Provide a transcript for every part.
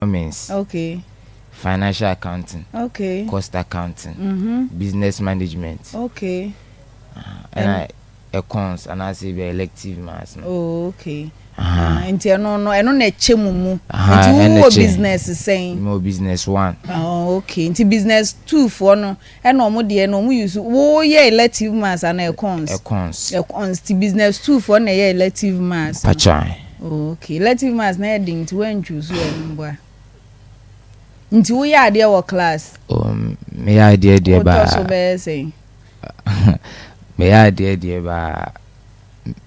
Economics, financial accounting, cost accounting, business management, ɛna econs anaasɛ ebi elective maths no. Oh, okay. Aha. Ah, nti ɛno no, ɛno na ɛkyɛ mu mu. Aha, Nti ɛna wowɔ ɛkyɛ. business sɛn? Mewɔ business one. Oh, okay. Nti business two foɔ no, ɛna ɔmo deɛ no ɔmo use, woyɛ elective maths ana econs? Econs. Econs. Ti business two foɔ na ɛyɛ elective maths no. Patran. Oh, okay. Elective maths na yɛ den, nti woantwi so ɛno mboa. Nti woyɛ adeɛ wɔ class? Um, meyɛ adeɛ deɛ Wotɔ baa so bɛyɛ sɛn? Meyɛ adeɛ deɛ baa,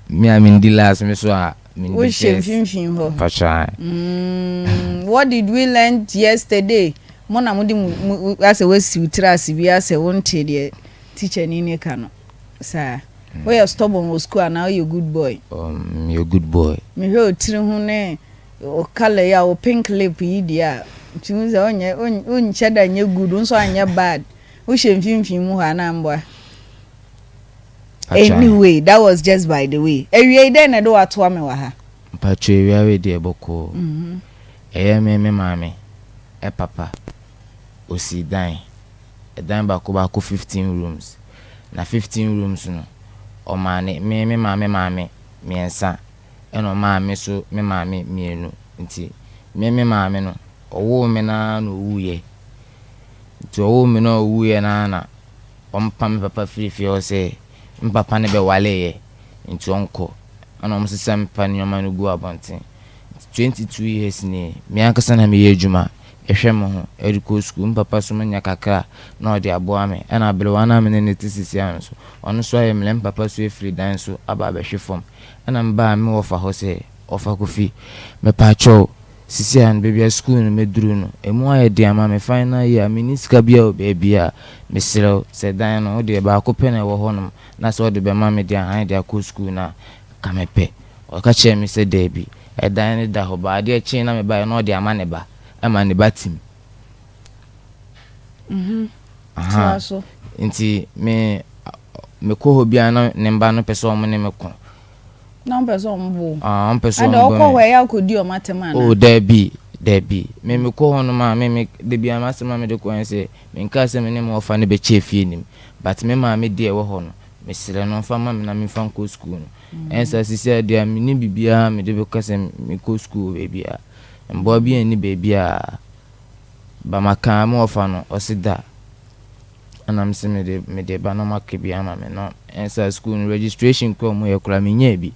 me a mendi last, me so a mendi Wohyɛ first. mfimfini hɔ. Patran. What did we learn yesterday? Mo na mo de mo asɛ woasi wo tiri ase bi asɛ wonte deɛ teacher ni ne ka no saa. Woyɛ stubborn wɔ school anaa woyɛ good boy? Meyɛ good boy. Mehwɛ o tiri ho ne o colour yi a, o pink lip yi deɛ a, nti wo sɛ wonyɛ wonkyɛ da nyɛ good nso anyɛ bad, wohyɛ mfimfini mu hɔ anaa mboa? Patran. Anyway, that was just by the way. Awie yi, dɛn na ɛde watoa me wɔ ha? Mpatwa, ewiare deɛ bɔkɔɔ. Ɛyɛ me maame papa osi dan, ɛdan baako baako 15 rooms, na 15 rooms no, ɔmaa ne me maame maame mmiɛnsa, ɛna ɔmaa me so me maame mmienu. Nti me maame no, ɔwoo me naa na owuiɛ. Nti ɔwoo me na owuiɛ naa na ɔmpa me papa firi fie hɔ sɛ me papa ne bɛwaleeɛ, nti ɔnkɔ, ɛna ɔmo sesa me papa nneɛma no gu abɔnten. Nti 22 years nie, me ankasa na meyɛ adwuma ɛhwɛ me ho ɛde kɔ sukuu. Me papa so manya kakra na ɔde aboa me, ɛna aberewa no a me ne ne te sisi ano so, ɔno nso ayɛ mmerɛ. Me papa so efiri dan so aba abɛhwe fam, ɛna mbaa me wɔfa hɔ sɛ ɔfa Kofi, mepaakyɛw, sisi a no, baabi a sukuu no mɛduru no, emu ayɛ den ama me. Final year, menni sika bi a wɔ baabi a. Mesrɛ wo sɛ dan no wodeɛ baako pɛ na ɛwɔ hɔnom na sɛ wode bɛma me de ahan de akɔ sukuu no a, ka mepɛ. Ɔka kyerɛɛ me sɛ daabi, ɛdan no da hɔ ba. Adeɛ kyee na mebaeɛ na ɔde ama ne ba, ɛma ne ba tim. Toa so. Nti me mekɔ hɔ biara na ne mba no pɛ sɛ ɔmo ne me ko. Na ɔmpɛ sɛ ɔmo bo? Ah, ɔmpɛ sɛ Ada ɔmo ɔkɔ bɔ hɔ me. ɛyɛ akɔdi ɔmo atɛm ana? Oh, daabi, daabi. Me mekɔ hɔ nom a, me da biara m'asɛm a mede kɔ ne sɛ menkaa sɛ me ne me wɔfa no bɛkyɛ fie nim, but me maame deɛ ɛwɔ hɔ no, mesrɛ no ɔmfa ma me na memfa nkɔ sukuu no. Ɛnyɛ saa, sisi a deɛ a menni biribiara mede bɛka sɛ mekɔ sukuu wɔ baabiara. Mboa bi nni baabiara ba maka me wɔfa no, ɔse da, ɛna mese mede ba na ɔmo aka bi ama me no. Ɛnyɛ saa, sukuu no registration koraa ɔmo yɛ koraa, menyaa bi,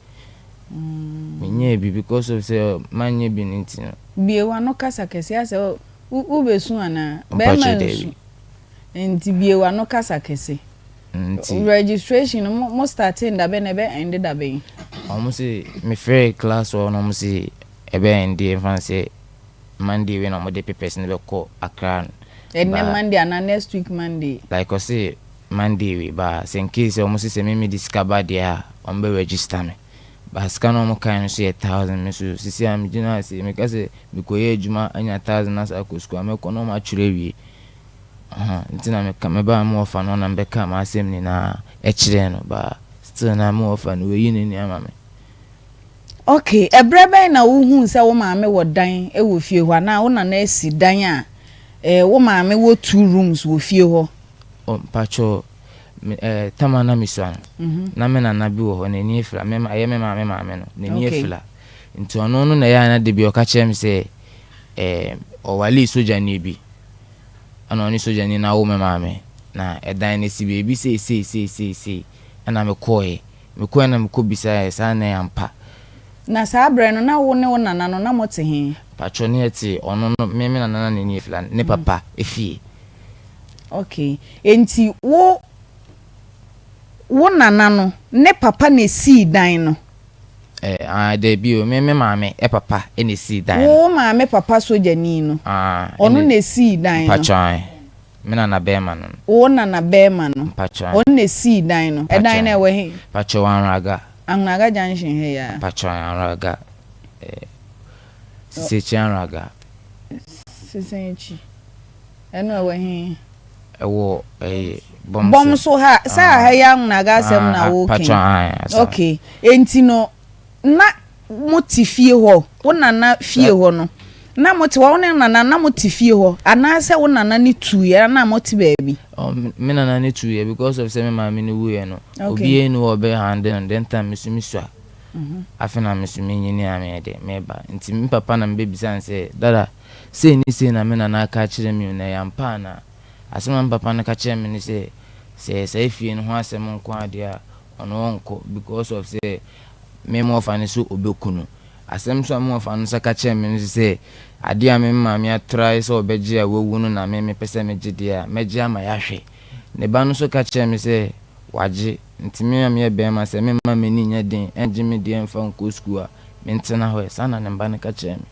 menyaa bi because of sɛ manyɛ bi no nti no. Bie w'ano kasa kɛse, asɛ wobɛsu anaa? Mpakyɛ. Bɛrima Daabi. nsu, nti bie w'ano kasa kɛse. Nti Registration no, mo starting dabɛn na ɛbɛ end dabɛn? Ɔmo se mefrɛ class hɔ na ɔmo se ɛbɛ end, ɛmfa no sɛ Monday wei na ɔmo de papers no bɛkɔ Accra no. Ɛnɛ Monday anaa next week Monday? Like ɔse Monday wei ba, sɛ in case sɛ ɔmo se sɛ me mede sika ba deɛ a, ɔmo bɛ register me ba. Sika no a ɔmo kae no so yɛ 1,000. Me so sisi a megyina ase meka sɛ mekɔyɛ adwuma anya 1,000 na sɛ akɔ sukuu a, mɛkɔ na ɔmo atwerɛ awie. Nti na meka mebaa me wɔfa no na mebɛka m'asɛm nyinaa ɛkyerɛɛ no ba, still na me wɔfa no wɔyi n'ani ama me. Okay, ɛbrɛ bɛn na wohuu sɛ wo maame wɔ dan wɔ fie hɔ, anaa wo nana asi dan a wo maame wɔ two rooms wɔ fie hɔ? Oh, mpakyɛw, tama na mesua no, na me nana bi wɔ hɔ, n'ani afira. Me ɛyɛ me maame maame no, n'ani afira. Nti ɔno no na ɛyɛ a na da bi ɔka kyerɛ me sɛ ɔwaree sogyani bi, ɛna ɔne sogyani no awo me maame, na ɛdan no si baabi sei sei sei sei sei. Ɛna mekɔɔɛ na mekɔ bisaeɛ saa na ɛyɛ ampa. Na saa berɛ no, na wo ne wo nana no na mote he? Mpakyɛw, ne yɛte ɔno no, me nana na n'ani afira ne papa efie. Okay, enti wo nana no ne papa na esii dan no? Ah, dabi o, me maame papa ɛna esii dan no. Wo maame papa sogyani no? Ah. Ɔno na esii dan no? Mpakyɛw, me nana bɛrima no. Wo nana bɛrima no? Mpakyɛw. Ɔno na esii dan no. Ɛdan no ɛwɔ he? Mpakyɛw, Anraga. Anraga Junction ha yi a? Mpakyɛw, Anraga, Sisekyi Anraga. Sisen akyi ɛno ɛwɔ he? Ɛwɔ bɔm. Bɔm so ha sɛ aha yi Anraga asɛm na woke? Mpakyɛw, asa. Okay, enti no na mo te fie hɔ, wo nana fie hɔ no, Na mote hɔ, wo ne wo nana na mote fie hɔ anaasɛ wo nana no tuiɛ na mote baabi? Oh, me nana no tuiɛ because of sɛ me maame no wuiɛ no, Okay. obiara nni hɔ a ɔbɛ handle no, then time me nso me sua. Afei na me nso menyini a meyɛ dɛ, meba. Nti me papa na mebɛbisa no sɛ, Dada, sei ne sei na me nana aka akyerɛ me o, na ɛyɛ ampa anaa? Asɛm a me papa no ka kyerɛɛ me ne sɛ, sɛ ɛyɛ saa fie no ho asɛm nko ara deɛ a, ɔno ɔnkɔ because of sɛ me wɔfa no sɛ ɔbɛku no. Asɛm nso a me wɔfa no nso ka kyerɛɛ me no sɛ, adeɛ a me maame atrae sɛ ɔbɛgye a wawu no na me mepɛ sɛ megye deɛ a, mɛgye ama yɛahwɛ. Ne ba no nso ka kyerɛɛ me sɛ wagye, nti me a meyɛ barima sɛ memma m'ani nyɛ den ngye me deɛ mfa nkɔ sukuu a, mentena hɔ ɛ. Saa na ne ba no ka kyerɛɛ me.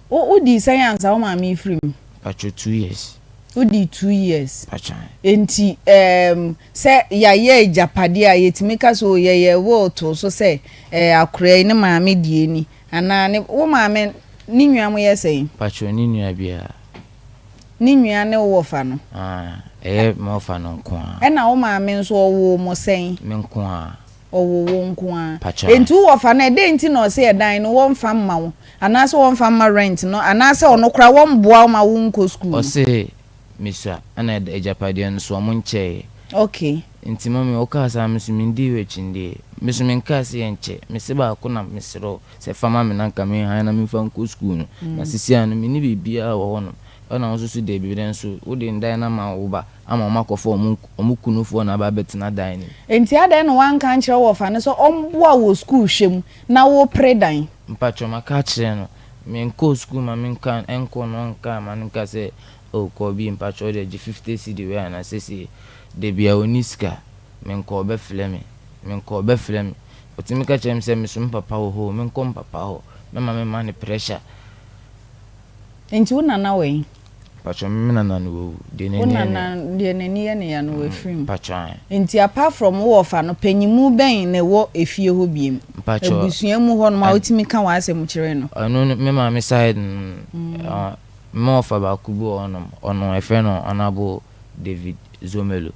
Wo wodii sɛn ansa wo maame refiri mu? Mpakyɛw 2 years. Wodii 2 years. Mpakyɛw. Nti um, sɛ yɛayɛ agyapadeɛ a yɛtumi ka sɛ o yɛyɛ will to so sɛ eh, akwadaa yi ne maame deɛ ni anaa ne wo maame ne nua mo yɛ sɛn? Mpakyɛw ne nua biara. Ne nua ne wo wɔfa no? Ah, ɛyɛ me wɔfa no nko ara. Ɛna wo maame nso ɔwoo mo sɛn? Me nko ara. Ɔwoo wo nko ara. Mpakyɛw. Nti wo wɔfa no ɛdɛn nti na ɔsɛ ɛdan no wɔmfa mma wo anaasɛ wɔmfa mma rent no anaasɛ ɔno koraa wɔmboa wo ma wo nkɔ school no? Ɔse mesua ɛna agyapadeɛ no so ɔmo nkyɛeɛ. Nti mummy wokaa saa me so mendii w'akyi ndeɛ. Me so menkaa sɛ yɛnkyɛ. Mese baako na mesrɛ wo sɛ fa ma me na nka menhan na memfa nkɔ school no. Na seesei ara no menni biribiara wɔ hɔnom. Ɛna wo nso so dabi nanso wode dan no ama wo ba ama ɔmo akɔfa ɔmo ɔmo kunufoɔ na aba abɛtena dan no mu. Nti adɛn na woanka ankyerɛ wo wɔfa no sɛ ɔmboa wo wɔ school hwɛ mu na wopere dan? Mpakyɛw maka akyerɛ no. Menkɔɔ school ma menka ɛnkɔ no ɔnka ma no nka sɛ oh kɔ bi mpakyɛw wodeɛ gye 50 cedi wei anaa sɛsei dabia ɔnni sika menkɔ ɔbɛfrɛ me menkɔ ɔbɛfrɛ me ɔtumi ka kyerɛ me sɛ meso me papa wɔ hɔ o menkɔ me papa hɔ mɛma memma no pressure. Nti wo nana wɔ he? Mpakyɛw me nana no wawu deɛ Wo n'ani yɛ nana ne. deɛ n'ani yɛ ne ya no wafiri mu. Mpakyɛw ae. Nti apart from wo wɔfa no panyimu bɛn na ɛwɔ efie hɔ biem? Mpakyɛw. Abusua mu hɔ nom a wotumi ka w'asɛm kyerɛ no? Ɔno no me maame side no me wɔfa baako bi wɔ hɔnom ɔno yɛfrɛ no Honourable David Zomelo.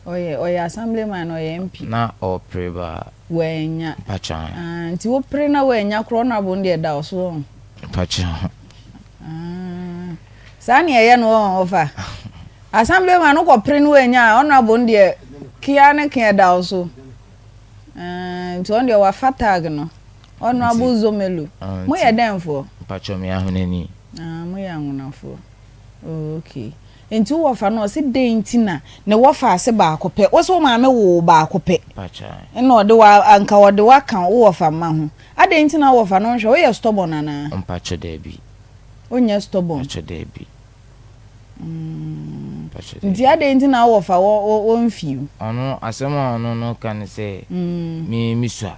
Ɔyɛ ɔyɛ assemblyman ɔyɛ MP. Na ɔpere baa. Wannya. Mpakyɛw ae. Ah nti wopere na wannya koraa honourable no deɛ ɛda wo so wɔn? Mpakyɛw. Ah saa ne ɛyɛ no wɔn ɔfa? Assemblyman no kɔ pere no wannya a honourable no deɛ kea ne kea ɛda wo so. Ah nti ɔno deɛ wafa tag no. Honourable Zomelo. Mo yɛ dɛn foɔ? Mpakyɛw meyɛ Ahonani. Ah mo yɛ Ahonafoɔ. Oh okay. Nti wo wɔfa no ɔse dɛn nti na ne wɔfa ase baako pɛ? Wo se wo maame woo wo baako pɛ ɛna ɔde wo anka ɔde wo aka wo wɔfa mma ho. Adɛn nti na wo wɔfa no nhwɛ wo? Woyɛ stubborn anaa? Mpakyɛ daabi. Wonyɛ stubborn? Mpakyɛ daabi. Mpakyɛ daabi. Nti adɛn nti na wo wɔfa wɔ wɔ mfii wo? Ɔno asɛm a ɔno no ka ne sɛ me mesua.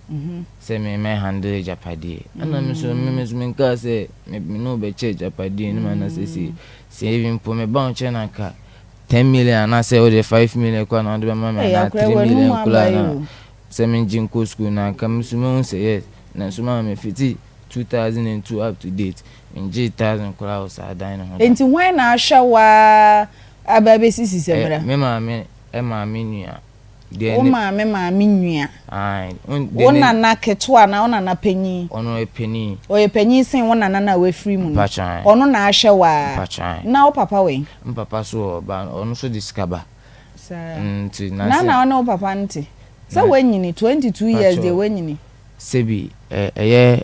sɛ me mɛ handle agyapadeɛ ɛna me nso me nso menkaa sɛ me ne wo bɛkyɛ agyapadeɛ no mu ana sɛ sɛ even mpo me ba wo nkyɛn na nka 10 million anaasɛ wode 5 million koraa na wode bɛma me anaa 3 million koraa na sɛ mengye nkɔ school na nka me nso mehu sɛ yes, nanso maa me fiti 2002 up to date mengye thousand koraa wɔ saa dan no ho da. Enti hwan na ahwɛ wo ara aba abɛsisi sɛ mmra? Me maame maame nua. Wo maame maame nua. Wo nana ketewa anaa wo nana panyin. Ɔno ɔyɛ panin. Ɔyɛ panyin sen wo nana no a wafiri mu no. Mpakyɛw. Ɔno na ahwɛ wo ara. Mpakyɛw. Na wo papa wɔ he? Me papa so wɔ ba, ɔno nso de sika ba. Saa. Nti na sɛ. Na na wo ne wo papa nte? Sɛ woanyini, 22 years deɛ woanyini. Sɛbi ɛyɛ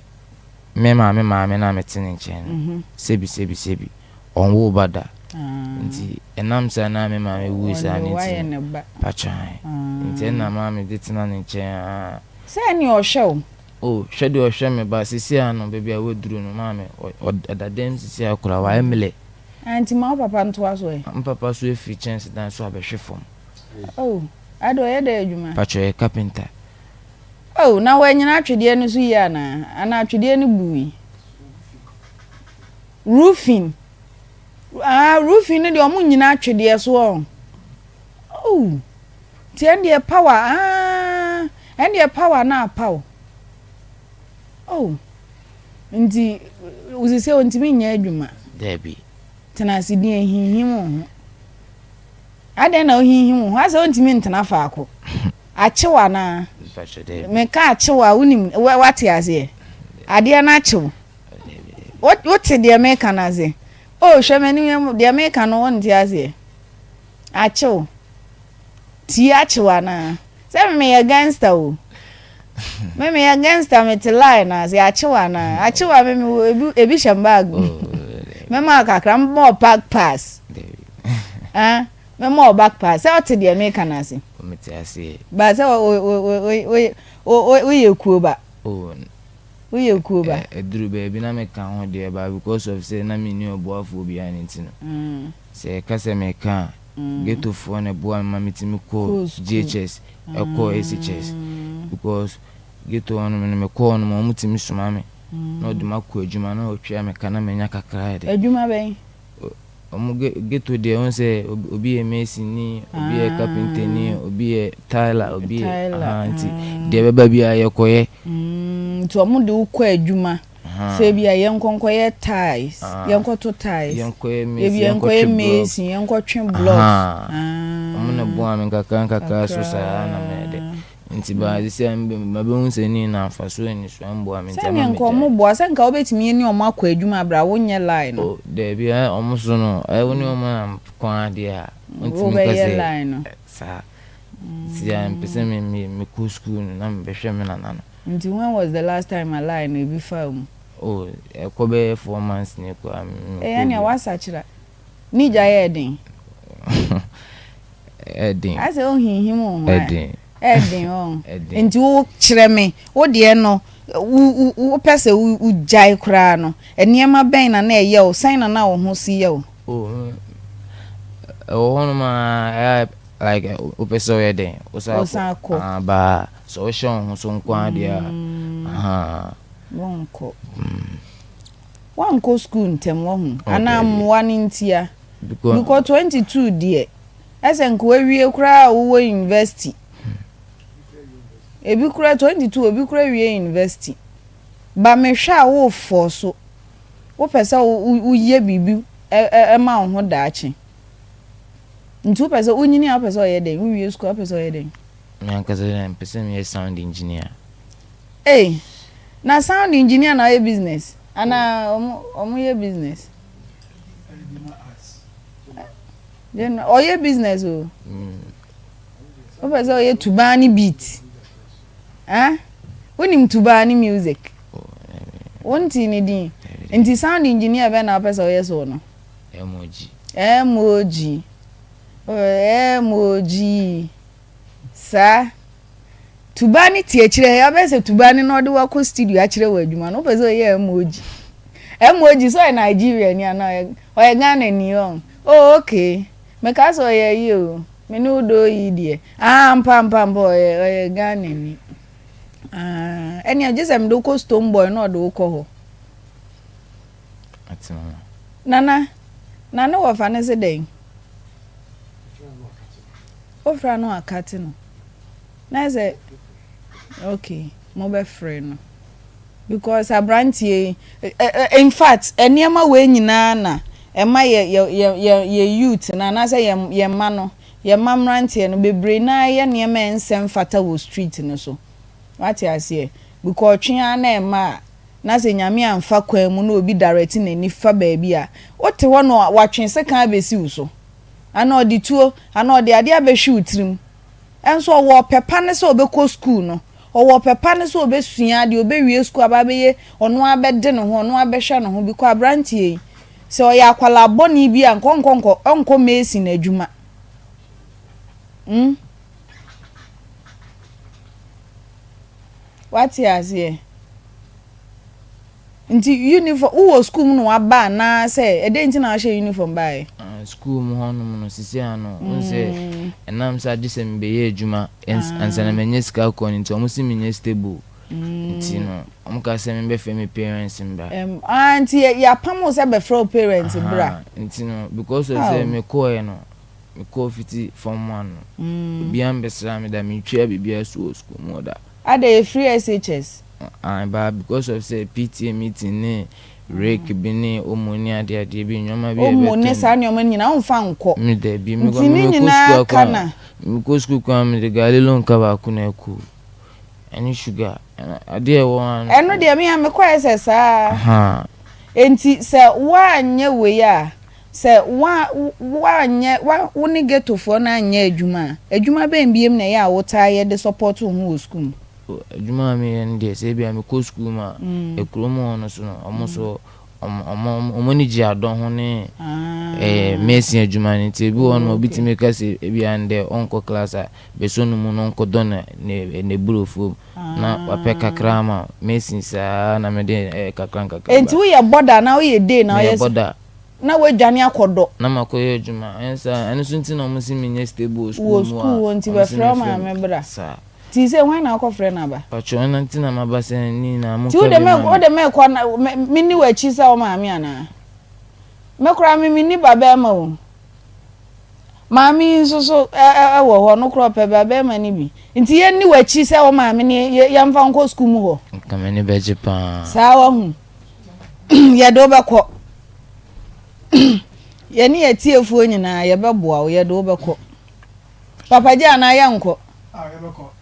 me maame maame no a mete ne nkyɛn no, sɛbi sɛbi sɛbi. Ɔnwoo ba da. Nti ɛnam saa na me maame wui saa no nti no, patwaan. Nti ɛna maa mede tena ne nkyɛn aa. Sɛ ɛneɛ ɔhwɛ wo? Oh, hwɛ deɛ ɔhwɛ me ba, seesei ara no baabi a waduru no, maame, ɔda dɛm seesei ara koraa, wayɛ mmerɛ. Ah, nti ma wo papa ntoa so ɛ. Me papa nso afiri kyɛnsedan so abɛhwe fam. Oh, ade ɔyɛ dɛn adwuma? Patwɔ, ɔyɛ carpenter. Oh, na wanyina atwedeɛ no so yie anaa? Anaa atwedeɛ no bui? Roofing ah roofing no deɛ ɔmo nyina atwedeɛ so ɔn oh nti ɛndeɛ power ah ɛndeɛ power na apaw oh nti sisi ontumi nyɛ adwuma. Daabi. Tena ase din ehinhim wo ho. Adɛn na wohinhim wo ho asɛ wontumi ntena faako akyew anaa? Mpakyɛ daabi. Meka akyew a wonim wate aseɛ adeɛ no akyew. Wote deɛ meka no ase? Oh, hwɛ m'anim, deɛ meka no wonte aseɛ. Akyew. Tii akyew anaa? Sɛ me meyɛ gangster o. Me meyɛ gangster mete line no ase akyew anaa? Akyew a me mewɔ ebi ebi hyɛ me bag mu. Mɛma wo kakra, mɛma wo park pass. Ah, mɛma wo back pass. Sɛ ɔte deɛ meka no ase. Mete aseɛ. Ba sɛ woyɛ kuo ba. Oh, Woyɛ kuo ba. Ɛduru baabi na meka ho deɛ ba because of sɛ na menni ɔboafoɔ biara no nti no. Sɛ yɛka sɛ meka a, ghettofoɔ na ɛboa me ma metumi kɔɔ JHS, ɛkɔɔ SHS because ghetto hɔ nom no mekɔɔ hɔ nom a wɔtumi soma me na wɔde me akɔ adwuma na wɔtua me ka na manya kakra ayɛ dɛ. Adwuma bɛn? Wɔn ghetto deɛ wohu sɛ obi yɛ mason ni, obi yɛ carpenter ni, obi yɛ tiler, obi yɛ ahaa nti deɛ ɛbɛba biara yɛkɔyɛ. Nti wɔn de wo kɔ adwuma. Sɛ ebia yɛnkɔ nkɔyɛ tiles, yɛnkɔto tiles. Yɛnkɔyɛ mason, Ebia yɛnkɔyɛ mason, yɛnkɔtwe blocks. Wɔn na boa me nkakra nkakra so saa na mɛyɛ dɛ. Nti baa sisi a mabɛhu sɛ ne nyinaa mfasoɔ nni so, ɛmboa me nti ama Sɛdeɛ nka megyae. wɔn boa, sɛ nka wobɛtumi ne wɔn akɔ adwuma berɛ a wonyɛ line no. Oh daabi, wɔn so no, wo ne wɔn nam kwan adeɛ a, wontumi nka Wobɛyɛ sɛ line no. saa. Nti a mepɛ sɛ mekɔ sukuu no na mebɛhwɛ me nana no. Nti when was the last time a line no ebi faa mu? Oh ɛkɔ bɛyɛ 4 months ni koraa menkɔɔ Ee ɛnea bio. woasakyera. Ne gya yɛ den? Ɛden. Ayɛ sɛ wohinhim wo ho a. Ɛden. Ɛden ɔn. Ɛden. Nti wo kyerɛ me wo deɛ no wo wo wopɛ sɛ wo wogyae koraa no nneɛma bɛn na na ɛyɛ wo sɛn na na wo ho si yɛ wo? Oh ɛwɔ hɔnom a ɛyɛ like wopɛ sɛ woyɛ dɛn wosan Wosan kɔ. Ah baa sɛ wohyɛ wo ho so nko ara deɛ a ahaa. Wonkɔ. Woankɔ school ntɛm wahu anaa mmoa no ntia? Because 22 deɛ ɛsɛ nka wawie koraa a wowɔ university. Ebi koraa 22 obi koraa wie university. Ba mehwɛ a wo force wopɛ sɛ woyɛ biribi ɛma wo ho daakye. Nti wopɛ sɛ wonyini a wopɛ sɛ ɔyɛ dɛn? Wowie school a wopɛ sɛ ɔyɛ dɛn? Me ankasa deɛ mepɛ sɛ meyɛ sound engineer. Ei! Na sound engineer na ɔyɛ business? Anaa ɔmo ɔmo yɛ business? General ɔyɛ business o. Wopɛ sɛ ɔyɛ tubaa ne beat? Eh? Wonim tubaa ne music? Wonte ne din? Nti sound engineer bɛn na wopɛ sɛ ɔyɛ so no? MOG. MOG. MOG. Saa. Tuba ne te akyire ha yi, wobɛyɛ sɛ tuba ne na ɔde wo akɔ studio akyerɛ wo adwuma no, wopɛ sɛ ɔyɛ MOG. MOG sɛ ɔyɛ Nigeria ni anaa ɔyɛ ɔyɛ Ghana ni ɔn. Oh okay. Mekaa sɛ ɔyɛ ayi o. Me ne wo dɔ yi deɛ. Ah ampa ampa ampa ɔyɛ ɔyɛ Ghana ni. Ah ɛnea gye sɛ mede wo kɔ Stone Boy na ɔde wo kɔ hɔ. Nana, na ne wɔfa no se dɛn? Wofrɛ no akate no. Na sɛ okay, mobɛfrɛ no. Because aberanteɛ yi, in fact, nneɛma wei nyinaa na ɛma yɛ yɛ yɛ yɛ yɛ youth no anaasɛ yɛ yɛ mma no, yɛ mma mmeranteɛ no bebree naa yɛ nneɛma a ɛnsɛ mfata wɔ street no so. Wate aseɛ? Because ɔtwe ara na ɛma a, na sɛ Nyame amfa kwan mu na obi direct n'ani fa baabi a, wote hɔ na watwe sekan abɛsi wo so, anaa ɔde tuo, anaa ɔde adeɛ abɛhwe wo tirim. Nso ɔwɔ ɔpɛ pa ne sɛ ɔbɛkɔ school no, ɔwɔ ɔpɛ pa ne sɛ ɔbɛsua adeɛ, ɔbɛwie school aba abɛyɛ, ɔno ara bɛde ne ho, ɔno ara bɛhwɛ ne ho, because aberanteɛ yi, sɛ ɔyɛ akwadaa bɔne bi a, nka ɔnkɔ nkɔ, ɔnkɔ mason adwuma. Hmm? Wate aseɛ? Nti uniform, wowɔ school mu na waba anaa sɛ ɛdɛn nti na wahyɛ uniform baeɛ? Ah, school mu hɔnom no sisi ano, wohu sɛ ɛnam sɛ agye sɛ mebɛyɛ adwuma ansa na manya sika akɔ no nti, wɔn se menyɛ stable. Nti no, wɔn ka sɛ mebɛfrɛ me parents mbra. Ah, nti yɛapam wo sɛ bɛfrɛ wo parents bra. Aha, nti no, because of sɛ mekɔɛ no, mekɔɔ fiti form one no, obiara mbɛsra me da, mentua biribiara so wɔ school mu hɔ da. Ada yɛ free SHS? Ae, but because of sɛ PTA meeting ne rake bi ne omo ne adeadeɛ bi, nneɛma bi a Omo ne ɛbɛtɔ saa no. nneɛma no nyinaa womfa nkɔ. Me dabi, mekɔ Nti ne mekɔ nyinaa school ka akɔ na. mekɔ school koraa mede gari lonka baako na ɛkɔ ɛne sugar ɛna adeɛ a ɛwɔ hɔ Ɛno deɛ me a mekɔɛ sɛ saa. Ahaa. Enti sɛ woanyɛ wei a, sɛ woa woanyɛ woa wo ne ghettofoɔ no anyɛ adwuma a, adwuma bɛn biom na ɛyɛ a wotaa yɛ de support wo ho wɔ sukuu mu? Adwuma a meyɛ no deɛ, sɛ ebia mekɔ sukuu mu a, kurom hɔ no so no, wɔn nso wɔn ani gye adɔ ho ne mason adwuma no nti ebi wɔ hɔ nom obi tumi ka sɛ ebia ndɛ ɔnkɔ class a, bɛsɔ no mu na ɔnkɔdɔ ne n'aburofuom na wapɛ kakra ama wo. Mason saa na mede kakra nkakra ba. Enti woyɛ bɔda anaa woyɛ day na woyɛ? Meyɛ bɔda. Na woadwane akɔdɔ. Na makɔyɛ adwuma. Ɛno saa, ɛno nso nti na wɔse menyɛ stable wɔ sukuu mu a. Wɔ sukuu hɔ nti bɛfrɛ wo maame bra. Saa. Nti sɛ hwan na akɔfrɛ no aba? Pakyɛ ɔno nti na maba sɛ ne nyinaa mo ka bi ma me. Nti wode me kɔ na me ni w'akyi sɛ wo maame anaa? Me koraa me menni ba bɛɛma o. Maame yi nso so wɔ hɔ ɔno koraa ɔpɛ ba bɛɛma no bi. Nti yɛn ni w'akyi sɛ wo maame ne yɛmfa nkɔ sukuu mu hɔ. Nka m'ani bɛgye paa. Saa wahu. Yɛde wo bɛkɔ. Yɛne yɛtiefoɔ nyinaa yɛbɛboa wo yɛde wo bɛkɔ. Papa gye anaa yɛnkɔ?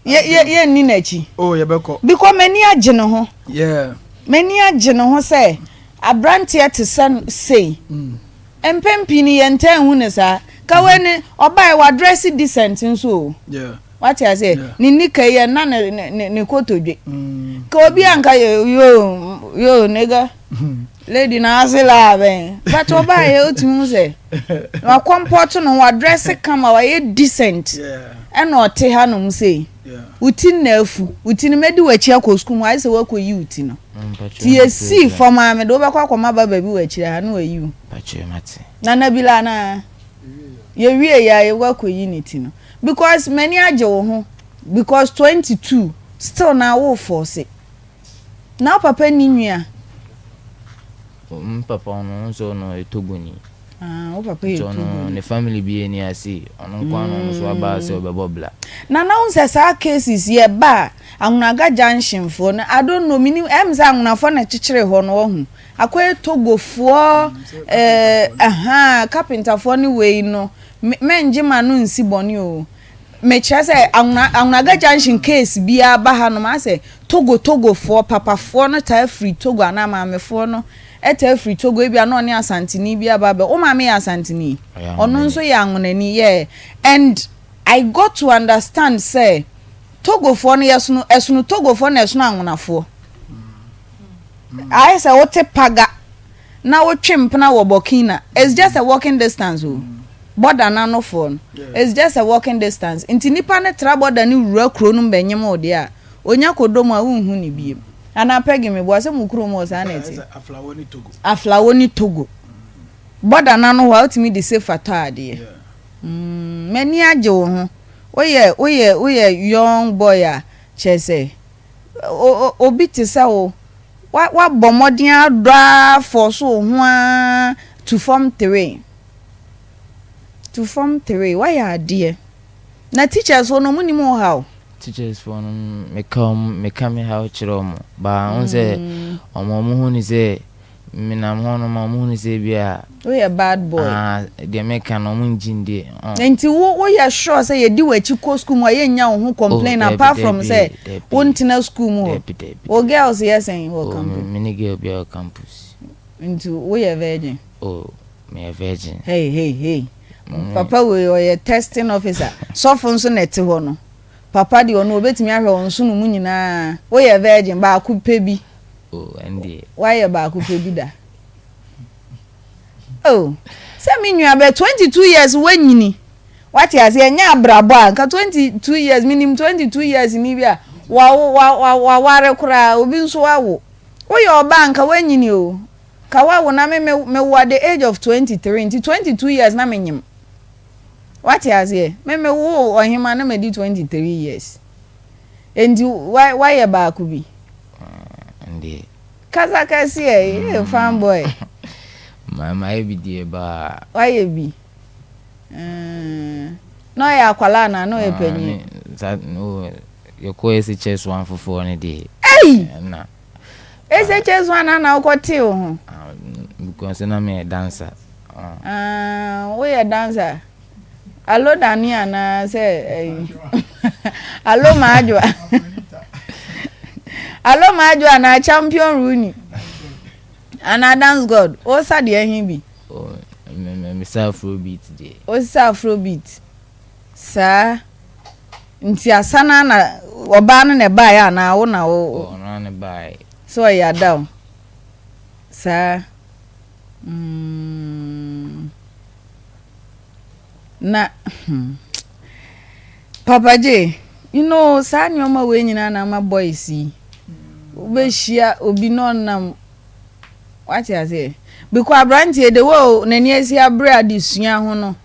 Yɛ yɛnni n'akyi. Oh, yɛbɛkɔ. Because m'ani agye ne ho. Yeah. M'ani agye ne ho sɛ aberanteɛ te sɛ sei. Mm. Mpɛn pii no yɛntaa nhu no saa. Ka wei ne ɔbae wadrɛse decent nso o. Yeah. Wate aseɛ? Yeah. Ne nika yi ɛnna ne ne ne ne kotodwe. Mm. Ka obi a nka yɛ yo yo nigga. Lady na ase la bɛn. But ɔbaa yɛ otumi hu sɛ wakɔmpɔto no wadrɛse kama wayɛ decent. Ɛna ɔte ha nom sei. Wo ti na afu. Wo ti no mɛdi w'akyi akɔ sukuu mu ayɛ sɛ woakɔ yi wo ti no. Ti yɛsii fam a mede wobɛkɔ akɔma ba baabi wɔ akyire ha na wayi wo. Nana Bila anaa? Yɛwie yɛ a yɛkɔ akɔyi ne ti no. Because m'ani agye wo ho because 22 still na wo force. Na wo papa nni nua? Me papa ɔno nso ɔno yɛ Togoni. Ah, wo papa yɛ Togoni. Ne family bi ani ase, ɔno nko ara na ɔno nso aba sɛ ɔbɛbɔ bla. Na na wohu sɛ saa cases yɛ ba a Anwonaga junction foɔ no, I don't know, menim, ɛyɛ me sɛ Anwonafoɔ na ɛkyekyere hɔ no wahu. Akɔyɛ Togofoɔ, eh, ahaa, carpenterfoɔ ne wei no, mɛngye m'ano nsi bɔne o. Mekyerɛ sɛ Anwona Anwonaga junction case biara ba hanom asɛ Togo Togofoɔ papafoɔ no taa firi Togo anaa maamefoɔ no taa firi Togo ebia na ɔne Asanteni bi aba abɛ wo maame yɛ Asanteni ɔno nso yɛ Anwonani yeah and I got to understand sɛ Togofoɔ no yɛsono ɛsono Togofoɔ na ɛsono Anwonafoɔ ayɛ sɛ wote paga na wotwe mpena wɔ Burkina it's just a walking distance o border no anofoɔ no it's just a walking distance nti nipa no tra border no wura kuro no mu bɛnyem wo deɛ a onya kɔdɔ mu a wonhu ne biem anaa Peggy meboa sɛ mo kurom hɔ saa na ɛte Aflao ne Togo border no ano hɔ a wotumi de sefa tɔ adeɛ mm, m'ani agye wo ho woyɛ woyɛ woyɛ young boy a kyerɛ sɛ obi te sɛ wo Wa wabɔ mmɔden adɔ ara force wo ho ara to form three. To form three, wayɛ adeɛ. Na teachers foɔ no, wɔn nim wo haw? Teachers foɔ no, meka wɔn, meka me haw kyerɛ wɔn. Ba wɔn sɛ, wɔn wɔn hu ne sɛ, menam hɔ nom a, wɔn hu ne sɛ ebi a. Woyɛ bad boy. Ah, deɛ meka no, wɔn ngye ndi. Nti wo woyɛ sure sɛ yɛdi w'akyi kɔ school mu a yɛnnya wo ho complain Oh, apart from sɛ dabi, wontena school mu hɔ? Dabi, dabi. Wo girls yɛ sɛn wɔ Oh, campus? me ne girl biara wɔ campus. Nti woyɛ virgin? Oh, meyɛ virgin. Hey, hey, hey. Papa wei ɔyɛ testing officer. Sɔfo nso na ɛte hɔ no. Papa deɛ ɔno obetumi ahwɛ wo nsono mu nyinaa. Woyɛ virgin baako pɛ bi. Oh, ɛndeɛ. Woayɛ baako pɛ bi da. Oh, sɛ me nua bɛ 22 years woanyini. Wate ase ɛnyɛ abrabɔ a nka 22 years menim 22 years ni bi a wawo waware koraa obi nso awo. Woyɛ ɔbaa nka woanyini o. Ka wawo na me me mewo at the age of 23 nti 22 years na menyim. Wate aseɛ me me wo ɔhema na madi 23 years. Enti wayɛ baako bi. Ndeɛ. Kasa kɛseɛ ee fan boy. Ma mayɛ bi deɛ baa. Wayɛ bi. Mm. Na ɔyɛ akwalaa anaa na ɔyɛ panyin? Sa no yɛkɔ SHS one foforɔ no deɛ. Ei! Na. SHS one na na wokɔ tee wo ho? Because na meyɛ dancer. Ah, woyɛ dancer. Alo Dani anaa sɛ ɛyi. Alo Maadwoa. Alo Maadwoa anaa Champion Rooney. Anaa dance god wosa deɛ he bi? Oh, me me mesa afrobeat deɛ. Wosa afrobeat saa nti asa no na ɔbaa no na ɛbaeɛ anaa wo na wo? Ɔno ara na ɛbaeɛ. Sɛ ɔyɛ ada o saa mm. Na hmm Papa J, you know saa nneɛma wei nyinaa na ama boys yi wobɛhyia obi na ɔnam wate aseɛ because aberanteɛ de wo n'ani asi abere adesua ho no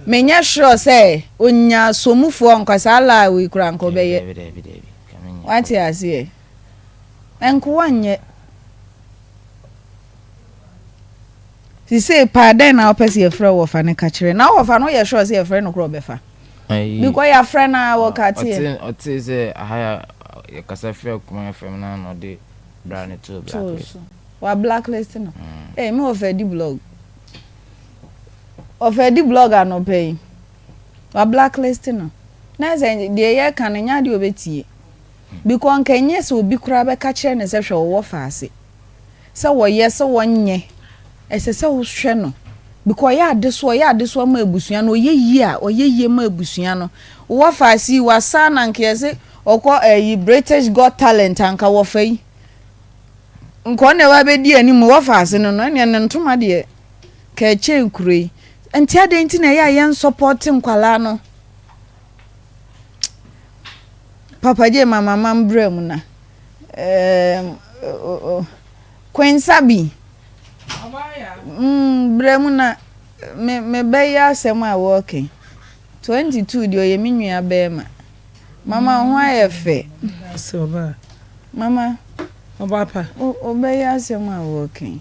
menyɛ sure sɛ onya somufoɔ nka saa laa wei koraa nka ɔbɛyɛ wate aseɛ nkoa nyɛ Sisei paa dɛn na wopɛ sɛ yɛfrɛ wo wɔfa no ka kyerɛ na wɔfa no woyɛ sure sɛ yɛfrɛ no korɔ ɔbɛfa because yɛafrɛ no a wɔka teɛ. Ɔtee sɛ aha yɛ yɛkasa frɛ Kumasi FM no na ɔde bra no too blacklist. Wa blacklist no. Ee me wɔfa di blog. Wɔfa di blog anɔpa yi. Wa blacklist no. Na sɛ deɛ yɛka no nyɛ adeɛ ɔbɛtie. Because nka ɛnyɛ sɛ obi koraa bɛka kyerɛ no sɛ hwɛ wo wɔfa ase. Sɛ wɔyɛ sɛ wɔnyɛ ɛsɛ sɛ wohwɛ no because ɔyɛ adesoa ɔyɛ adesoa ma abusua no ɔyɛ yie a ɔyɛ yie ma abusua no wɔ faase yi wasan na nka yɛse ɔkɔ ɛyi British Got Talent anka wɔfa yi nka ɔna ɛwɔ abɛdi anim wɔ faase no no ɛneɛ ne ntoma deɛ ka ɛkyɛn kuro yi nti adɛn nti na ɛyɛ a yɛn support nkwalaa no Papa gye ma mama mbrɛ mu na ehm Queen Sabi mm brɛ mu na me me bɛyɛ asɛm a wɔɔke 22 deɛ ɔyɛ me nua bɛɛma mama ho ayɛ fɛ mama ɔbɛyɛ asɛm a wɔɔke.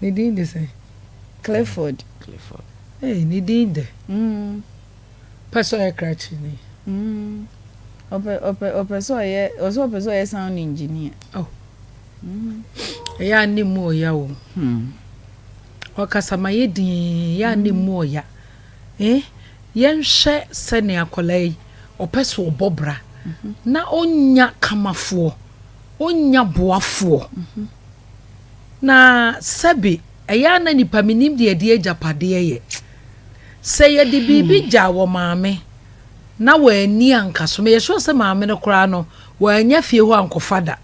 Ne din de sɛn? Clifford. Clifford. Hey, ne din dɛ. Mm. Pɛ sɛ ɔyɛ krakyeni. Mm. Ɔpɛ ɔpɛ ɔpɛ sɛ ɔyɛ ɔsɛ ɔpɛ sɛ ɔyɛ sound engineer. Oh. Mm. Ɛyɛ a ne mu ɔya o. Hmm. Ɔkasa ma yɛ din, ɛyɛ a ne mu ɔya. Eh, yɛnhwɛ sɛnea akwadaa yi ɔpɛ sɛ ɔbɔ bra mhm. na ɔnya kamafoɔ, ɔnya boafoɔ. Mm -hmm. Na sɛbe, ɛyɛ a na nnipa mennim deɛ ɛde agyapadeɛ yɛ. Sɛ yɛde biribi gyaa wɔ maame na wanni anka so, meyɛ sure sɛ maame no koraa no, wannya fie hɔ ankɔfa da.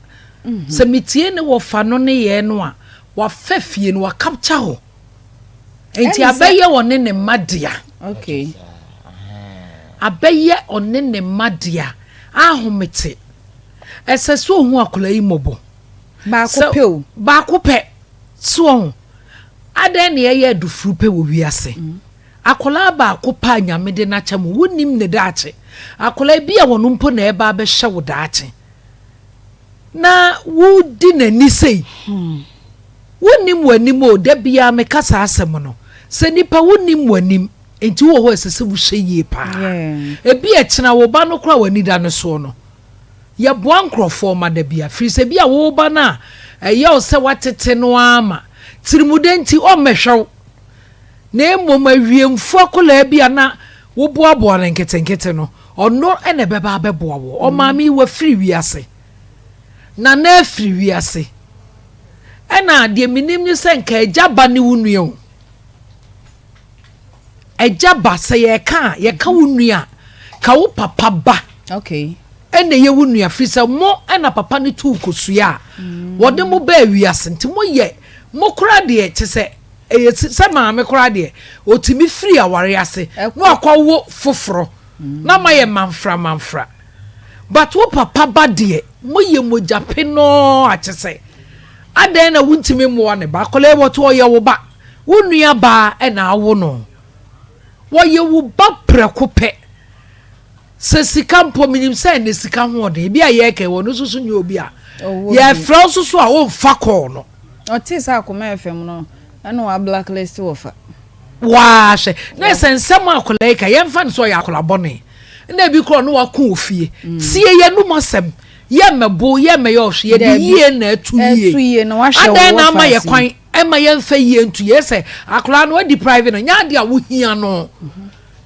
Sɛ metie ne wɔfa no nneyɛɛ no a, wafa fie no, wakapkya hɔ. Enti abɛyɛ ɔne ne mma dea. Okay. Abɛyɛ ɔne ne mma dea. Ahomete. Ɛsɛ sɛ ohu akwadaa yi mmɔbɔ. Baako pɛ o. Baako pɛ. So ɔho? Adɛn na yɛyɛ adufuru pɛ wɔ wiase? Akwadaa baako pɛ a Nyame de no akyɛ mo, wonnim ne daakye. Akwadaa bi a ɔno mpo na ɛreba abɛhwɛ wo daakye. Na wodi n'ani sei. Wonnim w'anim o, da biara meka saa asɛm no. Sɛ nipa wonnim w'anim, nti wowɔ hɔ a ɛsɛ sɛ wohwɛ yie paa. Ebi a ɛkyena wo ba no koraa a w'ani da no soɔ no, Yɛboa nkorɔfoɔ ma da bia, firi sɛ bia wo ba no a ɛyɛ wo sɛ woatete no ara ma tirimude nti ɔmmɛhwɛ wo, na mmom awiemfoɔ akwadaa bi a na woboaboa no nketenkete no, ɔno na ɛbɛba abɛboa wo. Ɔmaame yi wafiri wiase, Nana afiri wiase, ɛna deɛ menim ne sɛ nka agya ba ne wo nua o. Agya ba, sɛ yɛka a, yɛka wo nua a, ka wo papa ba. Okay. Ɛna ɛyɛ wo nua, firi sɛ mo ɛna papa no tuu kosua a mm. wɔde mo baa wiase nti mo yɛ mo koraa deɛ kyɛ sɛ ɛyɛ sɛ maame koraa deɛ otumi firi aware ase na wakɔwo foforɔ mm. na mayɛ manfra manfra but wo papa ba deɛ moyɛ mogya pe nɔɔ akyɛ sɛ adɛn na wontumi mmoa ne ba akwadaa yi wɔto ɔyɛ wo ba. Wo nuabaa na awo no. Wɔyɛ wo ba prɛko pɛ. Sɛ sika mpo, menim sɛ ɛnɛ sika ho ɔden. Ebi a yɛreka yi, ɔno nso so nyɛ obi a yɛfrɛ wo nso so a womfa kɔɔ no. Ɔtee sɛ akoma FM no ɛna wa blacklist wɔfa. Waa hwɛ na sɛ nsɛm a akwadaa yi ka yɛmfa no sɛ ɔyɛ akwadaa bɔne na ebi koraa ɔno wako wɔ fie. Tie yɛn anum asɛm. Yɛ mmɛbo yɛ mmɛyɛ ɔhwe yɛde yie na ɛto yie. Adɛn na ama yɛ kwan Ɛmma yɛmfa yie nto yie sɛ akwadaa no adi private no nyɛ adeɛ a wohia no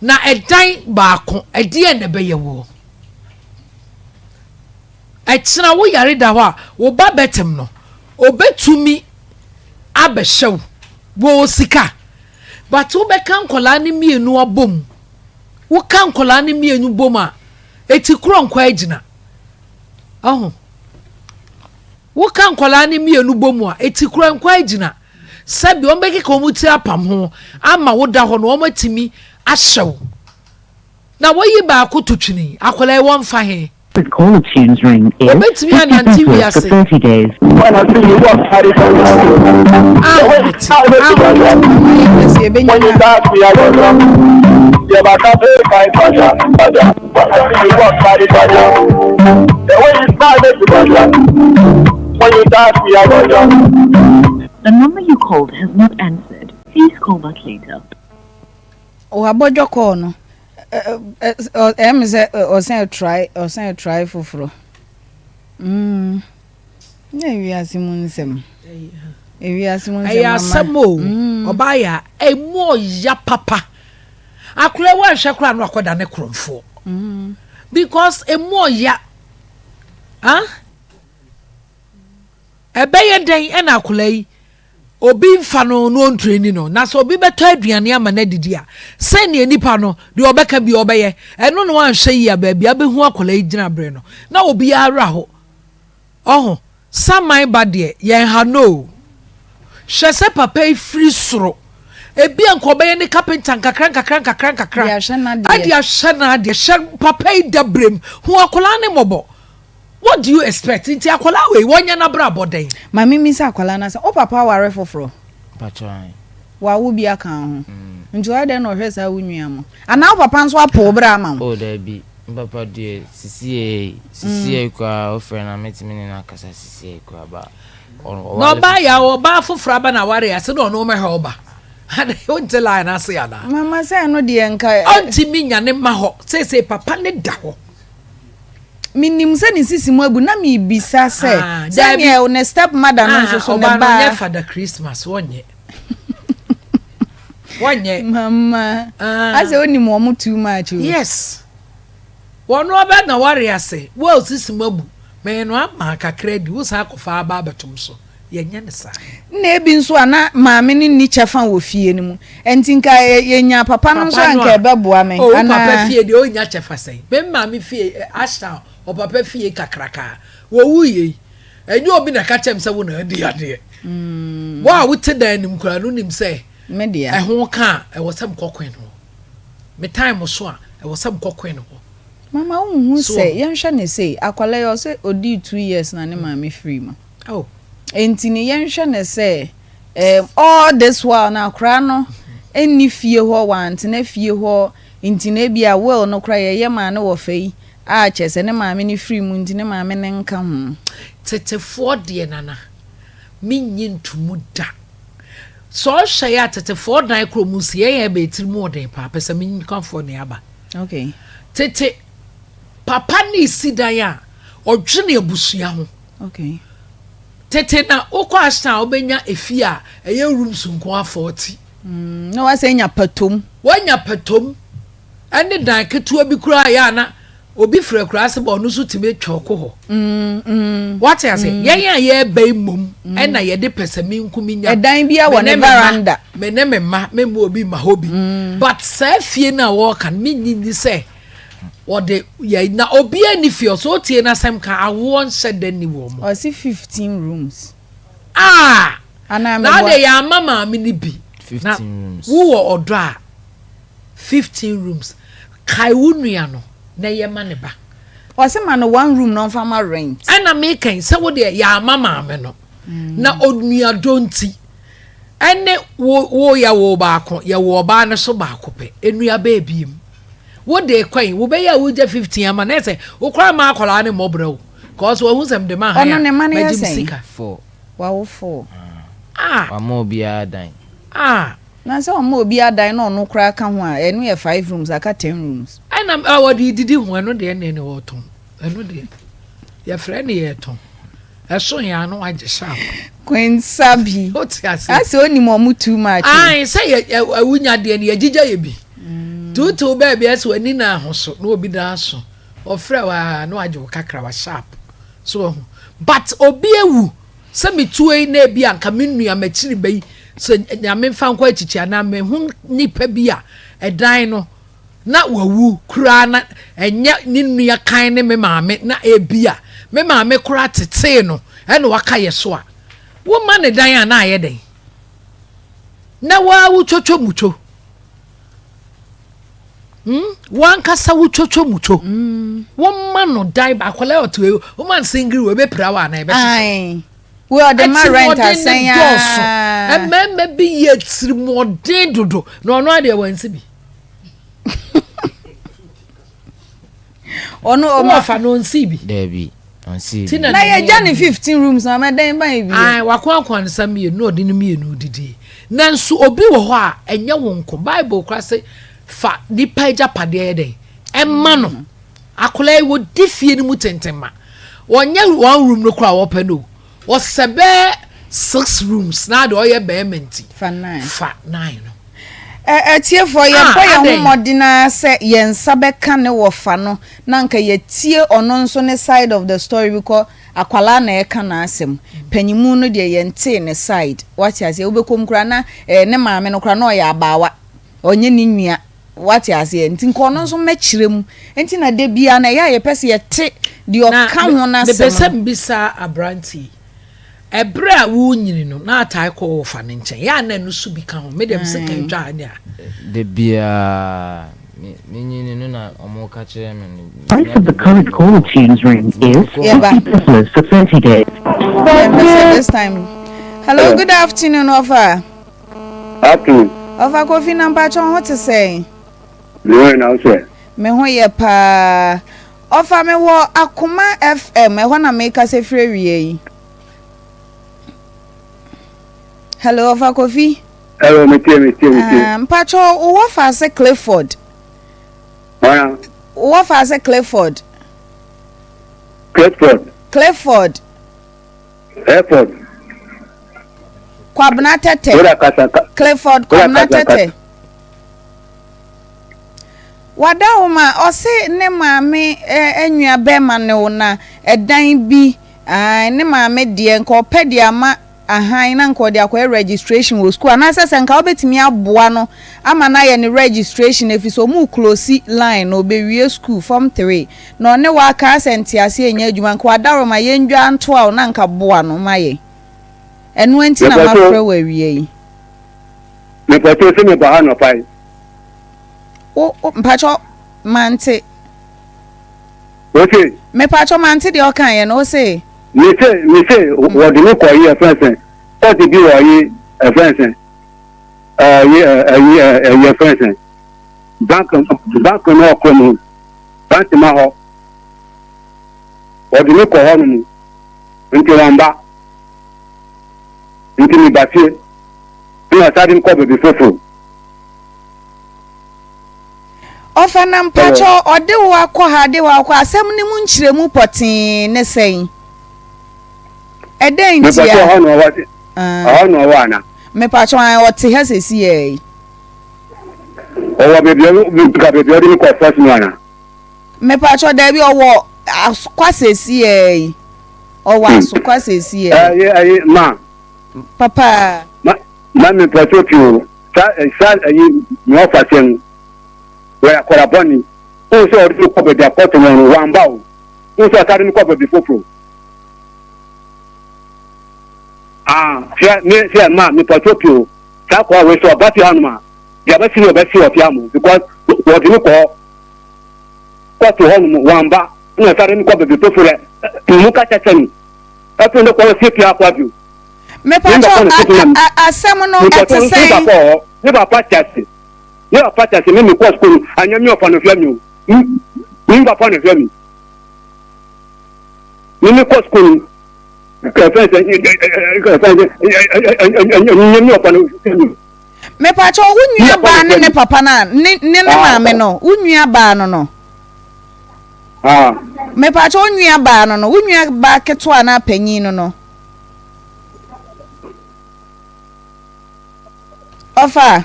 na ɛdan baako ɛdeɛ na ɛbɛyɛ woɔ ɛkyena wo yare da hɔ a wo ba bɛtem no. Obetumi abɛhyɛ wo. Wɔwɔ sika. But wobɛka nkwadaa no mmienu abom. Woka nkwadaa no mmienu bom a, eti korɔ nkɔ agyina. Ɔho. Woka nkwadaa no mmienu bom a, eti korɔ nkɔ agyina. Sɛbi wɔn bɛkeka wɔn ti apam ho ama wo da hɔ no wɔn atumi ahyɛ wo. Na wɔyi baako to twene, akwadaa yi wɔmfa he? Wɔbɛtumi anante wiase. Ahomete, ahomete. The number you called has not answered. Please call back later. Wabɔdwɔ kɔɔ no ɛyɛ me sɛ ɔsan try ɔsan try foforɔ mm na ewiase mu nsɛm ewiase mu nsɛm ɛyɛ asɛm o mm. ɔbaa yɛ a ɛmu ɔya papa akora wa nhwɛ koraa no akɔda ne korɔmfoɔ mm. because ɛmu ɔya ah ɛbɛyɛ dɛn ɛna akora yi Obi mfa no na ɔntreni no, na sɛ obi bɛtɔ aduane ama no adidi a, sɛnea nipa no, deɛ ɔbɛka biara ɔbɛyɛ. Ɛno na wanhwɛ yie a, baabi a wobɛhu akwadaa yi gyinaberɛ no, na obiara werɛ aho. Ɔho, saman ba deɛ, yɛnha no o. Hwɛ sɛ papa yi firi soro, ebia nka ɔbɛyɛ ne kapenta nkakra nkakra nkakra nkakra, De ahwɛ n'adeɛ. de ahwɛ n'adeɛ. Hwɛ papa yi dabrɛm, hu akwadaa no mmɔbɔ. What do you expect? Nti akwadaa wei wɔnyɛ n'abrabɔ dɛn? Ma me mmisa akwadaa no asɛm. Wo papa aware foforɔ? Mpakyɛw ae. Wawo bi aka wo ho? Nti ɔyɛ dɛn na ɔhwɛ saa wo nua mo? Anaa wo papa nso apo wo bra ama wo? Oh daabi, me papa deɛ sisiei, sisiei koraa wo frɛ no a mɛtumi ne no akasa sisiei koraa but ɔware Na ɔbaa yɛ a ɔbaa foforɔ aba na aware ase na ɔno ɔmɛhwɛ ɔba. Wonte line ase anaa? Mama sɛ ɛno deɛ nka. Ɔntumi nya ne mma hɔ. Seesei papa ne da hɔ. Menim sɛ ne sisi mu abu na mebisa sɛ ah, sɛdeɛ ne step mother no nso so ne ba. Ɔbaa no nyɛ Father Christmas wɔnyɛ. Wɔnyɛ. Mama ah. asɛ onim wɔn too much o. Yes. Wɔn ɔbɛ na wɔre ase wo a osisi mu abu mɛyɛ no ama kakra di wosan akɔfa aba abɛtom so. Yɛnyɛ no saa. Nna ebi nso a na maame no nni kyɛfa wɔ fie no mu. Ɛnti nka yɛnya papa no nso a nka ɛbɛboa me. Oh, wo papa fie deɛ ɔnnya kyɛfa sɛn? Me maame fie, Ashtown, ɔpapa fie kakraka. Wɔwuiɛ yi, ɛnyɛ obi na ɛka kyerɛɛ me sɛ wo na adi adeɛ. Wo a wote dan no mu koraa no wonim sɛ ɛho ka a, ɛwɔ sɛ mekɔ Queen hɔ. Me time so a, ɛwɔ sɛ mekɔ Queen hɔ. Mama wonhu sɛ, yɛnhwɛ no sei, akwadaa yi ɔse ɔdii 2 years na ne maame firii mu. Oh. Enti no yɛnhwɛ no sɛ um, all this while no akwadaa no nni fie hɔ, wantena fie hɔ, nti no ebia will no koraa yɛyɛ maa no wɔ fa yi a kyerɛ sɛ ne maame no firi mu nti ne maame no nka ho. Tetefoɔ deɛ nana mennye ntomu da. Sɛ ɔhwɛ yɛ a tetefoɔ dan koro mu si yɛn yɛ bɛyɛ tiri mu ɔden paa pɛ sɛ menkafoɔ ne aba. Okay. Tete papa ne si dan a ɔdwene abusua ho. Okay. Tete na wokɔ Ashtown a wobɛnya efie a ɛyɛ rooms nko ara 40. Na wasɛ nya patom. Wanya patom ɛne dan ketewa bi koraa yɛ a na obi firi akuraase ba ɔno nso tumi twa ɔkɔ hɔ. Wate ase? Yɛn a yɛreba yi mmom ɛna yɛde pɛsɛmenkominya. Ɛdan bi a wɔ ne veranda. Me ne me mma me mma obi mma hɔ bi. But saa fie no a wɔreka no menyi nni sɛ wɔde yɛ na obiara nni fie ɔsɛ otie n'asɛm ka awoɔ nhyɛ da nni wɔn mu. Ɔsi 15 rooms. Ah! Anaa Na meboa. ade yɛ ama maame no bi. Na 15 rooms. wowɔ ɔdɔ a 15 rooms kae wo nua no na yɛ ma ne ba. Ɔsi ma no one room na ɔnfa ma rent. Ɛna meka yi sɛ wo deɛ yɛ ama maame no na onuadɔ nti ɛne wo wo yɛ wo baako yɛ wo ɔbaa no so baako pɛ enua bɛɛ biem wo de kwan yi wo bɛyɛ a wogya 15 ama na ɛsɛ wo koraa ma akwadaa ne mmɔbrɛ o kɔɔ so wahu sɛ mede ma han Ɔno a ne ma no yɛ magye me sɛn? sika. 4. Wawo 4. Ah! Wama obiara dan. Ah! Na sɛ ɔma obiara dan na ɔno koraa ka ho a ɛno yɛ 5 rooms aka 10 rooms. Ɛna a wɔde didi ho ɛno deɛ ɛne ne wɔtɔn ɛno deɛ yɛfrɛ ne yɛtɔn ɛso yɛn ano agye sharp. Queen Sabi. O te ase. Asɛ onim ɔmo too much. Ayi sɛ yɛ awunya deɛ no yɛgyigya yɛ bi. Tuutuu baabi ɛsɛ w'ani na ahoso na obi da aso ɔfrɛ wa na wagye wo kakra wa sharp so ɔho but obi ewu. Sɛ metu ei na ebi a nka me nua m'akyiri ba yi sɛ Nyame mfa nkɔ akyikyi anaa mehu nipa bi a ɛdan no na wawu koraa na ɛnyɛ ne nua kan ne me maame na ebi a me maame koraa tetee no ɛna waka yɛ so a woma ne dan a na ayɛ dɛn na waa wotwotwo mutwo Hmm? Wankasa wo twotwo mutwo. Mm. Woma no dan akwadaa ɔte wei woma no singiri wei ebepira wa anaa ebɛhyehyɛ. Wei ɔde ma rent asɛn ya. Dɔɔso. Mmarima bi yɛ tirimɔden dodo na ɔno adeɛ wansi bi. Ɔno ɔma wɔfa no ɔnsi bi. Daabi ɔnsi bi. Na yɛgya ne 15 rooms na ɔmɛ dɛn ban bi. Ayi wakoakoa ne nsa mmienu na ɔde ne mmienu didi. Nanso obi wɔ hɔ a ɛnyɛ wo nko Bible kora sɛ fa nipa agyapadeɛ yɛ dɛn ɛma no. Akwadaa yi wɔdi fie no mu tenten ma wɔnyɛ one room no koraa wɔpɛ no wɔsɛ bɛɛ six rooms na de ɔyɛ bɛrima nti fa nine fa nine no. Atiefoɔ, yɛbɔ yɛn ho mmɔden ara sɛ yɛn nsa bɛka ne wɔfa no na anka yɛatie ɔno nso ne side of the story because akwadaa na ɛreka n'asɛm. Panyinmu no deɛ yɛntee ne side. Wate aseɛ? Wobɛkɔ mu koraa na eh, ne maame no koraa na ɔyɛ abaawa. Ɔnyɛ ne nua. Wate aseɛ? Nti nka ɔno nso mmɛkyerɛ mu. Nti na da biara no ɛyɛ a yɛpɛ sɛ yɛte deɛ Na ɔka ho no mepɛ asɛm sɛ no. mbisa aberante yi, ɛberɛ a worenyini no na atae kɔ wo wɔfa no nkyɛn, yɛ a na ɛno so bi ka ho? Me deɛ mese kan Ae. twa ha ni a. Da biara me menyini no na wɔka kyerɛ me no Price menya of the baabi a current mekɔ. caller tune's ring Nti is mekɔ Yɛba. 50 pesos for 30 days. Yɛmpɛ sɛ this time. Hello, Hello. good afternoon, wɔfa. Afternoon. Ɔfa Kofi na mpakyɛ wo ho te sɛn? Me ho yɛ na wo sɛ? Me ho yɛ paa. Ɔfa me wɔ Akoma FM ɛhɔ na me kasa firi awia yi. Hello Ɔfa Kofi. Hello me tie me tie me tie. Ah, mpakyɛ wo wɔ fa ase Clifford. Ɔna. Wo wɔ fa ase Clifford. Clifford. Clifford. Airport. Kwabena Tɛtɛ. Clifford Kwabena Tɛtɛ. Wada wo ma ɔse ne maame nua bɛrima ne wo na ɛdan bi ne maame deɛ nka ɔpɛ deɛ ama ahan na nka ɔde akɔyɛ registration wɔ school anaasɛ sɛ nka wobɛtumi aboa no ama no ayɛ ne registration ɛfiri sɛ ɔmu close line na ɔbɛwie school form 3 Na ɔne wo aka asɛ nteaseɛ nyɛ adwuma nka w'adaworoma yɛndwaa ntoa wo na nka boa no ma yɛn. Ɛno nti na mafrɛ wo awia yi. Mepɔtoo se meba ha anɔpa yi. Wo, wo, mpakyɛ mante. Wo se? Mepakyɛ mante deɛ ɔkaeɛ no, wo se? Me se, me se, wɔde me kɔ yi ɛfɛn sɛn, kɔɔte bi wɔ yi ɛfɛn sɛn, ɛyi ɛyi ɛyi ɛfɛn sɛn, bank, bank no ɔkɔ mu. Bantema hɔ. Wɔde me kɔ hɔ nom nti wɔmba. Nti meba fie na wɔsan de me kɔ baabi foforo. Ɔfa na mpakyɛw ɔde wo akɔ ha de wo akɔ asɛm no mu nkyerɛmu pɔtee ne sɛn? Ɛdɛn ntia? Mepakyɛw ɛhɔ na ɔwɔ ɛhɔ na ɔwɔ ana? Mepakyɛw an ɔte ha sɛsi yɛ yi. Ɔwɔ baabi a nka baabi a ɔde me kɔ first no ana? Mepakyɛw daabi ɔwɔ asokwa sɛsi yɛ yi. Ɔwɔ hmm. asokwa sɛsi yɛ. Ɛyɛ ɛyɛ ma. Papa. Ma ma mepakyɛw pii o sa sa ɛyi nea ɔfa sɛ no wɔyɛ akɔda bɔne. Wohu sɛ ɔde me kɔ baabi akɔto no no wamba o. Wohu sɛ ɔsa de me kɔ baabi foforo. Ah, hwɛ me hwɛ ma mepakyɛw pii o. Saa kɔɔ wei sɛ ɔba fie hanom a, deɛ ɔbɛsi no ɔbɛsi wɔ fie ha mo because wɔde no kɔɔ kɔto hɔnom wamba na ɔsare no kɔ baabi foforɔ mu ka kyɛkyɛ no ɛfei no kɔɔ sie fie akɔ abio. Mepatɔ asɛm no ɛte sɛn? Ne papa te ase ne papa te ase me mekɔ sukuu no anyɛ me ɔfa no hwɛ me o me papa no hwɛ me me mekɔ sukuu no Mepakyɛ wo nua baa ne ne papa no a ne ne ne maame no wo nua baa no no. Mepakyɛ wo nua baa no no wo nua baa ketewa anaa panyin no no. Ɔfa.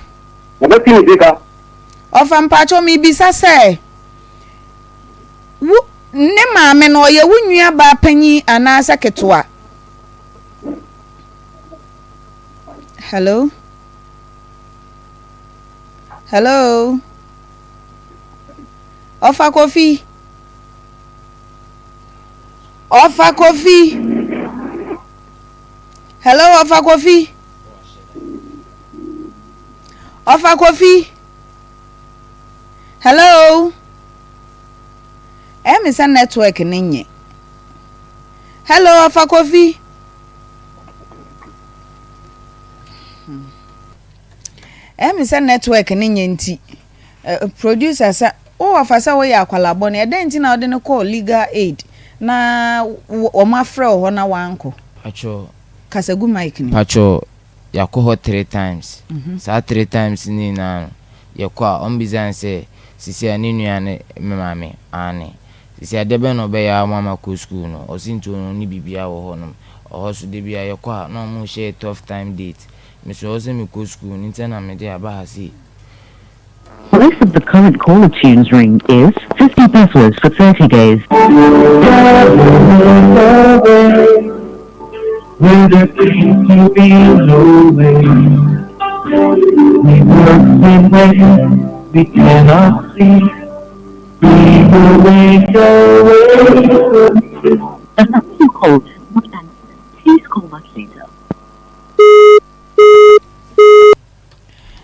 Ɔfa mpakyɛ mebisa sɛ. Wo, ne maame no, ɔyɛ wo nuabaa panyin anaasɛ ketewa? Hello? Hello? Ɔfa Kofi? Ɔfa Kofi? Hello, Ɔfa Kofi? Ɔfa Kofi? Hello? Ɛyɛ me sɛ network no nyɛ. Hello, Ɔfa Kofi? Ɛyɛ me sɛ network no nyɛ nti. Eh, producer sɛ wo wɔfa sɛ woyɛ akwadaa bɔne, ɛdɛn nti na wode no kɔɔ legal aid na wɔn afrɛ wo hɔ na wankɔ? Pacho. Kasa gu mic no mu. Pacho, yɛakɔ hɔ three times. Saa three times no nyinaa no, yɛkɔ a, wɔbisa no sɛ, sisi a ne nua ne me maame? Aane. Sisi a dɛbɛn na ɔbɛyɛ ama makɔ school no? Ɔse nti ɔno ɔnni biribiara wɔ hɔnom. Ɔhɔ so da biara yɛkɔ a, na wɔrehyɛ yɛ tough time date. Me so ɛwɔ sɛ mekɔ school no nti na mede aba ha sei. Price of the current caller tunes ring is 50 pesos for 30 days. Where there seems to be no way. We work in ways we cannot see. We will make a way for you. The number you called has not answered. Please call back later.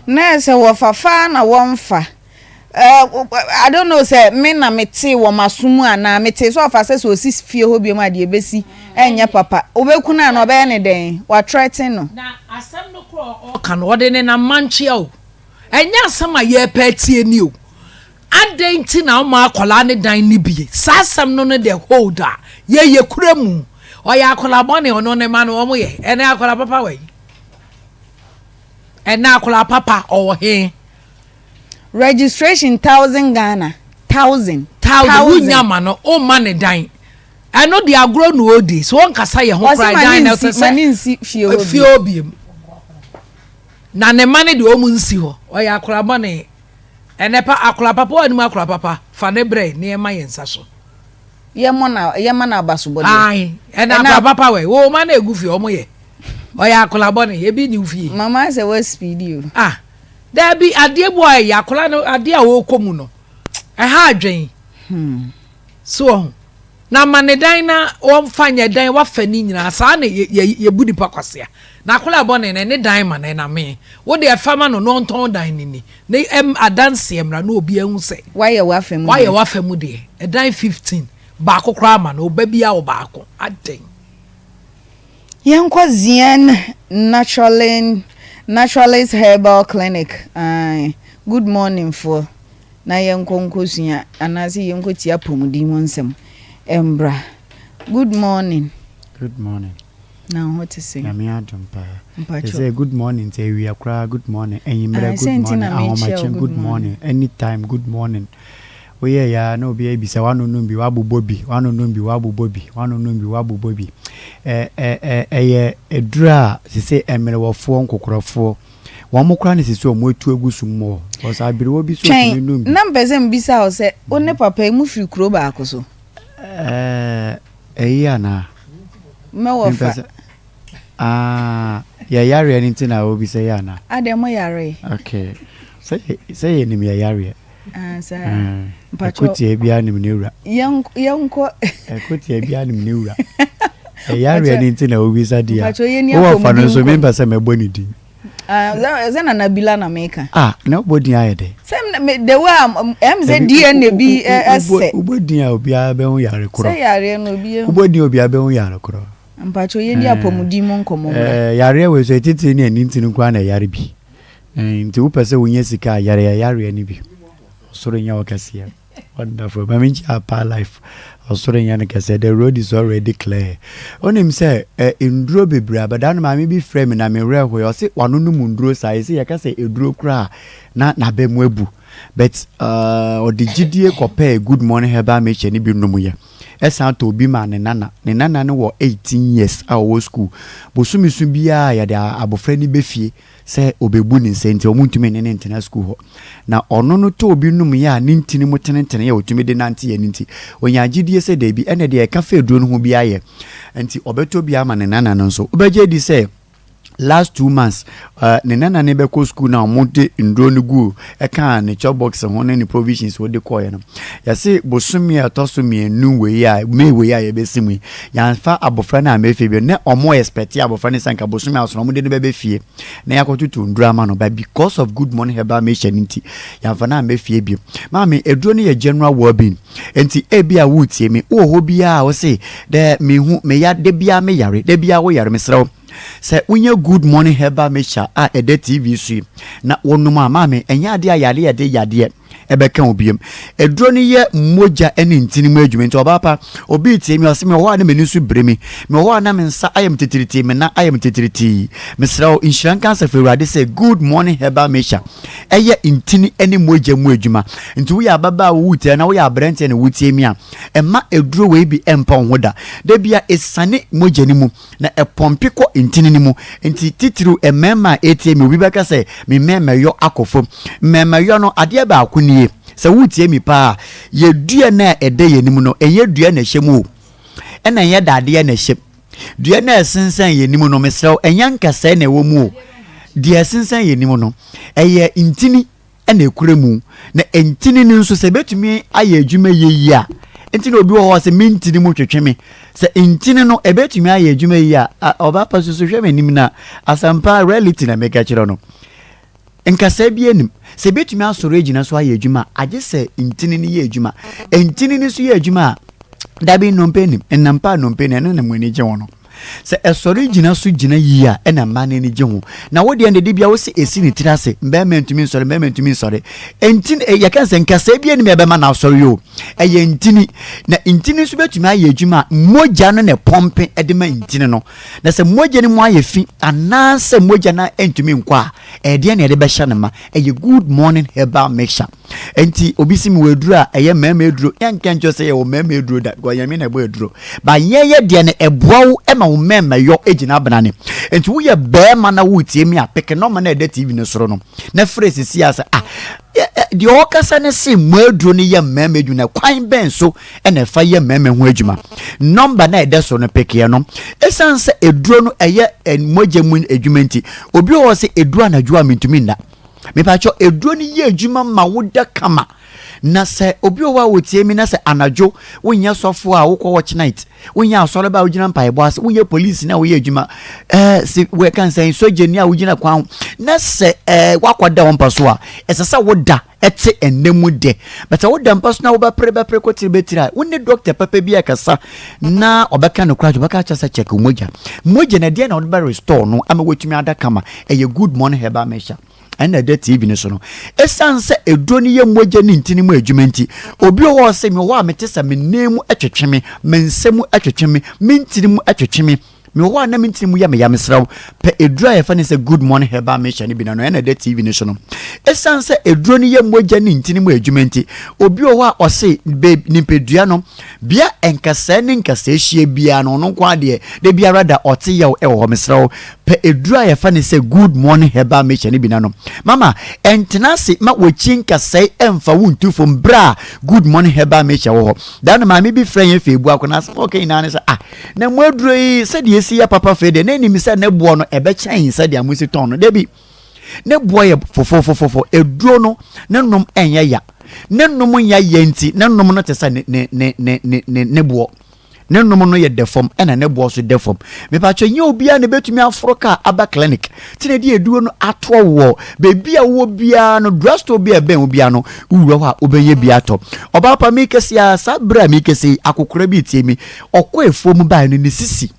Na sɛ wɔfa fa na wɔmfa. I don't know sɛ me na metee wɔ m'aso mu anaa metee sɛ ɔfa sɛ sɛ ɔsi fie hɔ biom a deɛ ɛbɛsi ɛnyɛ papa. Wobɛku no anaa ɔbɛyɛ ne dɛn? Watrɛten no. Na asɛm no korɔ a ɔka no ɔde nenam mankyea o. Ɛnyɛ asɛm a yɛrepɛ atie ni o. Adɛn nti na woma akwadaa no dan no bie? Saa asɛm no ne the hold a yɛyɛ kura mu. Ɔyɛ akwadaa bɔne ɔno ne ma no wɔn yɛ. Ɛnɛ akwadaa papa wɔ yi. Ɛnɛ akwadaa papa ɔwɔ he? Registration thousand Ghana thousand. Thousand wunya ma no o ma ne dan. Ɛno de agorɔ na odi so ɔnkasa yɛ ho koraa dan na ɛsɛ sɛ fie hɔ biem. Na ne ma ne deɛ ɔmu nsi hɔ ɔyɛ akwadaa bɔne. Ɛnɛ pa akwadaa papa wɔ anim akwadaa papa fa ne brɛ ne ɛma yɛn nsa so. Yɛmmɔ na yɛma no abasobɔdeɛ. Ae ɛnɛ akwadaa papa wɛ wo ma no egu fie ɔmo yɛ ɔyɛ akwadaa bɔne ebi ni fie. Mama sɛ wɔ speedi o. Ah daabi adeɛ bu a ɛyɛ akwadaa no adeɛ a ɔrekɔ mu no ɛha adwen. Hmm. So ɔho na ma ne dan na wɔmfa nyɛ dan wafa ne nyinaa saa na yɛbu nipa kwasea na akwadaa bɔne no ne dan ma no ɛname wo de ɛfa ma no na ɔntɔn dan no ni na ɛm adanseɛ mmra na obi ahu sɛ wayɛ w'afa mu wayɛ w'afa mu deɛ ɛdan 15 baako koraa ma no ɔba bi a ɔbaako adɛn. Yɛnkɔ Zien Naturalin Naturalist Herbal Clinic ae good morning foɔ na yɛnkɔ nkɔsua anaasɛ yɛnkɔtie apɔmuden ho nsɛm mbra good morning. Good morning. Na wo ho te sɛn? Nyame adom paa. Mpakyɛw. Sɛ good morning nti awia koraa good morning, anwummerɛ Ae, good sɛ nti morning, na mekyia wo ahomakye good good morning. morning, anytime good morning. Woyɛɛ ya na obi abisa wanonom bi, wabobɔ bi, wanonom bi, wabobɔ bi, wanonom bi, wabobɔ bi. Ɛ ɛ ɛ ɛyɛ aduro a sese mmerewɔfoɔ, nkokorɔfoɔ, wɔn koraa na sese wɔn atu agu so mu hɔ. Because aberewa bi so Twɛn, otumi nom bi. na mpɛ sɛ mbisa wo sɛ wo ne papa yi mofiri kuro baako so? Ɛɛ ɛyi anaa? Mɛwɔ Mempɛ fa. sɛ ah yɛ yareɛ no nti na wobisa yi anaa? Adɛn mo yare? Okay. Sɛ sɛ yɛnim yɛ yareɛ. Ah, saa. Mm. Mpakyɛw. Ɛkotia biara nim ne wura. Yɛn yɛnkɔ. Ɛkotia biara nim ne wura. Yɛ yareɛ no nti na wobisa di a. Mpakyɛw yɛni Wowɔ fa no apɔmuden nso nkɔmmɔ. mempɛ sɛ mɛbɔ ne din. Ah, sɛ sɛ Nana Bila na meka. Ah, na wobɔ din ayɛ dɛ. Sɛ m- me the way a ɛm sɛ Dabi, DNA bi ɛsɛ. Wobɔ din a obiara bɛhu yare korɔ. Sɛ yareɛ no obi ehu. Wobɔ din a obiara bɛhu yare korɔ. Mpakyɛw yɛni apɔmuden mu nkɔmmɔ mmra. Eh, yareɛ wei so ɛtitiri ne ani ntini nkoa na ɛyare bi. Eh, nti wopɛ sɛ wonya sika a yare yareɛ no bi. Ɔsoro nyɛ wo kɛseɛ. Wonderful. Ma menkyia Apa Life. Ɔsoro nyɛ no kɛseɛ. The road is already clear. Wonim sɛ eh, nduro bebree aba. Da no maame bi frɛ me na me werɛ hoe. Ɔse wanonom nduro saa. Ɛsɛ yɛka sɛ eduro koraa na n'aba mu abu. But uh, ɔde gyidie kɔpɛɛ Good Morning Herbal Mixture no bi nomyɛ. Ɛsan tɔɔ bi maa ne nana. Ne nana no wɔ 18 years a ɔwɔ school. Bosome so biara yɛde abɔfra no bɛ fie sɛ ɔbɛbu ne nsa nti wɔntumi ne no ntena sukuu hɔ. Na ɔno no tɔɔ bi nomyɛ a ne ntini mu tenetenee a ɔtumi de nanteɛ no nti, ɔnyaa gyidie sɛ daabi, ɛnna deɛ ɛka fa aduro no ho biara yɛ. Nti ɔbɛtɔ bi ama ne nana no nso. Wobɛgye adi sɛ. Last 2 months, ne nana ne bɛkɔ school na wɔde nduro no gu ɛka ne chop box ho ne ne provisions wɔde kɔɔɛ no. Yɛse bosome a ɛtɔ so 2 wei a May wei a yɛbɛsi mu yi, yɛamfa abɔfra no a mɛfie bi ne ɔmo expect abɔfra no sɛ nka bosome aso no ɔmo de no bɛbɛ fie na yɛakɔtoto nduro ama no, but because of Good Morning Herbal Mixture no nti, yɛamfa no a mɛfie bio. Maame, aduro no yɛ general well-being, nti ebi a wotie mi, wowɔ hɔ biara a wose dɛ mehu meya da biara meyare, da biara woyare, mesrɛ wo sɛ wonya Good Morning Herbal Mixture a ɛda TV so yi na wɔnom a, maame, ɛnyɛ adeɛ a yare yɛde yadeɛ ɛbɛka wo biom. Aduro no yɛ mogya ne ntini mu adwuma, nti ɔbaa pa obi tie mi, ɔsɛ mewɔ hɔ a na m'ani so bere mi, mewɔ hɔ a na me nsa ayɛ me titiritii, me nan ayɛ me titiritii. Mesrɛ wo, nhyira nka asafo Awurade sɛ Good Morning Herbal Mixture ɛyɛ ntini ne mogya mu adwuma. Nti woyɛ ababaa wo tie na woyɛ aberanteɛ na wotie mi a, ɛma aduro wei bi ɛmpa wo ho da. Da bia ɛsane mogya no mu na ɛpɔmpe kɔ ntini no mu. Nti titiriw mmarima a ɛtie mi, obi bɛka sɛ me mmarima yɔ akɔ fam. Mmarima yɔ no, adeɛ baako nie: sɛ wotie mi paa, yɛ dua no a ɛda yɛn anim no, ɛnyɛ dua na ɛhyɛ mu o, ɛna ɛnyɛ dadeɛ na ɛhyɛ mu. Dua no a ɛsensɛn yɛn anim no, mesrɛ wo, ɛnyɛ nkasɛɛ na ɛwɔ mu o. Deɛ ɛsensɛn yɛn anim no, ɛyɛ ntini ɛna ekura mu, na ntini no nso sɛ ebetumi ayɛ adwuma yie yie a, nti na obi wɔ hɔ sɛ me ntini mu twetwe me, sɛ ntini no ebetumi ayɛ adwuma yie a, ɔbaa pa soso hwɛ m'anim na asampa reality na meka kyerɛ no, nkasa bi anim sɛ ebetumi asɔrɔ egyina so ayɛ adwuma, agye sɛ ntini no yɛ adwuma. Ntini no nso yɛ adwuma a, dabi, nnompe nim nnampa nnompe na ɛno na mo ani gye ho no. Sɛ ɛsɔre gyina so gyina yie a, ɛna mmaa no ani gye ho. Na wo deɛ, dede bia wo sɛ esi ne tiri ase, mbɛrima ntumi nsɔre, mbɛrima ntumi nsɔre. Ntini, yɛka sɛ nkasa bi anim ɛbɛma na asɔre o, ɛyɛ ntini. Na ntini nso bɛtumi ayɛ adwuma a, mogya no na ɛpɔmpe ɛde ma ntini no. Na sɛ mogya no mu ayɛ fi anaasɛ mogya no ntumi nkɔ a, ɛdeɛ na yɛde bɛhyɛ no ma ɛyɛ Good Morning Herbal Mixture. Nti obi si mi wɔ aduro a ɛyɛ mmarima aduro, yɛnka nkyɛn sɛ yɛwɔ mmarima aduro da, because Nyame na ɛbɔ aduro ba. Yɛyɛ deɛ no ɛboa wo ɛma wo mmarima yɔ gyina abena ne. Nti woyɛ bɛrima na wotie mi a, pick number na ɛda TV no soro no na frɛ sisi a sɛ ah, deɛ ɔkasa ne se mo aduro no yɛ mmarima adwuma na kwan bɛn so ɛna ɛfa yɛ mmarima ho adwuma. Number na ɛda so no, pickeɛ no. Ɛsiane sɛ aduro no ɛyɛ mogya mu adwuma nti, obi wɔ hɔ sɛ aduro anadwo a mentumi nna. Mepakyɛ, aduro no yɛ adwuma ma woda kama. Na sɛ obi wɔ hɔ a wɔtie mi na sɛ anadwo wonyɛ sɔfo a wokɔ watch night, wonyɛ asɔre ba a wogyina mpaebɔ ase, wonyɛ polisi na woyɛ adwuma si wɔka nsɛn sogyani a wogyina kwan ho, na sɛ wakɔda wɔn mpa so a, ɛsɛ sɛ woda ɛte ɛnɛ mu dɛ bɛtɛ woda mpa so na wobɛpere bɛpere kɔtiri bɛtiri a, wo ne dɔkta papa bi akasa na ɔbɛka no koraa, ɔbɛka kyerɛ sɛ check mogya. Mogya na ɛdeɛ na ɔde bɛ restore no ama wɔatumi ada kama. Ɛyɛ Good Morning Herbal Mixture ɛna ɛda TV no so no. Ɛsiane sɛ eduro no yɛ mogya ne ntini mu adwuma nti, obi wɔ hɔ sɛ mewɔ hɔ a mete sɛ me nan mu twetwe me, me nsa mu twetwe me, me ntini mu twetwe me, mewɔ hɔ a na me ntini mu yɛ me ya, mesrɛ wo, pɛ eduro a yɛfɛ ne sɛ Good Morning Herbal Mixture no bi na no ɛna ɛda TV no so no. Ɛsiane sɛ eduro no yɛ mogya ne ntini mu adwuma nti, obi wɔ hɔ a ɔse nipadua no bea nkasɛɛ ne nkasɛɛ hyia biara no, ɔno nko adeɛ da biara da ɔte yaw ɛwɔ hɔ, mesrɛ wo, pɛ eduro a yɛfa ne sɛ Good Morning Herbal Mixture no bi na no. Mama, ɛntena ase ma wɔkyi nkasɛe ɛmfa wo ntu fam berɛ a Good Morning Herbal Mixture wɔ hɔ. Da no maame bi frɛ yɛn fɛ ebu akɔ na asɛm a ɔka nyinaa ne sɛ, ah, na mo aduro yi sɛdeɛ esi yɛ papa fɛ deɛ, na anim sɛ ne boɔ no ɛbɛkyɛn sɛdeɛ mo si tɔn no. Dabi, ne boɔ yɛ fofofofofo. Eduro no ne nom ɛnyɛ ya, ne nom nyɛ ya, nti ne nom no te sɛ ne ne ne ne ne ne ne boɔ. Ne nom no yɛ dɛ fam ɛna ne boɔ so dɛ fam. Mepatwa nyɛ obiara na ebetumi aforo kaa aba clinic tí na ɛde eduro no atoɔ wɔ beebi a wɔ biara no. Drugstore bi a ɛbɛn obiara no, wowura hɔ a wobɛnyɛ bi atɔ. Ɔbaa pa, mi kɛse a saa bere a mi kɛse yi, akokora bi tie mi, ɔkɔ efuo mu baa no, ne sisi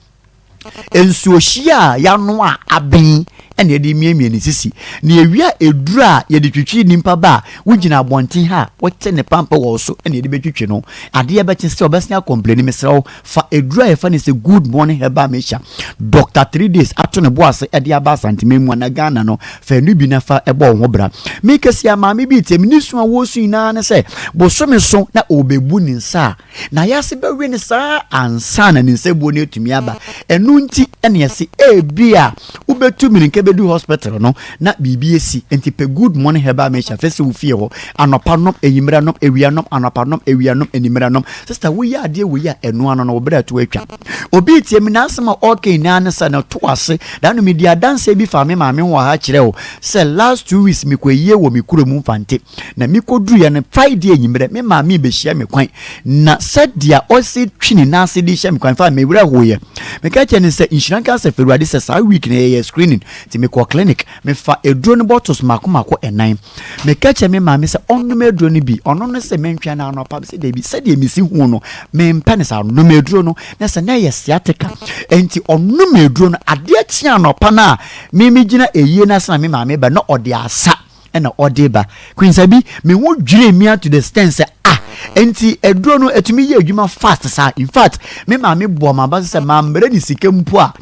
nsuohyia a yɛano a aben ɛna yɛde miamia ne sisi na ewia. Eduro a yɛde twitwi nipa ba a wogyina abɔnten ha a wɔte ne pampa wɔ so ɛna yɛde bɛtwitwi no, adeɛ bɛkye sɛ ɔbɛsen acomplain. Mesrɛ wo, fa eduro a yɛfa ne sɛ Good Morning Herbal Mixture, Doctor Three Days ato ne bo ase ɛde aba Asantema mu ana Ghana no, fa ɛnu bi na fa ɛbɔ wo ho bra. Mekasi a maame bi tie me, ne su a wɔsu nyinaa ne sɛ bosome so na ɔbɛbu ne nsa a na yɛase bɛwe ne saa ansa na ne nsa buo no atumi aba. Ɛno nti ɛne yɛse ebi a wobɛtu mmirika. Wobɛdu hospital no na biribi asi. Nti pɛ Good Morning Herbal Mixture fɛ sɛ wo fie hɔ. Anɔpa nom, anwummerɛ nom, awia nom, anɔpa nom, awia nom, anwummerɛ nom. Sister, woyɛ adeɛ wei a, ɛno ano no, wo berɛ to atwa. Obi retie me, n'asɛm a ɔreka nyinaa ne sɛ, no to ase. Da no medi adanseɛ bi faa me maame ho wɔ ha kyerɛ wo sɛ last 2 weeks mekɔ ayie wɔ me kurom Mfante. Na mekɔduruiɛ no, Friday anwummerɛ, me maame rebɛhyia me kwan. Na sɛdeɛ ɔsi twe ne nan ase de hyɛ me kwan, fa me werɛ hoeɛ. Meka kyerɛ no sɛ nhyira nka Asafo Awurade sɛ saa week no yɛyɛ screening. Nti mekɔɔ clinic, mefa aduro no bottles mako mako ɛnan. Meka kyerɛ me maame sɛ ɔnnom aduro no bi. Ɔno no sɛ mentwɛn no anɔpa. Mesɛ dabi, sɛdeɛ mesi hu no, mempɛ no saa. Nom aduro no. Na sɛ na ɛyɛ sciatica. Nti ɔnom aduro no, adeɛ kye anɔpa no a, me megyina ayie no ase na me maame ba na ɔde asa ɛna ɔde ba. Queen Sabi, me ho dwiri me to the extent sɛ, ah, nti aduro no etumi yɛ adwuma fast saa. In fact, me maame bɔ ma ba sɛ mammrɛ ne sika mpo a,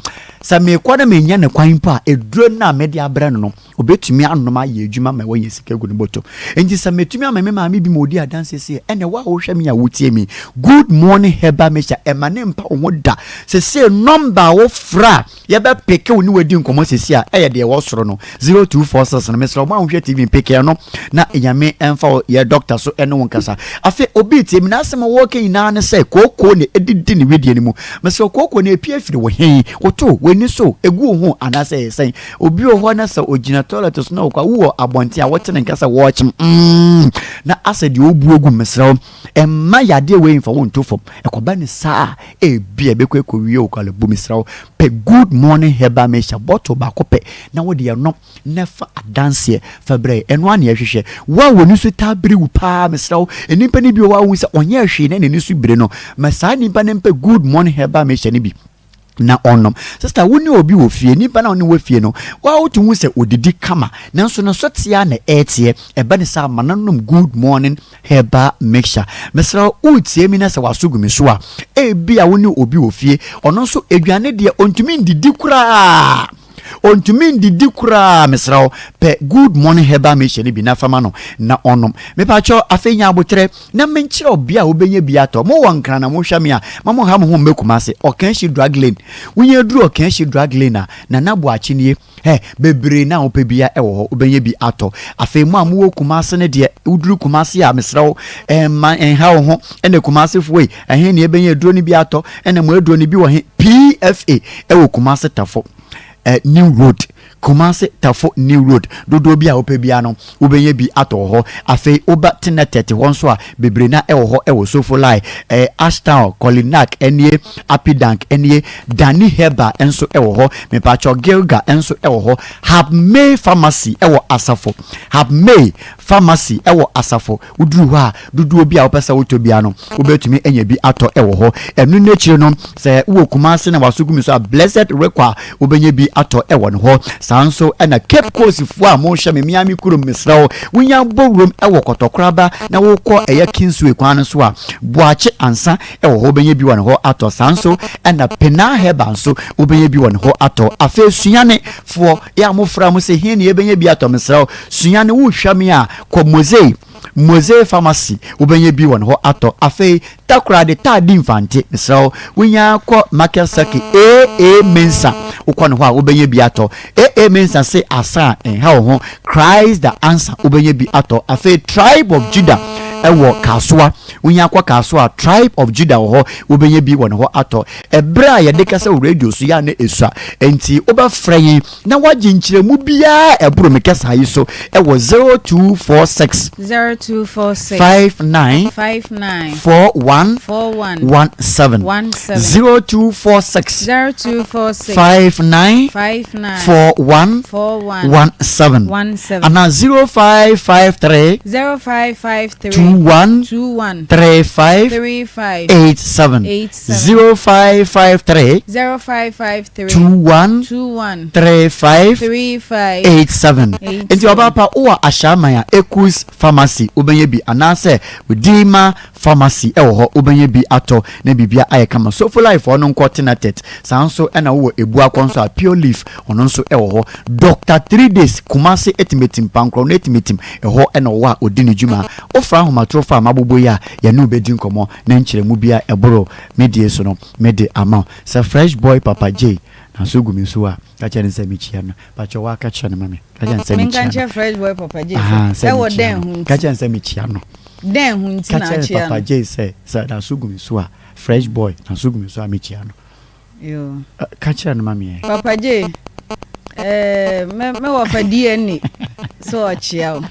sɛ mekɔ na menya ne kwan mpo a, aduro no a mede abrɛ no no, obetumi anom ayɛ adwuma ma wɔnyɛ sika gu ne bɔtɔ. Nti sɛ metumi ama me maame bi ma odi adanse sɛ ɛnɛ wo a wohwɛ me a wotie me, Good Morning Herbal Mixture, ɛma ne mpa wo ho da. Sɛ number a wofra a yɛbɛpeke wo ne wadi nkɔmmɔ sɛsi a, ɛyɛ deɛ ɛwɔ soro no, 0246 no. Mesrɛ wo a wohwɛ TV, mpeke no na Nyame ɛmfa wo yɛ doctor so ɛne wo nkasa. Afei obi tie mi, n'asɛm a wɔreka nyinaa ne sɛ kooko ne ɛdidi ne wedie no mu. Mesrɛ wo, kooko ne epie firi wo he woto w'ani so egu wo ho anaasɛ ɛyɛ sɛn? Obi wɔ hɔ na sɛ ogyina toilet so na ɔkɔ a, wowɔ abɔnten a wɔte ne nka sɛ wɔrekyem na asɛ deɛ ɔbu agu. Mesrɛ wo, ɛmma yadeɛ wei mfa wo nto fam. Ɛkɔba ne saa a, ebi a ɛbɛkɔ ɛkɔwie wo kɔla bu. Mesrɛ wo, pɛ Good Morning Herbal Mixture bottle baako pɛ na wode ɛnom na fa adanseɛ fa brɛ. Ɛno a na yɛhwehwɛ. Wo a w'ani so taa bere wo paa, mesrɛ wo, nnipa no bi wɔ hɔ a wohu sɛ ɔnyɛ hwee na n'ani so bere no, ma saa nnipa no mpɛ Good Morning Herbal Mixture no bi na ɔnom. Sister, wo ne obi wɔ fie, nipa na ɔne wɔ fie no, wa wotu hu sɛ odidi kama nanso ne so tea na ɛɛteɛ. Ɛba ne saa, ma no nom Good Morning Herbal Mixture. Mesrɛ wo, wotie mi na sɛ waso gu mi so a, ebi a wo ne obi wɔ fie, ɔno nso aduane deɛ ɔntumi ndidi koraa, ɔntumi ndidi koraa, mesrɛ wo, pɛ Good Morning Herbal Mixture no bi na fama no na ɔnom. Mepakyɛw, afei nya abotrɛ na menkyerɛ ɔbea a wobɛnya bi atɔ. Mowɔ Nkran na mohwɛ me a, ma mo ha mo ho mmɛ Kumase, Ɔkanhyi Drug Lane. Wonya duru Ɔkanhyi Drug Lane a, Nana Boakye nie. Hɛ, bebree na wopɛ bia ɛwɔ hɔ, wobɛnya bi atɔ. Afei mo a mowɔ Kumase no deɛ, woduru Kumase a, mesrɛ wo, ɛmma ɛnha wo ho. Ɛna Kumasefoɔ yi, ɛhe ne yɛbɛnya aduro no bi atɔ? Ɛna mo aduro no bi wɔ he? PFA ɛwɔ Kumase Tafo New Road. Kumase Tafo New Road, dodoɔ bi a wopɛ bia no, wobɛnya bi atɔ wɔ hɔ. Afei woba Tenetɛte hɔ nso a, bebree na ɛwɔ hɔ, ɛwɔ Sofo Line, Ashtown, Kolinak ɛnie, Apidank ɛnie, Dani Herbal nso ɛwɔ hɔ. Mepakyɛw, Gilga nso ɛwɔ hɔ. Habmay Pharmacy ɛwɔ Asafo. Habmay Pharmacy ɛwɔ Asafo. Woduru hɔ a, dodoɔ bi a wopɛ sɛ wotɔ bia no, wobɛtumi anya bi atɔ ɛwɔ hɔ. Ɛno n'akyire no, sɛ wowɔ Kumase na waso gu mi so a, Blessed Rekwa, wobɛnya bi atɔ ɛwɔ ne hɔ. Saa nso ɛna Cape Coast foɔ a mohwɛ me, Miami kurom, mesrɛ wo, wonya bɔ wurom ɛwɔ Kɔtɔkoraba na wokɔ ɛyɛ Kingsway kwan no so a, Boakye Ansa ɛwɔ hɔ, wobɛnya bi wɔ ne hɔ atɔ. Saa nso ɛna Penal Herbal nso, wobɛnya bi wɔ ne hɔ atɔ. Afei Sunyani foɔ yɛ a mofra mo sɛ hin ne yɛbɛnya bi atɔ, mesrɛ wo, Sunyani, wohwɛ me a, kɔ Mose Pharmacy, wobɛnya bi wɔ ne hɔ atɔ. Afei Takoradi Taadi Mfante, mesrɛ wo, wonya kɔ Market Circle, AA Mensa, wokɔ ne hɔ a, wobɛnya bi atɔ. AA Mensa se asa a ɛnha wo ho, Christ the Answer, wobɛnya bi atɔ. Afei Tribe of Judah ɛwɔ Kasoa, wonya kɔ Kasoa, Tribe of Judah wɔ hɔ, wobɛnya bi wɔ ne hɔ atɔ. Ɛberɛ a yɛde kasa wɔ radio so yɛ a na ɛsua, enti wobɛfrɛ yɛn na woagye nkyerɛmu biara ɛboro me kasa yi so ɛwɔ 0246 0246 59 59 41 41 17. 17. 0246 0246 59 59 41 41 17 17. Ana 0553 0553 21 21 35 35 87. 87. 0553 0553 21 21 35 35 87. 87. Nti ɔbaa pa, wowɔ Ahyɛaman a, Ecus Pharmacy, wobɛnya bi, anaasɛ Dima Pharmacy ɛwɔ hɔ, wobɛnya bi atɔ na biribia ayɛ kama. Sofo Life, ɔno nkɔ Tenatet. Saa nso ɛna wowɔ Ebuakɔ nso a, Pure Leaf, ɔno nso ɛwɔ hɔ. Doctor 3 Days, Kumase Etimetim, Pankorɔ no Etimetim, ɛhɔ ɛna ɔwɔ a ɔdi ne dwuma. Wofra ahomatorofo a mabobɔ yi a, yɛne wo bɛdi nkɔmmɔ na nkyerɛmu bi a ɛboro medie so no mede ama wo sɛ Fresh Boy Papa J. N'aso gu me so a, ka kyerɛ no sɛ mekyia no. Pakyɛ wa ka kyerɛ no ma me. Ka kyerɛ no sɛ Menka mekyia no. nkyerɛ Fresh Boy Papa J Ahaa, sɛ sɛ ɛwɔ mekyia dɛn no. ho Ka nti? kyerɛ no sɛ mekyia no. Dɛn ho nti Ka na kyerɛ no akyia Papa no? J sɛ sɛ n'aso gu me so a, Fresh Boy, n'aso gu me so a mekyia no. Yoo. Ka kyerɛ no ma me ɛ. Papa J, eh, me, me wɔfa DNA sɛ ɔkyea wo.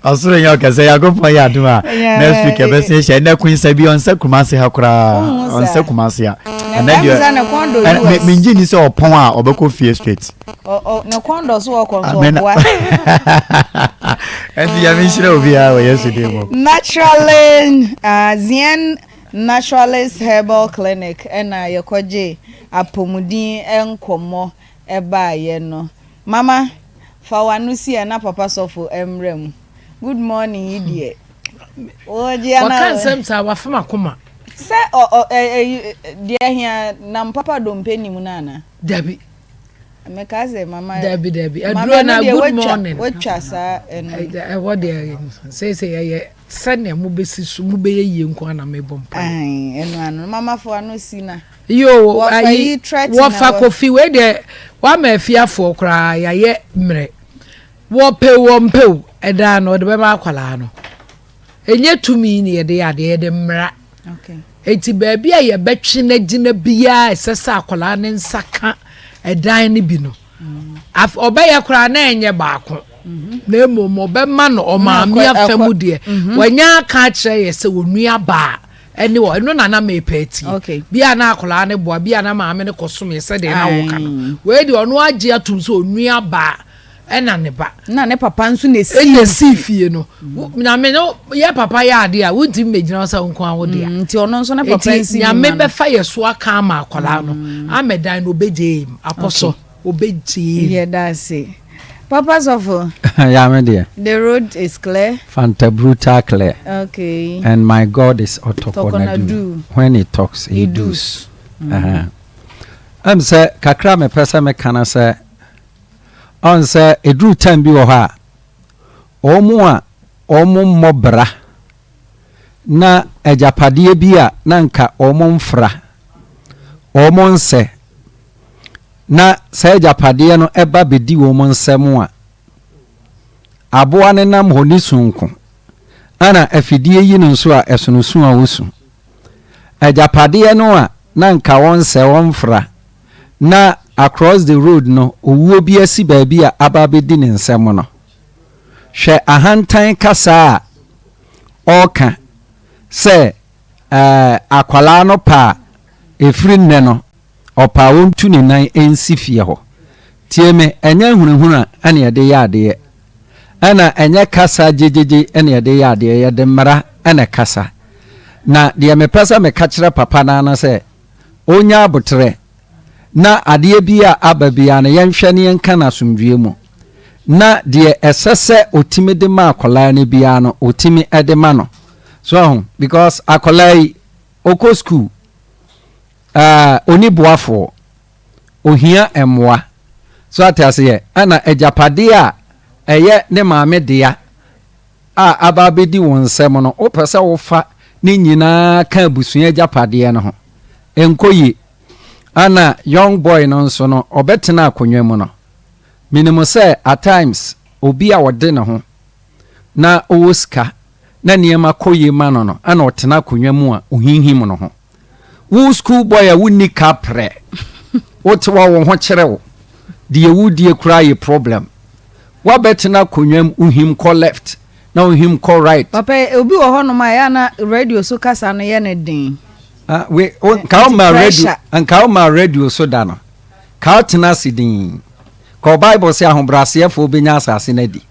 Ɔsoro nyɛ ɔkɛsɛ Nyankopɔn yɛ adom a next week ɛbɛsɛ hyɛ ɛnɛ Queen bi ɔnsɛ Kumasi ha koraa ɔnsɛ Kumasi ha ɛnɛ deɛ mengye ni sɛ ɔpɔn a ɔbɛkɔ fie straight. Ne kɔn dɔ so ɔkɔ nso ɔboa. Ɛnti Nyame nhyira obiara wɔ Yesu din mu. Naturally, uh, Zien Naturalist Herbal Clinic na yɛkɔgyee apɔmuden nkɔmmɔ baeɛ no. Mama, fa w'ano si ɛ na Papa Sɔfo mmra mu. Good morning yi deɛ, wogye ana? Waka nsɛm saa, wafa m'akoma. Sɛ ɔ ɔ ɛ ɛ deɛ hia nam papa dompe nim no ana? Dabi. Mekaa sɛ mama. Dabi dabi. Aduro na good morning. Watwa saa ɛno. Ɛhɔ deɛ seesei ɛyɛ Sɛnea mobɛsi so, mobɛyɛ yie nko ara na mebɔ mpaeɛ. Ae, ɛno ano. Mama fo ano si na. Yoo, Wɔfa ayi, yi threaten na wɔfa wɔ. Kofi, wei deɛ wama afiafoɔ koraa yɛayɛ mmerɛ. Wɔpɛ o, wɔmpɛ o, ɛdan no ɔde bɛma akwadaa no. Ɛnyɛ tumi na yɛde yɛ adeɛ, yɛde mmara. Okay. Enti baabi a yɛbɛtwe no agyina biara ɛsɛ sɛ akwadaa no nsa ka ɛdan no bi no, Af ɔbɛyɛ koraa na ɛnyɛ baako na mmom ɔbɛma no ɔmaame afa mu deɛ mhm. wanya aka akyerɛ yɛ sɛ onua baa ɛne wɔ ɛno na na mepɛ atie bi a na akwadaa ne boa bi a na maame ne kɔsom yɛ sɛdeɛ na wɔka no wei deɛ ɔno agye atum sɛ onua baa ɛna ne ba. Na ne papa nso na esi. Ɛna esi fie no. Nyame no yɛ papa yɛ adeɛ a wontumi mmɛgyina hɔ sɛ wo nko ara wo dea. Mm, nti ɔno nso ne papa nsi bi ma no. Nyame bɛfa yɛ so aka ama akwadaa no mm. amɛdan no obɛgyee mu apɔsɔ obɛgyee mu. Yɛda ase. Papa sɔfo. Yeah, me dear. The road is clear. Fanta brutal clear. Okay. And my God is Otokonadu. When he talks, he, he does. Mm. Uh-huh. I'm sɛ kakra mepɛ sɛ meka no sɛ ɔn sɛ ɛduru time bi wɔ hɔ a Wɔn a wɔmmɔ bra na agyapadeɛ bi a na anka wɔmfra, wɔnsɛ, na saa agyapadeɛ no ba bɛdi wɔn nsam a, aboa no nam hɔ ne su nko, ɛna afidie yi no nso a ɛsono su a ɔsu. Agyapadeɛ no a na anka wɔnsɛ, wɔmfra, na across the road no owuo bi asi baabi a aba abɛdi ne nsam no, hwɛ ahantan kasa a ɔreka sɛ ɛɛ akwadaa no pɛ a ɛfiri nnɛ no ɔpɛ a ɔntu ne nan nsi fie hɔ. Tie me, ɛnyɛ ahunahuna na yɛde yɛ adeɛ, ɛna ɛnyɛ kasa gyegyegye na yɛde yɛ adeɛ, yɛde mmara na ɛkasa. Na deɛ mepɛ sɛ meka kyerɛ papa no ara ne sɛ, Ɔnya aboterɛ, na adeɛ bi a aba biara no yɛnhwɛ na yɛnka no asomdwoeɛ mu, na deɛ ɛsɛ sɛ ɔtumi de ma akwadaa no biara no ɔtumi de ma no. So ahu, because akwadaa yi ɔkɔ school, uh, ɔni boafoɔ, ɔhia mmoa. So ate aseɛ, ɛna agyapadeɛ a ɛyɛ ne maame dea a aba abɛdi wo nsam no, wopɛ sɛ wofa ne nyinaa ka abusua agyapadeɛ no ho. Ɛnkɔ yie. Ɛna young boy no nso no, ɔbɛtena akonnwa mu no, menim sɛ at times obi a ɔde ne ho na ɔwɔ sika na nneɛma kɔ yie ma no no, ɛna ɔtena akonnwa mu a ɔhinhim no ho. Wo school boy a wonni kaprɛ, wote hɔ a wo ho kyere wo, deɛ wodie koraa yɛ problem. Woabɛtena akonnwa mu, wohim kɔ left na wohim kɔ right. Papa, obi wɔ hɔnom a ɛyɛ a na radio so kasa no yɛ no den. Ah, we, o, nka wo ma radio, nka wo ma radio so da no, ka wotena ase din. Ka Bible sɛ ahobrɛaseɛfoɔ bɛnya asase no adi.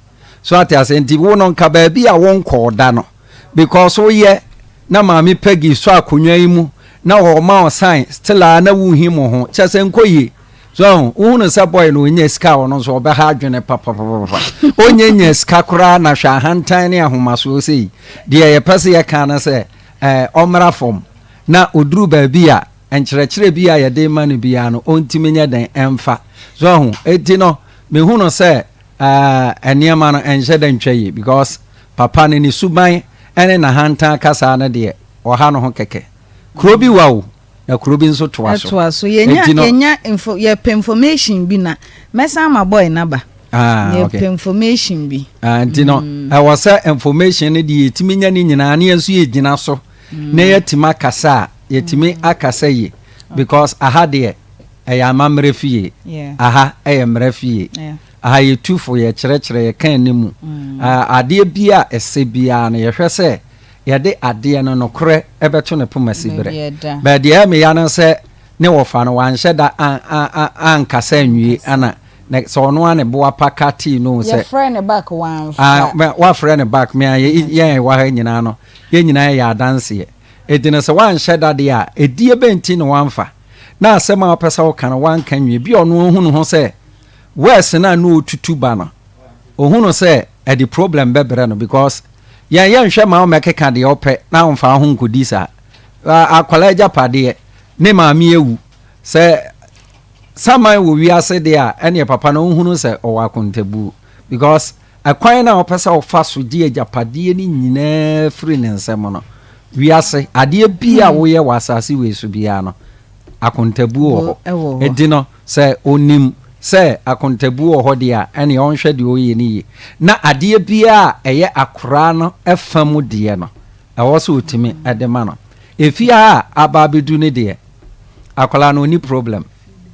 So ate ase nti wo no nka baabi a wonkɔɔ da no, Because wo yɛ na maame Peggy sɔ akonwa yi mu na ɔma wo sign still a na wo him wo ho kyɛ sɛ nkɔ yie so ahu wo hunu sɛ boy no ɔnya sika a ɔno nso ɔbɛha adwene papapapa ɔnya nya sika koraa na hwɛ ahantan ne ahomasoɔ sei deɛ yɛpɛ sɛ yɛka no sɛ ɛɛ ɔmmra fam na ɔduru baabi a nkyerɛkyerɛ bi a yɛde ma no biara no ɔntumi nyɛ dɛn ɛmfa so ahu eti no mehunu sɛ ɛɛ nneɛma no ɛnhyɛ dɛ ntwa yie because Papa no ne suban ne n'ahantan kasa no deɛ, ɔha no ho kɛkɛ. Kuro bi wa o, Na kuro bi nso toa so. Ɛtoa so. Yɛnya Enti no, yɛnya info yɛpɛ information bi na mɛsan ama boy no aba. Ah, Yɛpɛ okay. information bi. Ah, nti no ɛwɔ sɛ information no deɛ yɛtumi nya ne nyinaa ne yɛn nso yɛgyina so na yɛatumi akasa a yɛtumi akasa yie because aha deɛ ɛyɛ amammerɛ fie. Aha ɛyɛ mmara fie. Aha yɛtu fo, yɛkyerɛkyerɛ, yɛka anim. Ah, adeɛ bi a ɛsɛ biara no yɛhwɛ sɛ yɛde adeɛ no nokorɛ ɛbɛto ne poma si berɛ. Baabi ɛda. But deɛ ɛyɛ me ya no sɛ ne wɔfa no wanhyɛ da an, an, an, ankasa anwie ana na sɛ ɔno ara ne boa pa ka tii no sɛ Yɛfrɛ ne back wamfa. Ah, wafrɛ no back me a yɛn ɛwɔ ha nyinaa no yɛn nyinaa yɛ adanseɛ. Enti no sɛ wanhyɛ da deɛ a ɛdie bɛn nti na wamfa na asɛm a wopɛ sɛ woka no wanka nwie bi a ɔno ɔhu ne ho sɛ worse no a na ɔtutu ba no ɔhu no sɛ ɛde problem bɛbrɛ no because yɛn yɛnhwɛ ma womɛkeka deɛ wopɛ na womfa wo ho nkɔdi saa. Akwadaa agyapadeɛ ne maame awu sɛ saman wɔ wiase deɛ a ɛneɛ papa no ɔnhunu sɛ ɔwɔ akontabuo because ɛkwan no a ɔpɛ sɛ ɔfa so gye agyapadeɛ no nyinaa firi ne nsam no wiase adeɛ bi a woyɛ wɔ asase wei so biara no akontabuo wɔ hɔ. Enti no sɛ ɔnim sɛ akontabuo wɔ hɔ deɛ a ɛneɛ ɔnhwɛ deɛ ɔyɛ no yie na adeɛ biara a ɛyɛ akoraa no fa mu deɛ no ɛwɔ sɛ ɔtumi de ma no. Efie a aba abɛdu no deɛ akwadaa no ɔni problem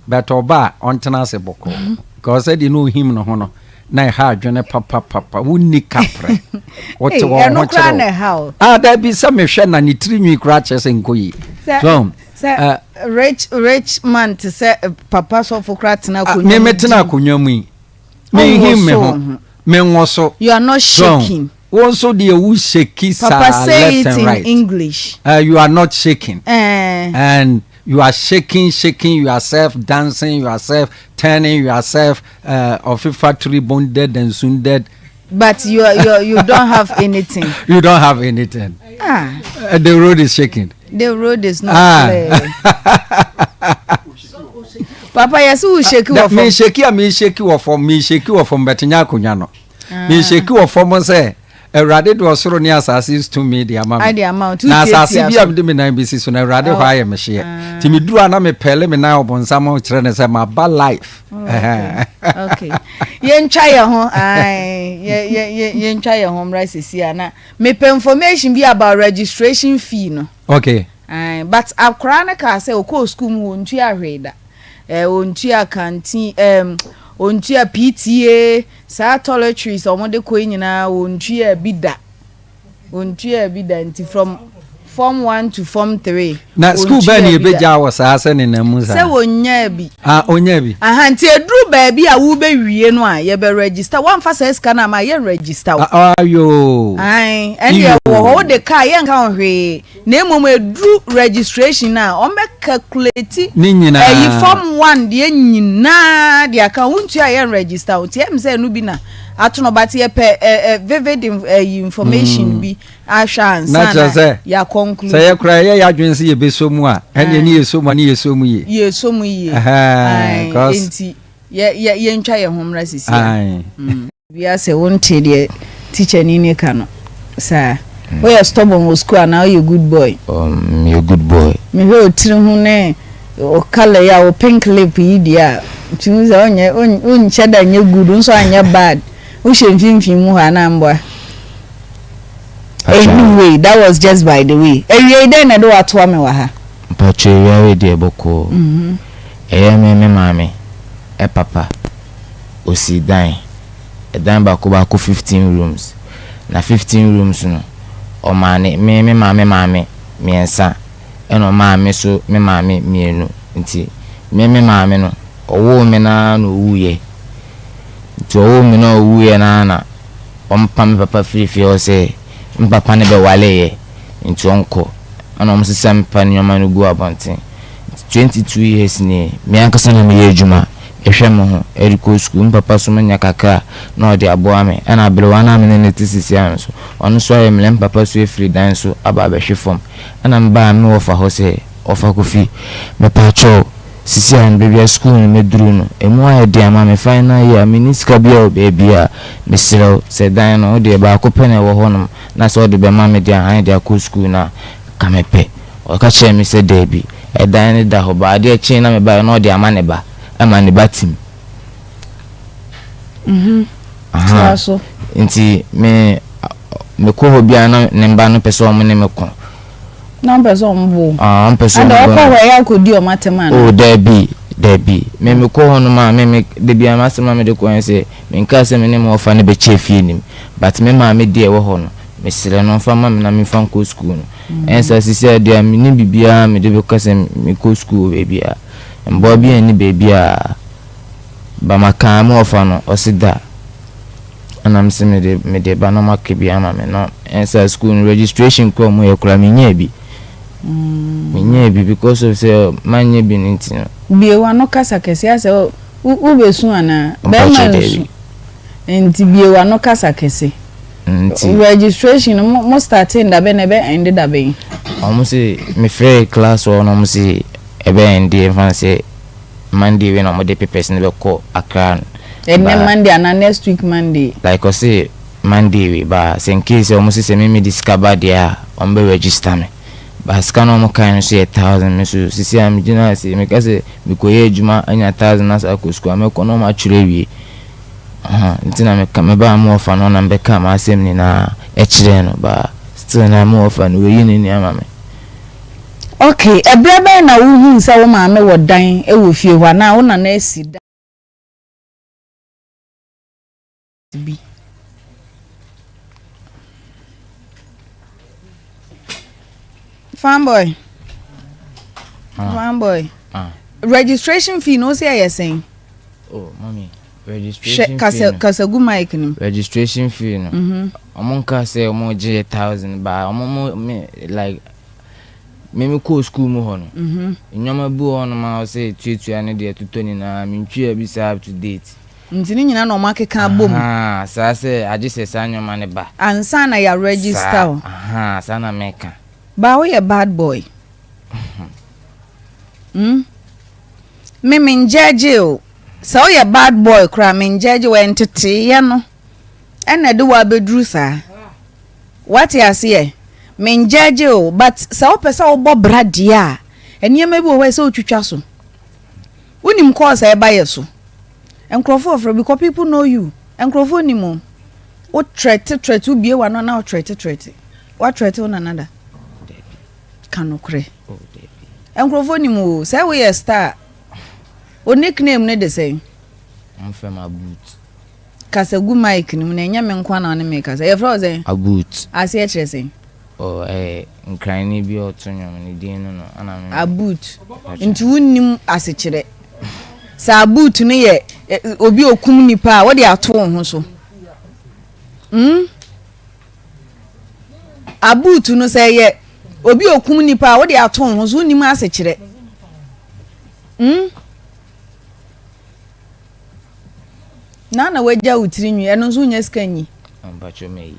but ɔba a ɔntena ase bɔkɔɔ because sɛdeɛ na ɔhim ne ho no na ɛha adwene papapapa wonni kaprɛ wote wɔn ho kyerɛ wo ah dabi sɛ mehwɛ na ne tiri nwi koraa kyerɛ sɛ nkɔ yie so sɛ eh, rich rich man te sɛ eh, papa sɔfo koraa tena ah, akonnwa me mu metena akonnwa mu yi menhim me ho menwo so you are not shaking Wo nso deɛ wo shaki saa Papa say left it and in right. English. You are not shaking. Eh. And you are shaking, shaking yourself, dancing yourself, turning yourself, ɔfefa bonded and sunded. But you, are, you, are, you don't have anything. You don't have anything. Ah. The road is shaking. The road is not ah. clear. Papa, yɛsɛ wo shake wɔ fam. Me shake a me shake wɔ fam, me shake wɔ fam, but nya akonnwa no. Me shake wɔ fam sɛ Awurade de ɔsoro ne asase tumi de ama me. Na asase bi a mede me nan bɛsi so no, Awurade hɔ ayɛ me hyeɛ. Nti meduru a na mepɛle me nan ɔbonsam kyerɛ no sɛ maba life. Oh, okay. Yɛntwa yɛ ho, yɛntwa yɛ ho mmra sisi a na mepɛ information bi about registration fee no. Okay. But akwaraa no kaa sɛ ɔkɔɔ school mu wɔntua hwee da. Eh, ɔntua canteen, um, ɔntua PTA, Saa toiletries a wɔde kɔ yi nyinaa wɔntuaa bi da. Wɔntuaa bi da nti from form one to form three. Na school bɛn na wɔntuaa bi da. yɛbɛgyaa wɔ saa sɛ nenam mu saa? Sɛ wɔnyaa bi. Ah, ɔnyaa bi. Aha, nti ɛduru baabi a wobɛwie no a yɛbɛ register. Woamfa saa sika no amma a yɛn register wo. Ah, ayoo. Ae, ɛndeɛ wɔ hɔ wode kaa yɛnka ho hwee. Na mmom ɛduru registration no a, wɔbɛ calculate Ne nyinaa. ɛyi form one deɛ nyinaa de aka ho, wontua a yɛn register wo, nti ɛyɛ me sɛ ɛno bi na ato no, but yɛpɛ ɛ ɛ vivid ɛyi information bi ahwɛ ansa Na kyerɛ na sɛ, yɛ conclude. sɛ yɛ koraa yɛyɛ yɛn adwene sɛ yɛbɛsɔ mu a, ɛnneɛ ne yɛsɔ mu a ne yɛsɔ mu yie. Yɛsɔ mu yie. Ɛhɛn, Ae, 'cause- nti yɛ yɛ yɛntwa yɛn ho mmra sisi a. Ae. Wiase wonte deɛ teacher ni no ka no saa. Woyɛ stubborn wɔ school anaa woyɛ good boy? Um, meyɛ good boy. Mehwɛ wo tiri ho ne wo colour yi a wo pink lip yi deɛ a, tumi sɛ wonyɛ wonhyɛ da nyɛ good nso anyɛ bad. Wohyɛ mfimfini mu hɔ anaa mboa? Anyway, that was just by the way. Awiei dɛn na ɛde watoa me wɔ ha? Mpakyɛ awia wei deɛ bɔkɔɔ. Ɛyɛ me me maame, ɛ papa. Ɔsii dan, ɛdan baako baako 15 rooms. Na 15 rooms no, ɔmaa ne me me maame maame mmiɛnsa, ɛna ɔmaa me nso me maame mmienu. Nti me me maame no, ɔwoo me no ara na ɔwuiɛ. Nti ɔwoo me no a ɔwuiɛ no ara na wɔpam me papa firii fie hɔ sɛ me papa no bɛwareeɛ nti ɔnkɔ. Ɛna wɔsesa me papa nneɛma no guu abɔnten. 22 years nie, me ankasa na meyɛ adwuma hwɛ me ho de kɔ sukuu. Me papa nso menya kakra a na ɔde aboa me. Ɛna aberewa no a me ne no te seesei ara no nso, ɔno nso ayɛ mmerɛ. Me papa nso afiri dan so aba abɛhwe fam. Ɛna mebaa me wɔfa hɔ sɛ, Wɔfa Kofi, mepaakyɛw, seesei ara no baabi a sukuu no maduru no, ɛmu ayɛ den ama me. Final year, menni sika biara wɔ baabiara. Mesrɛ wo, sɛ dan no, wo deɛ baako pɛ na ɛwɔ hɔnom na sɛ wode bɛma me de ahan de akɔ sukuu no a, ka mepɛ. Ɔka kyerɛɛ me sɛ, Dabi. Ɛdan no da hɔ but adeɛ kyee na mebaeɛ na ɔde ama ne ba ɛma ne ba tim. Mhm. Toa so. Nti me mekɔ hɔ biara na ne mba no pɛ sɛ wɔn ne me ko. Na wɔn pɛ sɛ wɔn bo. Ah, wɔn pɛ sɛ wɔn bo. Ada ɔkɔ hɔ ɛyɛ akɔdi wɔn atɛm ana? Oh, daabi, daabi. Me mekɔ hɔ nom a me me dabi a m'asɛm a mede kɔ yɛn sɛ menkaa sɛ me ne me wɔfa no bɛkyɛ fie nim but me maame deɛ ɛwɔ hɔ no mesrɛ no ɔmfa ma me na memfa nkɔ sukuu no. Ɛnsa sisi a deɛ menni biribiara a mede bɛka sɛ mekɔ sukuu wɔ baabi a mmoa bi nni baabi a ba makaa me wɔfa no ɔse da ɛna mese mede mede ba na ɔmaka bi ama me no ɛnsa sukuu no registration kora ɔmo yɛ koraa menyaa bi menyaa bi because of sɛ manyɛ bi no nti no. Bue w'ano kasa kɛse asɛ wobɛsu anaa? Bɛrima nsu nti bue w'ano kasa kɛse. Nti. Registration no mo mo startee da bɛn na ɛbɛ ɛnde da bɛn? Ɔmo se me frɛɛ class hɔ na ɔmo se ɛbɛ ɛnde ɛmfa no sɛ Monday wei na ɔmo de papers no bɛkɔ Accra no. Ɛnɛ Monday anaa next week Monday? Like ɔse Monday wei ba sɛ incase sɛ ɔmo se sɛ me mede sika ba deɛ a ɔmo bɛ register me but sika no a ɔmo kae no nso yɛ thousand me nso sisi a me gyina ase meka sɛ mekɔ yɛ adwuma anya thousand na saa akɔ sukuu a mɛkɔ na ɔmo atwerɛ awie. Aha nti na meka mebaa mo wɔfa no na mebɛkaa m'asɛm nyinaa kyerɛɛ no but still na mo wɔfa no wayi n'ani ama me. Ok, ɛberɛ bɛn na wohuu sɛ wo maame wɔ dan wɔ fie hɔ anaa wo nana asi dan bi? Farm boy. Ah. Farm boy. Ah. Registration fee no sɛ ɛyɛ sɛn? Oh, mommy. Registration fee kasa, no. Kasa gu mic no. Registration fee no. Mhm. Ɔmo nka sɛ ɔmo gye 1000 ba ɔmo mo me like me me kɔɔ school mu hɔ no. Mhm. Nneɛma bi wɔ hɔ nom a ɔsɛ tuatua ne deɛ totɔ nyinaa mentwia bi saa up to date. Nti ne nyinaa na ɔmo akeka abom. Ahaa, saa sɛ agye sɛ saa nneɛma no ba. Ansa na yɛ register wo. Saa, ahaa, saa na meka. Ba woyɛ bad boy. Hmm? Me me ngyɛgye o. Sɛ woyɛ bad boy koraa me ngyɛgye wo ɛnteteeɛ no ɛna ɛde wo abɛduru saa. Wate aseɛ? Me ngyɛgye o but sɛ wopɛ sɛ wobɔ bra deɛ a nneɛma bi wɔ hɔ a ɛsɛ wotwitwa so. Wonim course a ɛba yɛ so. Nkurɔfoɔ frɛ because people know you. Nkurɔfoɔ nim o. Wo trɛte trɛte wobie w'ano na wo trɛte trɛte. Woatrɛte wo nana da? Ka nokorɛ. Nkurɔfoɔ nim o. Sɛ woyɛ star. Wo nickname no de sɛn? Wɔfrɛ me Aboot. Kasa gu mic no mu na ɛnyɛ me nko na wo ne me kasa. Yɛfrɛ wo sɛn? Aboot. Aseɛ kyerɛ sɛn? Oh, ɛyɛ Nkranni bi a ɔto nnwom, ne din no no, ɛna me. Aboot. Nti wonnim asekyerɛ. Sɛ aboot no yɛ obi a okum nipa a, wode ato wo ho so. Hmm? Aboot no sɛ ɛyɛ obi a okum nipa a, wode ato wo ho so, wonnim asekyerɛ. Hmm? Na na wagya wo tiri nwi, ɛno nso wonya sika nyi. Mpacho meyi.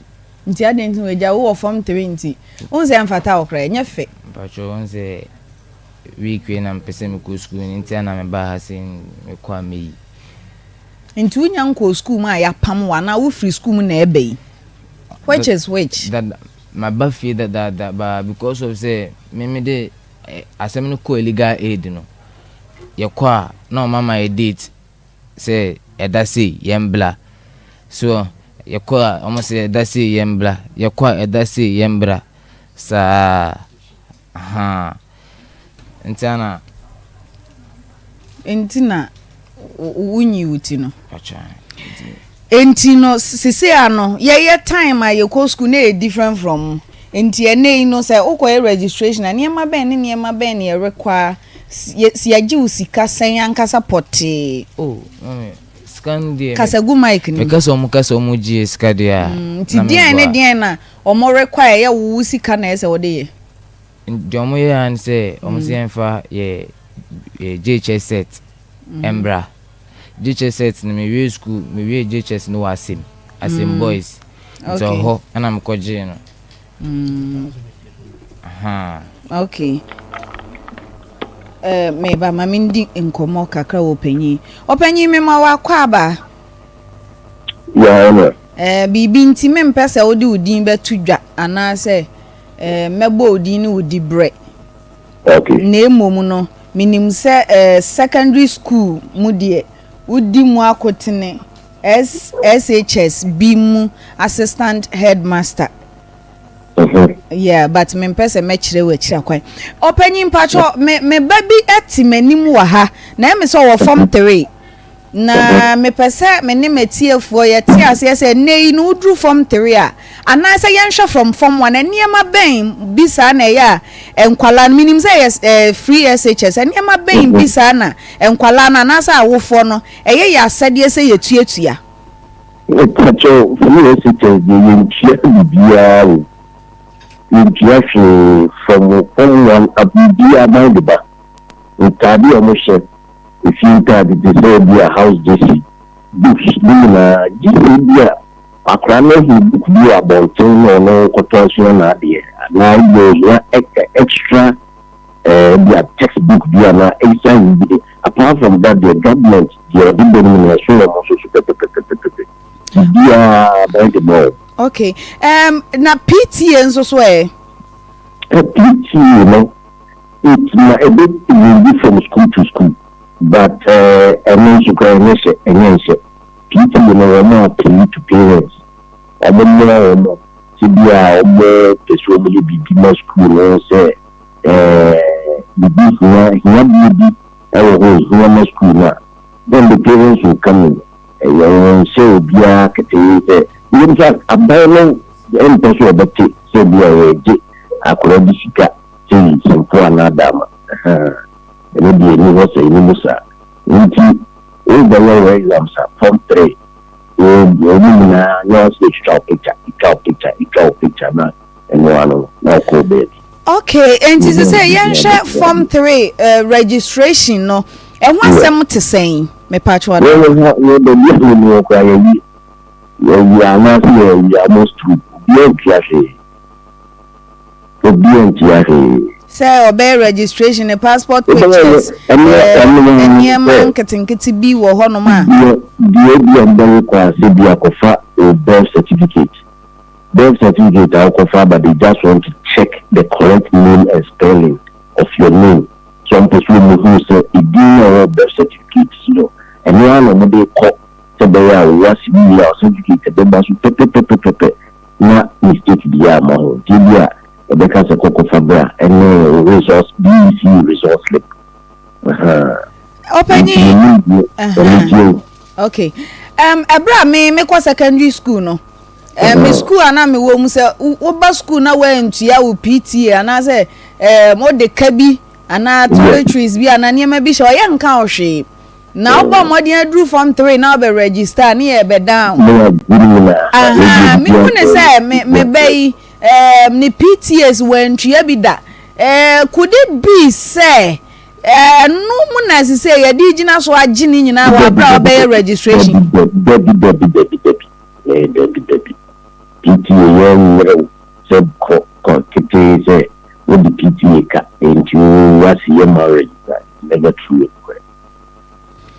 Nti adɛn nti na wagya wo wɔ fam tere nti wohu sɛ ɛmfata wo koraa ɛnyɛ fɛ. Mpacho wohu sɛ week wei na mepɛ sɛ mekɔ school no nti a na mebaa ha sɛ mekɔ a meyi. Nti wonya nkɔɔ school mu a yɛapam wo anaa wofiri school mu na ɛba yi? Which is which? Dada maba fie dadaada but because of sɛ me mede asɛm no kɔɔ legal aid no yɛkɔ a na wɔama yɛ date sɛ ɛda sei yɛmbra. So yɛkɔ a wɔn sɛ ɛda sei yɛmbra, yɛkɔ a ɛda sei yɛmbra saa ahaa nti ana. Nti na wonyi wo ti no. Enti no sesei a no yɛyɛ time a yɛkɔ school na ɛyɛ different from mo. Enti ɛnɛ yi no sɛ wokɔyɛ registration a nneɛma bɛn ne nneɛma bɛn na yɛ require sɛ yɛgye wo sika sɛn ankasa pɔtee. Oh mummy sika no deɛ. Kasa gu mic no mu. Meka sɛ wɔn ka sɛ wɔn gye sika deɛ a. Nti deɛn ne deɛn na wɔn require yɛ wo sika na ɛsɛ wɔde yɛ. Deɛ wɔn yɛ ara ne sɛ wɔn sɛ yɛnfa yɛ JHS set mbra. JHS set no me wie school me wie JHS no wɔ Asem Asem boys nti ɔhɔ ɛna me kɔ gyee no. Ahaa. Okay. Eh, me ba ma me ndi nkɔmmɔ kakra wɔ ɔpanyin. Ɔpanyin me ma wakɔ aba. Yeah, ɛnɛ. Eh, biribi nti mempɛ sɛ wode wo din bɛto dwa anaasɛ eh, mɛbɔ wo din ne wo dibrɛ. Okay. Na mmom no, menim sɛ eh, secondary school mu deɛ, wodi mu akotene S SHS bi mu assistant headmaster. Yeah, but mempɛ sɛ mɛkyerɛ wo akyiri akwan. Ɔpanyin mpakyɛ, me me ba bi te m'anim wɔ ha, na ɛyɛ me sɛ ɔwɔ form 3. Na mepɛ sɛ me ne m'atiefoɔ yɛte aseɛ sɛ nnɛ yi no woduru form 3 a, anaasɛ yɛnhwɛ from form 1, nneɛma bɛn bi saa na ɛyɛ a nkwadaa no, menim sɛ ɛyɛ eh, free SHS, nneɛma bɛn bi saa na nkwadaa no anaasɛ awofoɔ no ɛyɛ yɛ asɛdeɛ sɛ yɛtuatua? Mepakyɛw, free SHS deɛ yɛntua biribiara o. Yɛntua hwee from form one up, biribiara aban de ba. Ntaade a wɔhyɛ, efie ntaade te sɛ ebi a house jersey, books ne nyinaa, gye sɛ ebi a akwadaa no ahu book bi wɔ abɔnten na ɔno rekɔtɔ asua n'adeɛ anaa ebi a ohia extra Ɛɛ ebia text book bi anaa exercise bi de, apart from that deɛ government deɛ ɔde bɛ no mu no ɛso wɔn nso so pɛpɛpɛpɛpɛ. Biribiara bɛyɛ de ma wɔn. Okay, um, na PTA nso so ɛ? Eh, PTA no, it ma ɛbɛ range from school to school, but ɛno nso koraa ɛnyɛ hyɛ, ɛnyɛ nhyɛ. PTA no wɔn appeal to parents, wɔn mmoa wɔn sɛ bi a wɔn pɛ sɛ wɔn yɛ biribi ma school no sɛ eh, biribi hia, hiadeɛ bi wɔ hɔ a ɛhia ma sukuu no a, then the parents will come in. Ɛyɛ wɔnhyɛ obiara ketee sɛ, in fact, aban no mpɛ sɛ ɔbɛte sɛ bi a yɛregye akwadaa bi sika sei Sempoa anaa Daama. Ahaa, ɛno deɛ ɛnni hɔ sɛ ɛnni mu saa. Nti worebɛyɛ wo exams a, form 3, wɔn nyinaa na wɔn sɛ yɛtwitwa wo picture, yɛtwa wo picture, yɛtwa wo picture na ɛno ano no, na wokɔ wo baabi. Okay, enti sɛ sɛ yɛnhwɛ form 3 uh, registration no, ɛho asɛm te sɛn? Mepatwo ada. Yɛwɔ ha, yɛ baabi a yɛni wɔ koraa yɛyi yɛyi anaasɛ yɛyi almost through. Obiara ntua hwee. Obiara ntua hwee. Sɛ ɔbɛyɛ registration ne passport pictures, nneɛma nketenkete bi wɔ hɔnom a. Deɛ deɛ bi a ɔbɛyɛ kɔ ase bi akɔfa o birth certificate. Birth certificate a wokɔfa aba they just want to check the correct name and spelling of your name so wɔn pɛ sɛ wɔn hunu sɛ edin no a ɛwɔ birth certificate so no ɛno ara na wɔn de kɔ sɛ ɛbɛyɛ a wo ase wie a wo certificate bɛba so pɛpɛpɛpɛpɛ na mistake biara amma ho nti ebi a ɛbɛka sɛ kɔ kɔfa bra ɛne wo results BEC result slip ahaa nti Ɔpanyin, menim deɛ ɛno tie o. Okay. Um, ɛberɛ a me mekɔ secondary school no, eh, me school a na mewɔ mu sɛ woba school na woantua wo PTA anaasɛ eh, wode ka bi anaa toiletries bi anaa nneɛma bi hyɛ ɔyɛ nka wo hwee. Na wobɔ mmɔden aduru form 3 na wobɛ register ne yɛ bɛdan wo. Aha, mehu ne sɛ me me ba yi eh, ne PTAs wantua bi da. Eh, could it be sɛ Ɛno mu na ɛsɛ sɛ yɛde gyina so agye ne nyinaa wɔ abere a wɔbɛyɛ registration. Dabi dabi dabi dabi eh, dabi dabi. PTA yɛ mmerɛw sɛ kɔ kɔ ketee sɛ wode PTA ka nti wo wase yɛ ma register it's never true nokorɛ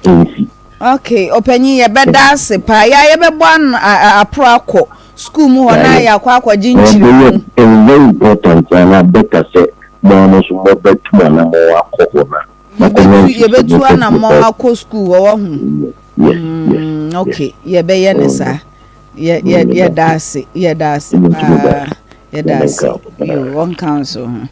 ɛnsi. Okay, ɔpanyin yɛbɛda ase paa. Yɛ a yɛbɛbɔ ano aporo akɔ sukuu mu hɔ na yɛakɔ akɔgye nkyerɛmu. Ɛyɛ very important anaa better sɛ mo ara mo nso mobɛtu anammɔn akɔ hɔ na moakɔnya Yɛbɛtu yɛbɛtu nhwehwɛmu anammɔn akɔ sukuu hɔ wahu. Yes, yes, Mm, yes. okay, yɛbɛyɛ ne saa. Yɛ yɛ yɛda ase, yɛda ase paa, yɛda ase. Yo, wɔnka nso ho.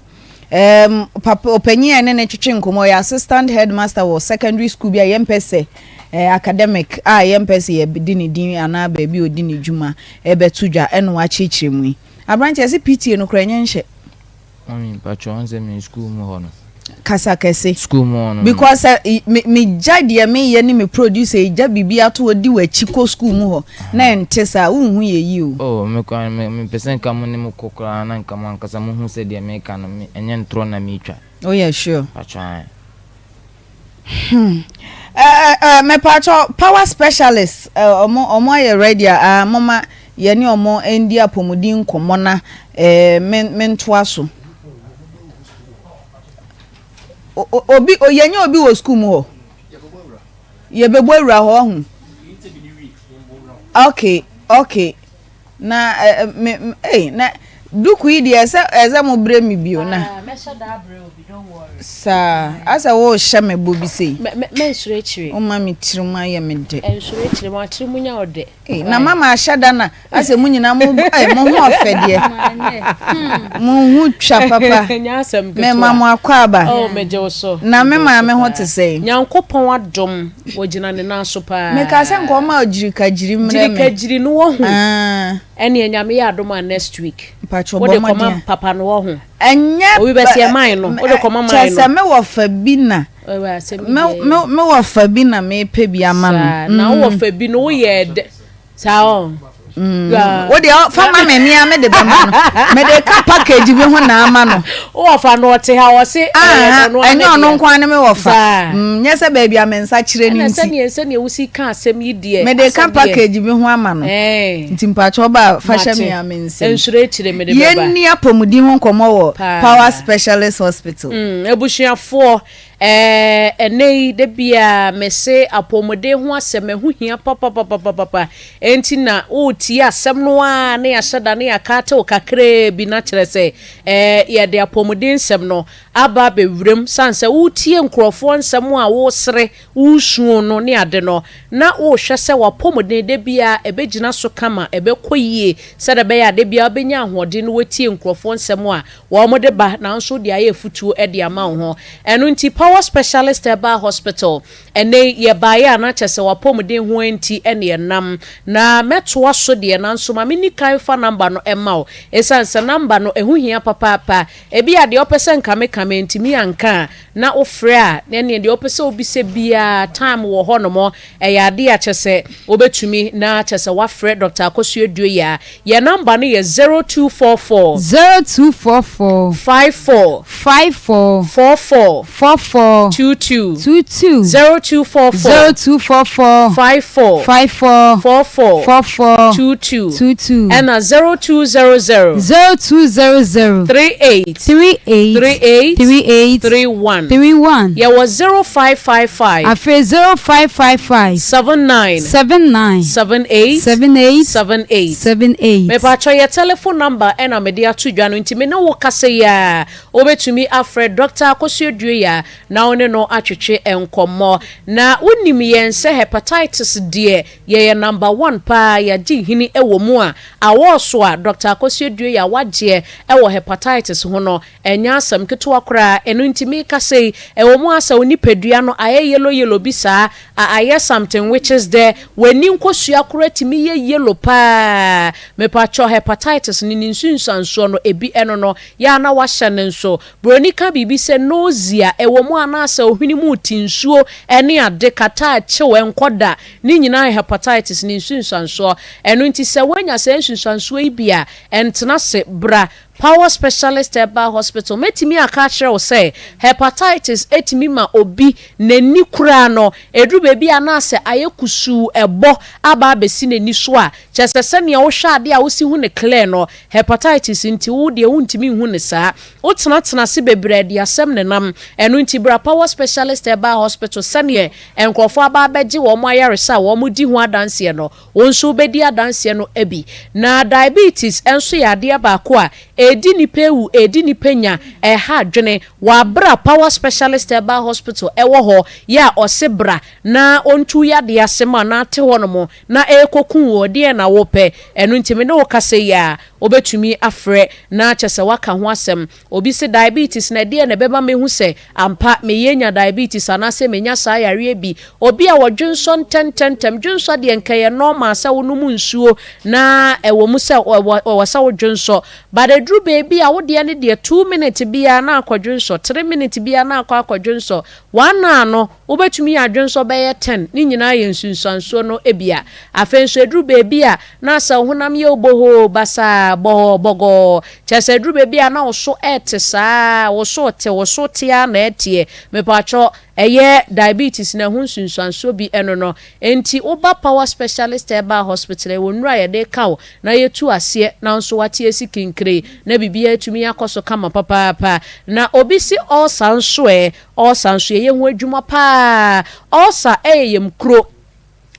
Um, papa ɔpanyin a ɛne ne twetwe nkɔmmɔ ɔyɛ assistant headmaster wɔ secondary school bi a yɛmpɛ sɛ eh, academic a yɛmpɛ sɛ yɛde ne din anaa baabi a ɔdi ne dwuma ɛbɛto dwa ɛna wakyerɛkyerɛ mu yi. Aberanteɛ sɛ PTA no koraa ɛnyɛ nhyɛ. Mummy mpakyɛw ɔn sɛ me school mu hɔ no. Kasa kɛse. School mu hɔ no. Because sɛ me me gya deɛ me yɛ ne me producer yi gya biribi ato hɔ di w'akyi kɔ school mu hɔ na ɛnte saa wonhu yɛ yie o. Oh me koraa me me pɛ sɛ nka mo ne mo kɔ koraa na nka mo ankasa mo hu sɛ deɛ me ka no me ɛnyɛ ntorɔ na me twa. Woyɛ sure? Mpakyɛw ae. Hmm. Eh, eh, mepatwɔ power specialist eh, ɔmo ɔmo ayɛ ready a ah, moma yɛne ɔmo ndi apɔmuden nkɔmmɔ na eh, me mentoa so. Obi yɛnyɛ obi wɔ sukuu mu hɔ. Yɛbɛbɔ awura hɔ ɔho. Okay, okay. Na eh, me, ei, na Duku yi deɛ ɛsɛ ɛsɛ mo brɛ me bio na. Ah, mɛhyɛ da abrɛ obi, don't worry. Saa, asɛ worehyɛ me bo bi sei. Mɛ mɛ mɛnsuro akyire. Woma me tirim ayɛ me dɛ. Ɛnsuro akyire, ma tiri mu nya wo dɛ. Ei, na mama ahyɛ da na asɛ mo nyinaa mo ei, mo ho ɔfɛ deɛ. Mo ho twa papa. Nyɛ asɛm ketewa. Mema mo akwaaba. Oh, megye wo so. Na me maame ho te sɛn? Nyankopɔn adom, ogyina ne nan so paa. Mekaa sɛ nka ɔma ɔgyirikagyiri mmerɛ me. Gyirikagyiri no wahu. Ah. Ɛneɛ Nyame yɛ adom a next week. Mpakyɛw Wode bɔ mmɔden kɔma a. papa no wahu. Ɛnyɛ Obi bɛseɛ man no, wode kɔma man no. Kyerɛ sɛ me wɔfa bi na Ɛwɛ asɛm yi me deɛ. me me wɔfa bi na mepɛ bi ama no. Saa, na wo wɔfa bi no woyɛ dɛ saa ɔ. Mm. Wo deɛ fa ma me mea me de bɛma no. Me de ka package bi ho na ama no. Wo wɔfa no ɔte ha ɔse ɛyɛ ɔno Ɛnyɛ ɔno nko ara ne me wɔfa. Mm, nyɛ sɛ baabi a me nsa kyerɛ no Ɛna nti. sɛdeɛ sɛdeɛ wosi ka asɛm yi deɛ. Me de ka asɛm deɛ. package bi ho ama no. Ɛɛ. Nti mpakyɛw ba fa hyɛ Mate. me a me nsam. Nsuro akyire mede bɛba. Yɛnni apɔmuden ho nkɔmmɔ wɔ Paa. Power Specialist Hospital. Mm, abusuafoɔ, ɛɛ, ɛnɛ yi, da biara mese apɔmuden ho asɛm ɛho hia papapapapapa. Enti na woretie asɛm no ara na yɛahyɛ da na yɛaka ate wo kakraa bi na kyerɛ sɛ, ɛɛ, yɛde apɔmuden nsɛm no aba abɛwuram. Sane sɛ woretie nkurɔfoɔ nsɛm a woresere, woresuo no ne ade no, na worehwɛ sɛ w'apɔmuden da biara ɛbɛgyina so kama, ɛbɛkɔ yie, sɛdeɛ ɛbɛyɛ a da biara wobɛnya ahoɔden na woatie nkurɔfoɔ nsɛm a wɔde ba, nanso wode ayɛ afutuo de ama wo ho. Ɛno nti Power Specialist Herbal Hospital, ɛnnɛ yi yɛbaeɛ a na kyerɛ sɛ w'apɔmuden ho nti na yɛnam. Na mɛtoa so deɛ, nanso ma menni kan mfa number no mma wo, ɛsiane sɛ number no ɛho hia papaapa. Ebia deɛ wopɛ sɛ nka meka mantumi anka a, na wofrɛ a, ɛnneɛ deɛ wopɛ sɛ wobisa biara, time wɔ hɔnom, ɛyɛ adeɛ a kyerɛ sɛ wobɛtumi na kyerɛ sɛ woafrɛ Doctor Akosua Duoya. Yɛn number no yɛ 0244. 0244. 54. 54. 44. 44. 22. 22. 0244. 0244. 54. 54. 44. 44. 22. 22. Ɛna 0200. 0200. 38. 38. 38. 38. 31. 31. Yɛwɔ 0555. Afei 0555. 79. 79. 78. 78. 78. 78. Mepakyɛw yɛ telephone number ɛna mede ato dwa no nti me ne wo kasa yi ara wobɛtumi afrɛ Doctor Akosua Duah na wo ne no atwetwe nkɔmmɔ. Na wonim yɛn sɛ hepatitis deɛ yɛyɛ number one paa yɛagye nhini wɔ mu a awɔɔso a Doctor Akosua Duah wagyeɛ wɔ hepatitis ho no ɛnyɛ asɛm ketewa koraa. Ɛno nti mekasa yi ɛwɔ mu ara sɛ wo nipadua no ayɛ yellow yellow bi saa a ayɛ something which is dɛ w'ani nkosua koraa tumi yɛ yellow paa. Mepakyɛw hepatitis no ne nsunsuansoɔ no ebi ɛno no yɛ a na wahyɛ no nso. Broni ka biribi sɛ nausea, ɛwɔ mu anaasɛ ohwene mu rete nsuo ne ade, kataa, kyew, ɛnkɔ da, ne nyinaa yɛ hepatitis ne nsunsuansoɔ. Ɛno nti sɛ woanya saa nsunsuansoɔ yi bi a, ɛntena ase, bra Power Specialist Herbal Hospital. Mɛtumi aka akyerɛ wo sɛ hepatitis tumi ma obi n'ani koraa no, ɛduru baabi a anaasɛ ayɛ kusuu, ɛbɔ aba abɛsi n'ani so a, kyerɛ sɛ sɛdeɛ wohwɛ adeɛ a wosi hu no clear no, Hepatitis nti wo deɛ wontumi nhu no saa. Wotenatena ase bebree a ɛde asɛm nenam. Ɛno nti bra Power Specialist Herbal Hospital sɛdeɛ nkurɔfoɔ aba abɛgye wɔn ayaresa a wɔdi ho adanseɛ no, wo nso wobɛdi adanseɛ no bi. Na diabetes nso yɛ adeɛ baako a ɛredi nnipa awu, ɛredi nnipa nya, ɛha adwene. Wɔ aberɛ a Power Specialist Herbal Hospital wɔ hɔ yɛ a ɔse bra na ɔntu wo yadeɛ ase ma na ate hɔnom na ɛrekɔku wo, ɛdeɛn na wopɛ? Ɛno nti me ne wo kasa yi ara, wobɛtumi afrɛ na kyerɛ sɛ woaka ho asɛm. Obi se diabetes na ɛdeɛn na ɛbɛma mahu sɛ ampa meyɛ anya diabetes anaasɛ manya saa yareɛ bi? Obi a ɔdwensɔ ntɛntɛntɛm, dwensɔ deɛ nka ɛyɛ normal sɛ wonom nsuo na ɛwɔ mu sɛ ɛwɔ sɛ wodwensɔ, but ɛduru baabi a wodeɛ no deɛ 2 minutes biara na akɔdwensɔ, 3 minutes biara na akɔ akɔdwensɔ, 1 hour no Wobɛtumi adwensɔ bɛyɛ tɛn, ne nyinaa yɛ nsunsuansoɔ no bi a. Afei nso ɛduru baabi a na sɛ wo honam yɛ wo bohoo, basaa, bɔhɔɔ, bɔgɔɔ, kyerɛ sɛ ɛduru baabi a na wo so rete saa ara, wo so rete, wo so te ara na ɛreteɛ. Mepakyɛ ɛyɛ diabetes no ɛho nsunsuansoɔ bi ɛno no. Enti woba Power Specialist Herbal Hospital a, yɛwɔ nnuro a yɛde reka wo na yɛtu aseɛ na wo nso woate asi kinkire na biribiara atumi akɔ so kama papaapa. Na obi se ulcer nso ɛ, Ulcer nso yɛyɛ ho adwuma paa. Ulcer yɛ yam kuro.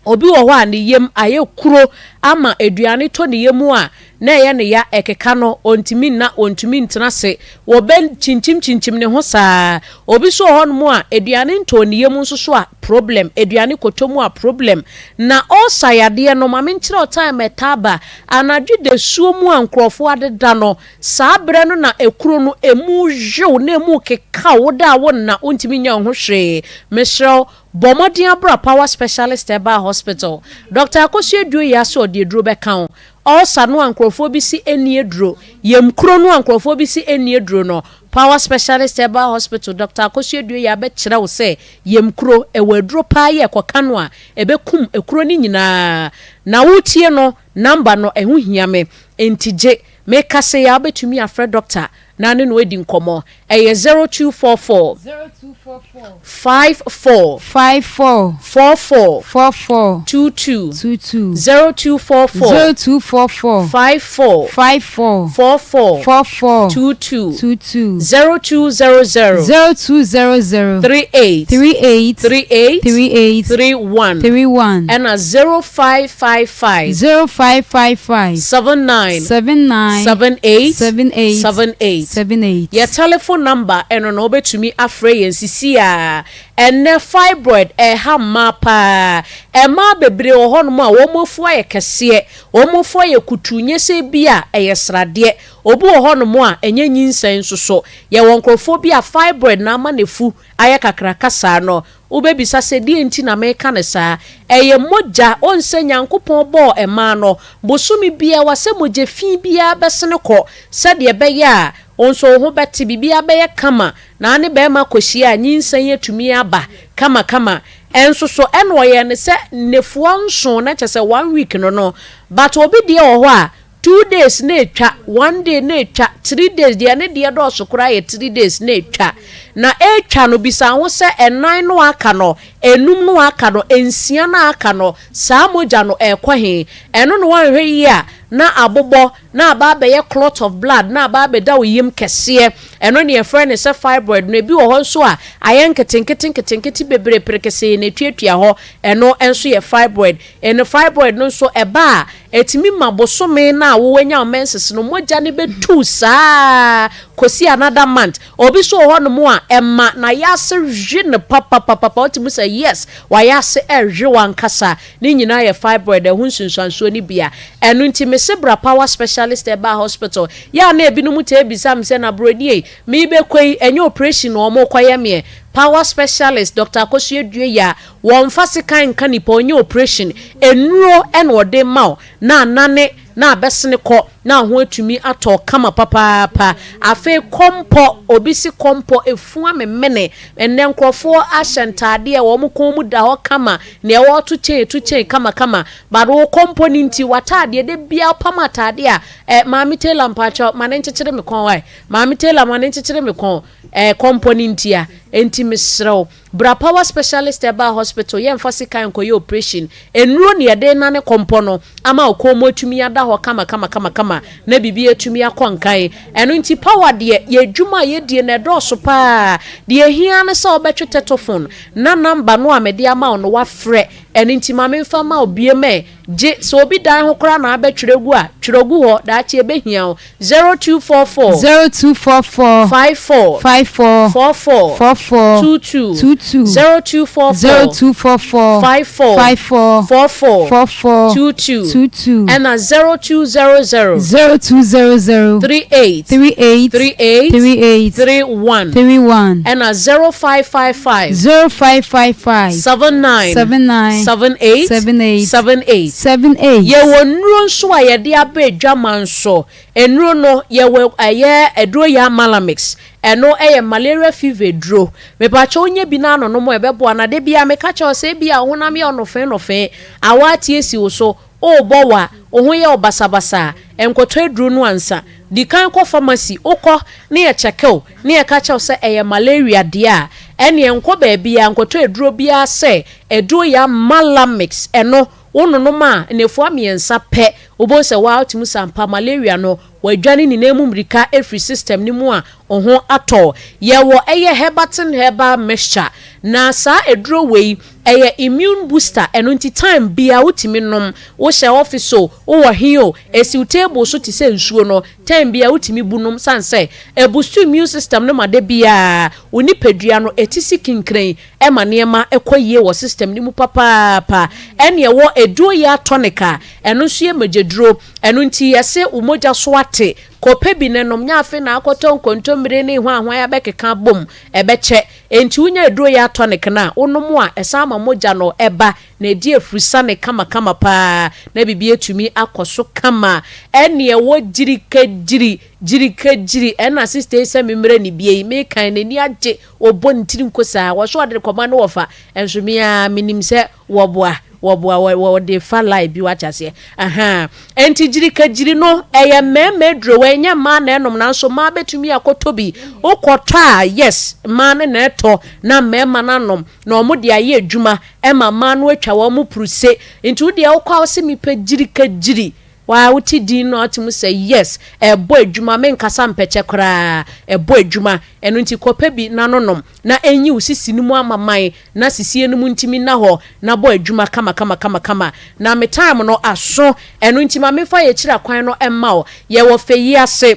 Obi wɔ hɔ a ne yam ayɛ kuro ama aduane tɔ ne yam a na ɛyɛ no ya, ɛkeka no, ɔntumi nna, ɔntumi ntena ase, wɔbɛkyinkyimkyinkyim ne ho saa. Obi nso wɔ hɔnom a aduane ntɔɔ ne yam nso so a problem, aduane kɔtɔ mu a problem. Na ulcer yadeɛ no, ma menkyerɛ wo time a ɛtaa ba, anadwo dasuo mu a nkurɔfoɔ adeda no, saa berɛ no na ekuro no ɛmu yow na ɛmu keka wo, woda a wonna, wontumi nyɛ wo ho hwee. Mesrɛ wo, Bɔ mmɔden abra Power Specialist Herbal Hospital. Dɔkta Akosua Aduoyia se ɔde aduro bɛka wo. Ulcer no a nkurɔfoɔ bi se ɛnni aduro, yam kuro no a nkurɔfoɔ bi se ɛnni aduro no, Power Specialist Herbal Hospital Dɔkta Akosua Aduoyia bɛkyerɛ wo sɛ yam kuro, ɛwɔ aduro paa yɛ kɔka no a, ɛbɛkum ekuro no nyinaa. Na woretie no, number no, ɛho hia me, enti gye. Mekasa yi a, wobɛtumi afrɛ dɔkta na ne no adi nkɔmmɔ. Ɛyɛ 0244. 0244. 54. 54. 44. 44. 22. 22. 0244. 0244. 54. 54. 44. 44. 22. 22. 0200. 0200. 38. 38. 38. 38. 31. 31. Ɛna 0555. 0555. 79. 79. 78. 78. 78. 78. Yɛ telephone number ɛno no wobɛtumi afrɛ yɛn sisi a. Ɛnnɛ fibroid ɛha mmaa paa. Mmaa bebree wɔ hɔnom a wɔn afu ayɛ kɛseɛ, wɔn afu ayɛ kutuu nyɛ sɛ ebia ɛyɛ sradeɛ. Obi wɔ hɔnom a ɛnyɛ nyinsɛn nso so. Yɛwɔ nkorɔfoɔ bi a fibroid na ama n'afu ayɛ kakraka saa no. Wobɛbisa sɛ, 'Deɛn nti na mereka no saa? Ɛyɛ mogya. Wohu sɛ Nyankopɔn bɔɔ mmaa no, bosome biara wasɛ mogya fi biara bɛsene kɔ, sɛdeɛ ɛbɛyɛ a wo nso wo ho bɛte, biribiara bɛyɛ kama, na wo ne barima kɔhyia a, nyinsɛn atumi aba kamakama. Ɛnso so, ɛna ɔyɛɛ no sɛ nnafua nson, na kyerɛ sɛ one week no no. But obi deɛ wɔ hɔ a, Two days na etwa, one day na etwa, 3 days deɛ ne deɛ dɔɔso koraa yɛ 3 days na etwa. Na etwa no bisa ho sɛ ɛnan no aka no, enum no aka no, nsia no aka no, saa mogya no ɛrekɔ he? Ɛno na woanhwɛ yie a na abobɔ na aba abɛyɛ clot of blood na aba abɛda wo yam kɛseɛ. Ɛno na yɛfrɛ no sɛ fibroid no. Ebi wɔ hɔ nso a ayɛ nketenkete nketenkete bebree perekesee na etuatua hɔ. Ɛno nso yɛ fibroid. Ɛno fibroid no nso ɛba a, ɛtumi ma bosome no a wowanya wo menses no, mogya no bɛtu saa kɔsi another month. Obi nso wɔ hɔnom a, ɛma n'ayase hwe no papapapapa. Wotumi sɛ yes, w'ayase ɛhwe w'ankasa. Ne nyinaa yɛ fibroid ɛho nsunsuansoɔ no bi a. Ɛno nti mese bra Power Specialist Herbal Hospital. Yɛ a na ebinom taa bisa me sɛ na Broni ei, merebɛkɔ yi, ɛnyɛ operation na wɔrekɔyɛ meɛ? Power Specialist Doctor Akosua Duah Wɔnfa sekan nka nipa, ɔnyɛ operation, nnuro na ɔde ma wo na anane na abɛsene kɔ na ho atumi atɔ kama papaapa. Afei kɔmpɔ, obi se kɔmpɔ efu amemene, ɛnnɛ nkorɔfoɔ ahyɛ ntaadeɛ wɔn kɔn mu da hɔ kama, nea ɔɔto chain to chain kama kama, but wo kɔmpɔ no nti w'ataadeɛ da biara wopam ataadeɛ a, eh, maame tailor mpakyɛw ma no nkyekyere me kɔn wae, maame tailor ma no nkyekyere me kɔn, eh, kɔmpɔ no ntia, enti mesrɛ wo. Bra Power Specialist Herbal Hospital yɛnfa sekan nkɔyɛ operation, nnuro na yɛde renane kɔmpɔ no ama wo kɔn mu atumi ada hɔ kama kama kama kama na biribi atumi akɔ nkan. Ɛno nti Power deɛ yɛn adwuma a yɛdie no ɛdɔɔso paa. Deɛ ɛhia ara ne sɛ wobɛtwe tɛtofon na number no a mede ama wo no woafrɛ. Ɛno nti ma memfa mma wo biom ɛ. Gye sɛ obi dan ho koraa na abɛtwerɛ gu a, twerɛ gu hɔ, daakye ɛbɛhia wo. 0244. 0244. 54. 54. 44. 44. 22. 22. 0244. 0244. 54. 54. 44. 44. 22. 22. Ɛna 0200. 0200. 38. 38. 38. 38. 31. 31. Ɛna 0555. 0555. 79. 79. 78. 78. 78. 78. Yɛwɔ nnuro nso a yɛde aba adwaman so. Nnuro no, yɛwɔ ɛyɛ aduro yɛ Malamix. Ɛno ɛyɛ malaria fever aduro. Mepakyɛ wonya bi na anonom a ɛbɛboa. Na da biara meka kyerɛ wo sɛ ebia wo honam yɛ wo nofee nofee, awɔ ate asi wo so, worebɔ wa, wo ho yɛ wo basabasa a, nkɔtɔ aduro no ansa. Di kan kɔ pharmacy, wokɔ na yɛkyɛke wo na yɛka kyerɛ wo sɛ ɛyɛ malaria deɛ a, ɛnneɛ nkɔ baabiara nkɔtɔ aduro biara sɛ aduro yɛ Malamix. Ɛno, wononom a, nnafua mmiɛnsa pɛ. Wobɛhu sɛ waa wotumi sɛ ampa malaria no wadwane ne nan mu mmirika afiri system no mu a wo ho atɔ wo. Yɛwɔ ɛyɛ Herbatin herbal mixture na saa aduro wei ɛyɛ immune booster ɛno nti time biara wotumi nom, wohyɛ office o, wowɔ he o, ɛsi wo table so te sɛ nsuo no, time biara wotumi bu nom sane sɛ ɛboost immune system no ma da biara wo nipadua no ɛti si kinkran ɛma nneɛma kɔ yie wɔ system no mu papaapa. Ɛne ɛwɔ aduro yi a tonic a ɛno nso yɛ mogyaduro. Ɛno nti yɛse wo mogya so ate, kɔpɛ bi na nom, nyɛ afe na akɔtɔ nkontommire ne hwanhwan abɛkeka abom, ɛbɛkyɛ. Enti wonya aduro yi a tonic no a, wonom a ɛsan ma mogya no ba na ɛdi afurusane kamakama paa na biribi atumi akɔ so kama. Ɛne ɛwɔ gyirikagyiri, gyirikagyiri, ɛna sister yi sɛ memmrɛ no bie yi, mekan n'ani agye. Ɔbɔ ne tiri nko saa. Wɔ so ɔde rekɔma ne wɔfa. Nso me ara menim sɛ wɔboa. Wɔboa. Wɔ, wɔde fa line bi, wate aseɛ. Ahaa. Enti gyirikagyiri no, ɛyɛ mmarima aduro. Ɛnyɛ mmaa na ɛnom, nanso mmaa bɛtumi akɔtɔ bi. Wokɔtɔ a, yes, mmaa no na ɛtɔ na mmarima no anom, na wɔde ayɛ adwuma ma mmaa no atwa wɔn puruse. Nti wo deɛ wokɔ a, wose mepɛ gyirikagyiri. Waa wote din no a wote mu sɛ yes ɛbɔ adwuma menkasa mpɛkyɛ koraa ɛbɔ adwuma ɛno nti kɔpɛ bi na no nom na ɛnyi wo sisi no mu amaman na sisie no mu ntimi nna hɔ na bɔ adwuma kama kama kama kama na me time no aso ɛno nti ma memfa yɛkyiri akwan no mma wo yɛwɔ fɛ yi ase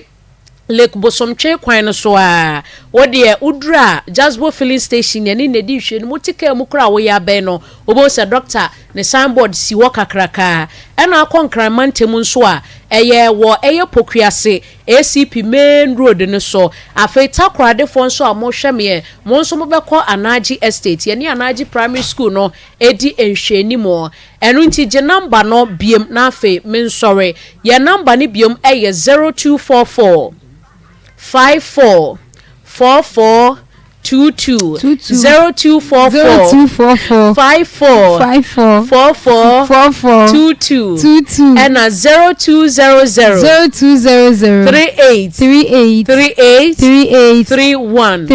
Lake Bosomtwe kwan no so ara. Wo deɛ woduru a Jasbo filling station yɛne no di nhwɛanim. Wote kaa mu koraa a woyɛ abɛn no, wobɛhu sɛ dɔkta ne sign board si hɔ kakraka. Ɛna akɔ Nkran mantam nso a, ɛyɛ wɔ ɛyɛ Pokuase ACP main road no so. Afei Takoradefoɔ nso a mohwɛ meɛ, mo nso mobɛkɔ Anagye Estate. Yɛne Anagye Primary School no di nhwɛanim. Ɛno nti gye number no biom na afei mensɔre. Yɛn number no biom yɛ 0244 54 44 22 0244 54 44 22 ɛna 0200 38 38 31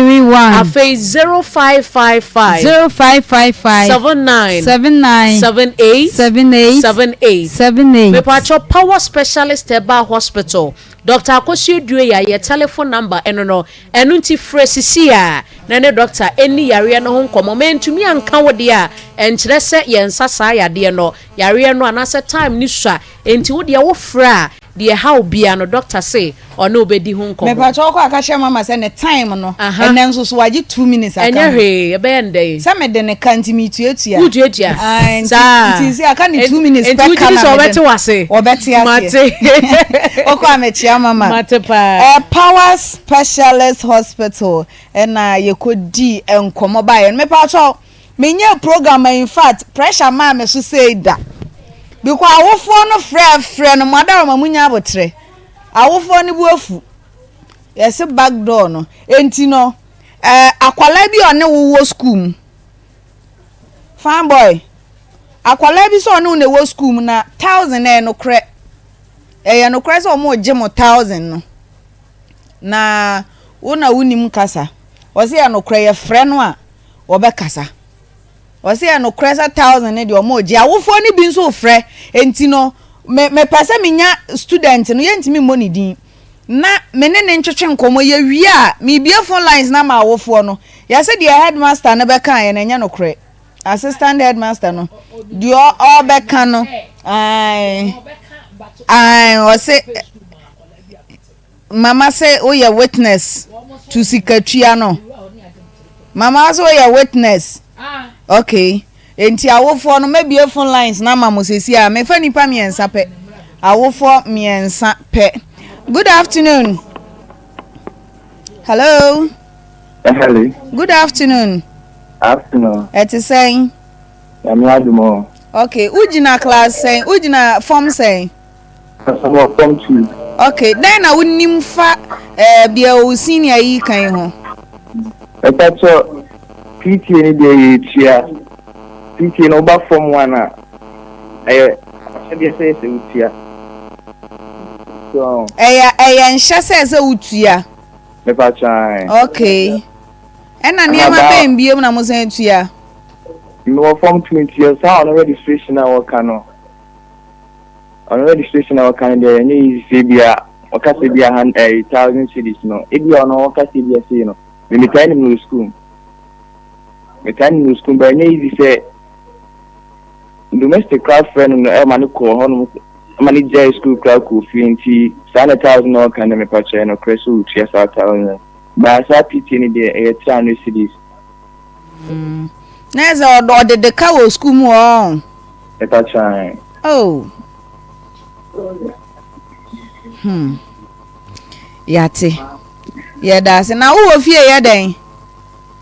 afei 0555 79 78 78 Mepakyɛw Power Specialist Herbal Hospital Doctor Akosua Duah yɛ telephone number ɛno no ɛno nti frɛ sisi a na ne doctor ɛnni yareɛ no ho nkɔmmɔ mantumi anka wo deɛ a ɛnkyerɛ sɛ yɛnsa saa yadeɛ no yareɛ no anaasɛ time no sua enti wo deɛ wo frɛ a Deɛ ɛha wo biara no doctor se ɔne wo bɛdi ho nkɔmmɔ. Mepakyɛw kɔ a ka kyerɛ mama sɛ ne time no ɛnɛ nso so wagye 2 minutes aka ho. Ɛnyɛ hwee ɛbɛyɛ no dɛn. Sɛ mede ne ka nti metuatua. Wotuatua? Ae nti Saa. nti sɛ aka ne 2 minutes Nti pɛ wogye ka di na sɛ mede ɔbɛte w'ase? Ɔbɛte aseɛ. Mate. Wokɔ a mekyea mama. Mate paa. Eh, Power Specialist Hospital ɛna yɛkɔdii nkɔmmɔ baeɛ no. Mepakyɛw. Menyɛɛ program a infact pressure maa me so sei da because awofoɔ no frɛ frɛ no mo adaworoma mo nya abotrɛ awofoɔ no bo afu yɛse back door no enti no eh, akwalaa bi a ɔne wo wɔ school mu fine boy akwalaa bi sɛ ɔne wo na ɛwɔ school mu na thousand ɛyɛ nokorɛ ɛyɛ nokorɛ sɛ ɔmo gye mo thousand no na wo na wonim kasa ɔse yɛ nokorɛ yɛfrɛ no a wɔbɛkasa. Ɔse ɛyɛ nokorɛ sɛ thousand no deɛ ɔmo regye. Awofoɔ no bi nso refrɛ. Enti no me mepɛ sɛ menya student no, yɛntumi mmɔ ne din, na me ne no ntwetwe nkɔmmɔ. Yɛwie a, mebue phone lines no ama awofoɔ no. Yɛse deɛ headmaster no bɛkaeɛ no ɛnyɛ nokorɛ. Assistant headmaster no, deɛ ɔbɛka no, ae, ae, ɔse. Mama se woyɛ witness to sikatua no. Mama se woyɛ witness. Okay. Enti awofoɔ no mɛbie phone lines no ama mo sesi a mefa nipa mmiɛnsa pɛ. Awofoɔ mmiɛnsa pɛ. Good afternoon. Hello. Hello. Good afternoon. Afternoon. Ɛte sɛn? Nyame adom o. Okay, wogyina class sɛn? Wogyina form sɛn? Wɔ form two. Ok, dɛn na wonim fa eh, deɛ wo senior yi ka yi ho? Mepakyɛ PTA no deɛ yɛtua. PTA no woba form one a, ɛyɛ ahyɛdeɛ sɛ sɛ wotua. So. Ɛyɛ ɛyɛ nhyɛ sɛ sɛ wotua. Mepakyɛ ae. Ok. Ɛna nneɛma bɛn biom na mosan tua? Mewɔ form two nti yɛ saa ɔno registration a wɔka no. Ɔno registration a ɔka no deɛ ɛnyɛ easy sɛ ebia ɔka sɛ ebia han ɛyɛ thousand cedis no ebia ɔno ɔka sɛ ebia sei no me metaa nim no wɔ school mu metaa nim no wɔ school mu but ɛnyɛ easy sɛ domestic koraa frɛ no no ɛma no kɔɔ hɔnom ɛma no gyae school koraa kɔɔ fie nti saa na thousand na ɔka no mepa kyerɛ no korɛ sɛ ɔtua saa thousand baa saa PTA no deɛ ɛyɛ 300 cedis. Na ɛsɛ ɔde de ka wɔ school mu ɔɔ. Mepa kyɛw. Oh. Hmm. Yate. Yɛda ase. Na wowɔ fie yɛ dɛn?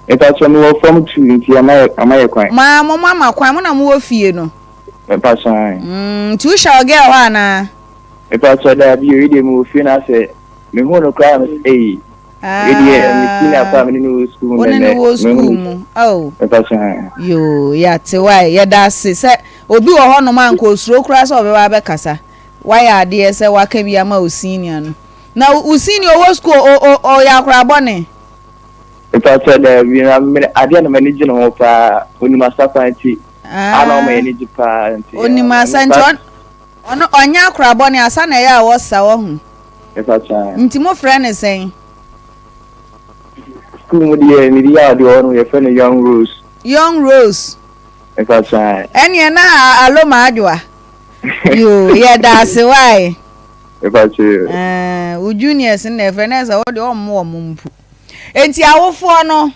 Mepa kyɛw mewɔ form 2 nti ama yɛ ama yɛ kwan. Ma mo ma ma kwan mo na mowɔ fie no. Mepa kyɛw. Nti wohyɛ wo girl hɔ anaa? Mepa kyɛw daabi o, deɛ mewɔ fie na asɛ mehu no koraa no ei. Wo ne no wɔ sukuu mu. Oh. Yoo, yɛate wae. Yɛda ase sɛ obi wɔ hɔnom a nka osuro koraa sɛ ɔbɛba abɛkasa. Wayɛ adeɛ sɛ waka bi ama wo senior no. Na wo senior ɔwɔ sukuu ɔyɛ akwadaa bɔne? Mpakyɛ daabi na adeɛ na m'ani gye ne ho paa. Onim asa paa nti. Ah. Ana ɔma yɛn ani gye paa nti. Onim asa nti ɔno ɔnyɛ akwadaa bɔne asa na ɛyɛ a ɔsa wahu. Nti mo frɛ no sɛn? School mu deɛ ne di a ɔde wɔ no yɛfrɛ no Young Rose. Young Rose. Mepakyɛ. Ɛneɛ na alo maadwoa. Yoo yɛda ase wae. Mepakyɛ. Ɛɛ wo juniors no na ɛfrɛ na ɛsɛ wo deɛ ɔmmo wɔn mpo. Enti awofoɔ no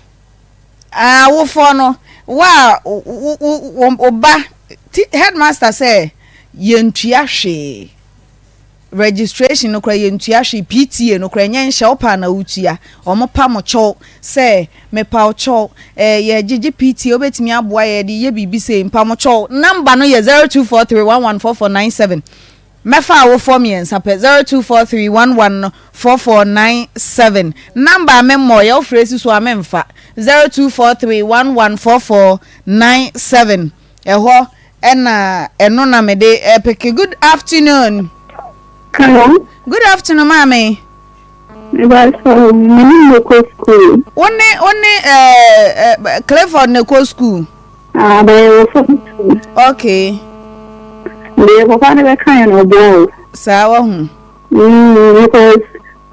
awofoɔ no wo a wo wo wo ba ti headmaster sɛ yɛntua hwee. Registration no koraa yɛntua hwee, PTA no koraa ɛnyɛ nhyɛ, wopɛ a na wotua. Wɔn pa mo kyɛw sɛ mepa wo kyɛw eh, yɛgyegye PTA wobɛtumi aboa yɛ yɛde yɛ biribi sei, mpa mo kyɛw. Number no yɛ 0243114497. Mɛfa awofoɔ mmiɛnsa pɛ, 0243114497. Number a memmɔɔ yɛ, wofrɛ si so a memfa. 0243114497. Ɛhɔ Ɛna ɛno na mede ɛpeke. Good afternoon. Hello. Good afternoon maame. Mebaso me ne mo kɔ school. Wo ne wo ne ɛɛ eh, Clifford ne kɔ school. Ah, bɛyɛ wɔ form two. Okay. Deɛ papa no bɛka yɛ no ɔboa o. Saa wahu. Because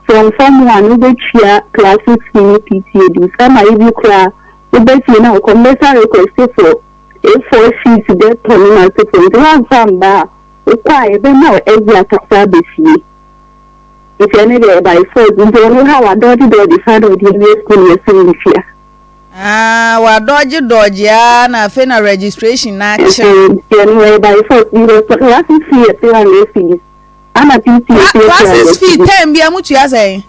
from form one wobɛtua classes fee ne PTA dues ɛma ebi koraa wobɛtie na wokɔ mbɛsa request for A4 sheet bɛtɔ no n'asefo nti woamfa amma a wokɔ a yɛbɛma wo exit akasa aba fie nti ɛno deɛ by force nti ɔno ha wadɔɔgye dɔɔgye saa na ɔde awie school no yɛsɛ ntua. Ah wadɔɔgye dɔɔgye aa na afei na registration no akyere. Nti ɛno ɛyɛ by force because classes fee yɛ 300 cedis ana PT yɛ 300 cedis. Classes fee term bia mutua sɛn?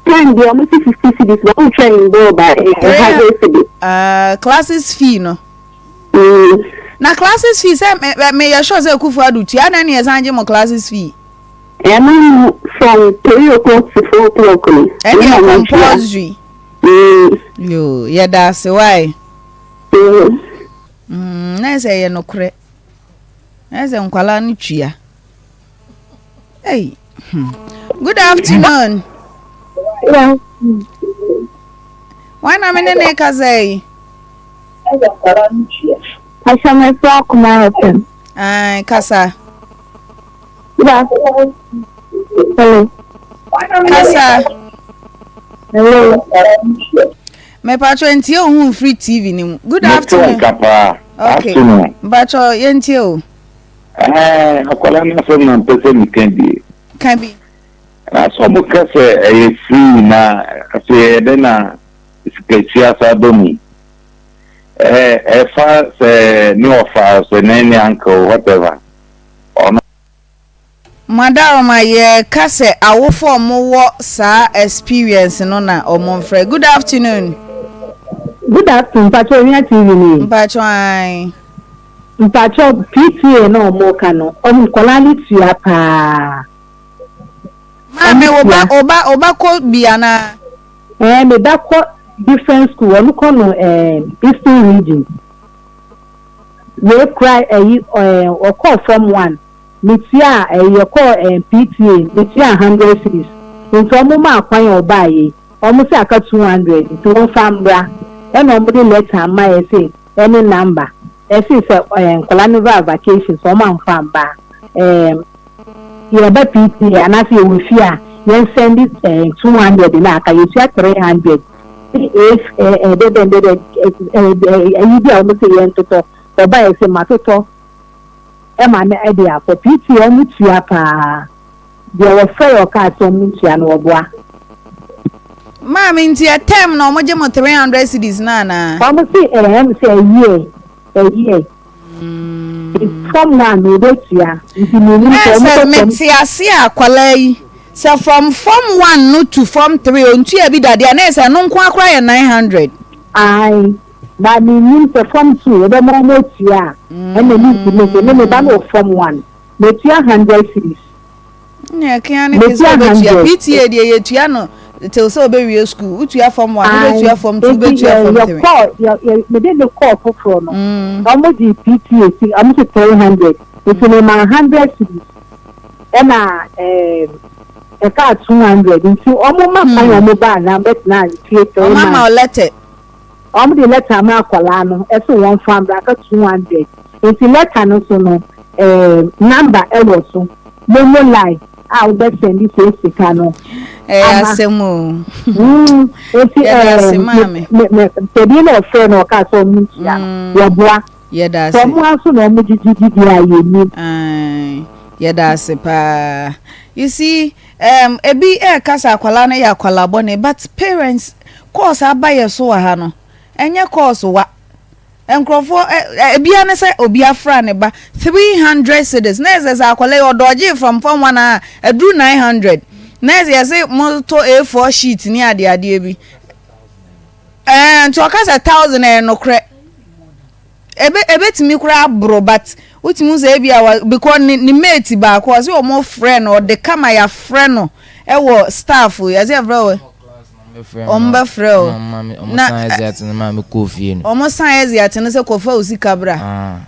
Time bia ɔmo se 50 cedis but wotwa in bulb a ɛyɛ 100 cedis. Ah classes fee no. Na classes fee sɛ me yɛ sure sɛ Akufo Addo tua adɛn na yɛsan gye mo classes fee? Ɛno no from 3 o'clock to 4 o'clock no. Ɛne yɛ compulsory. Yoo yɛda ase wae. Na ɛsɛ ɛyɛ nokorɛ. Na ɛsɛ nkwalaa no tua. Hey. Good afternoon. Yeah. Why na me ne ne kasa yi? Ahyɛmɛfo akoma FM. Ai, kasa. Good afternoon. Hello. Kasa. Hello. Mepatro ntie wo ho mfiri TV ni mu. Good afternoon. Okay. Afternoon. Mpatro yɛntie o. Ɛɛ, akwadaa no asɛm na mpɛ sɛ meka bi. Ka bi. Na sɛ ɔmo ka sɛ ɛyɛ free na afei ɛyɛ dɛn na sikatua saa ba mu? Ɛɛ, ɛfa sɛ ne ɔfa sɛ ne ne uncle whatever ɔno. Madaroma yɛka sɛ awofo a ɔmo wɔ saa experience no na ɔmo mfrɛ. Good afternoon. Good afternoon, mpakyɛ Onua TV nie. Mpakyɛ ae. Mpakyɛw PTA na ɔmo ka no ɔmo nkɔlaa no tua paa. Maame wo ba wo ba wo ba kɔ bi anaa. Ɛɛ me ba kɔ different school ɔno kɔ no ɛɛ eastern region wei kura ɛyi ɛɛ ɔkɔɔ form one me tua ɛyi yɛkɔɔ ɛɛ PTA me tua hundred cedis nti ɔmo maa kwan a ɔbaa yɛ ɔmo sɛ aka 200 nti wɔn fa mbra ɛna ɔmo de letter ama yɛ sɛ. Ɛne number. Ɛse sɛ ɛɛ nkwadaa no baa vacation sɛ wɔn amfa amba a. ɛɛm yɛba PTA anaasɛ yɛwɔ fie a yɛn sɛndi ɛɛ 200 na aka yɛtua 300 ne ɛf ɛɛ ɛɛ dɛdɛn dɛdɛn ɛɛ ɛɛ ɛyi bi a wɔn sɛ yɛn totɔ ɔba yɛ sɛ ma totɔ ɛma no ɛde akɔ PTA wɔn tua paa deɛ wɔfrɛ yɛ ɔkaa sɛ wɔn ntua no wɔboa. Maame nti ɛ term na wɔn gye mo 300 cedis no anaa? Wɔn se ɛɛ sɛ ɛyɛ ɛyɛ. Form one na obetua nti menim sɛ ɔmo Sɛ kɔ fam. mete ase a akwadaa yi sɛ from form one no to form three ontua bi dadeɛ a na yɛ sɛ ɛno nko akora yɛ 900. Ae na menim sɛ form two yɛbɛma ɔmo atua a ɛna mentumi nso me me ba no wɔ form one metua 100 cedis. Nea ɛkea ne te sɛ Metua wobɛtua 100. PTA deɛ yɛtua no till sɛ wobɛwie school wotua form one Ae wobɛtua form two enti wobɛtua yɛ form three. yɛkɔɔ yɛ yɛ mede no kɔɔ foforɔ no ɔmo gye PTA si ɔmo se 300 nti memaa 100 cedis ɛna ɛɛm ɛkaa 200 nti ɔmo ma kwan a ɔmo baa na bɛtena fie 3 Ɔmo ama months. wo letter. Ɔmo de letter ama akwadaa no ɛse wɔn fa mbra aka 200 nti letter no so no ɛɛm number ɛwɔ so momo line a wobɛ sɛndi saa sika no Ɛyɛ ama. asɛm o. Mm, nti Yɛda ase ɛɛm maame. me me panin na ɔfrɛ no ɔkaa sɛ ɔmo ntua no wɔboa. Yɛda Sɛ ase. ɔmo ara nso na ɔmo gyegye di deɛ a yɛnnim. Ae, yɛda ase paa. You see, um, ebi ɛɛka sɛ akwadaa no yɛ akwadaa bɔne but parents course aba yɛ so wɔ ha no, ɛnyɛ course wa. Nkurɔfoɔ ɛ ɛ ebia ne sɛ obi afra ne ba 300 cedis na ɛsɛ sɛ akwadaa yi ɔdɔɔgye from form one a aduru 900 na ɛsɛ yɛsɛ motɔ A4 sheet ne adeadeɛ bi. Ɛɛ nti ɔka sɛ 1000 ɛyɛ nokorɛ. Ebe ebetumi koraa aboro but wotumi hu sɛ ebi a wa because ne ne mate baako ɔsɛ wɔn frɛ no ɔde kama yɛafrɛ no ɛwɔ staff yɛsɛ yɛfrɛ wɔ wɔn bɛfrɛ o na wɔn san ɛziate no sɛ kɔfa o sika bra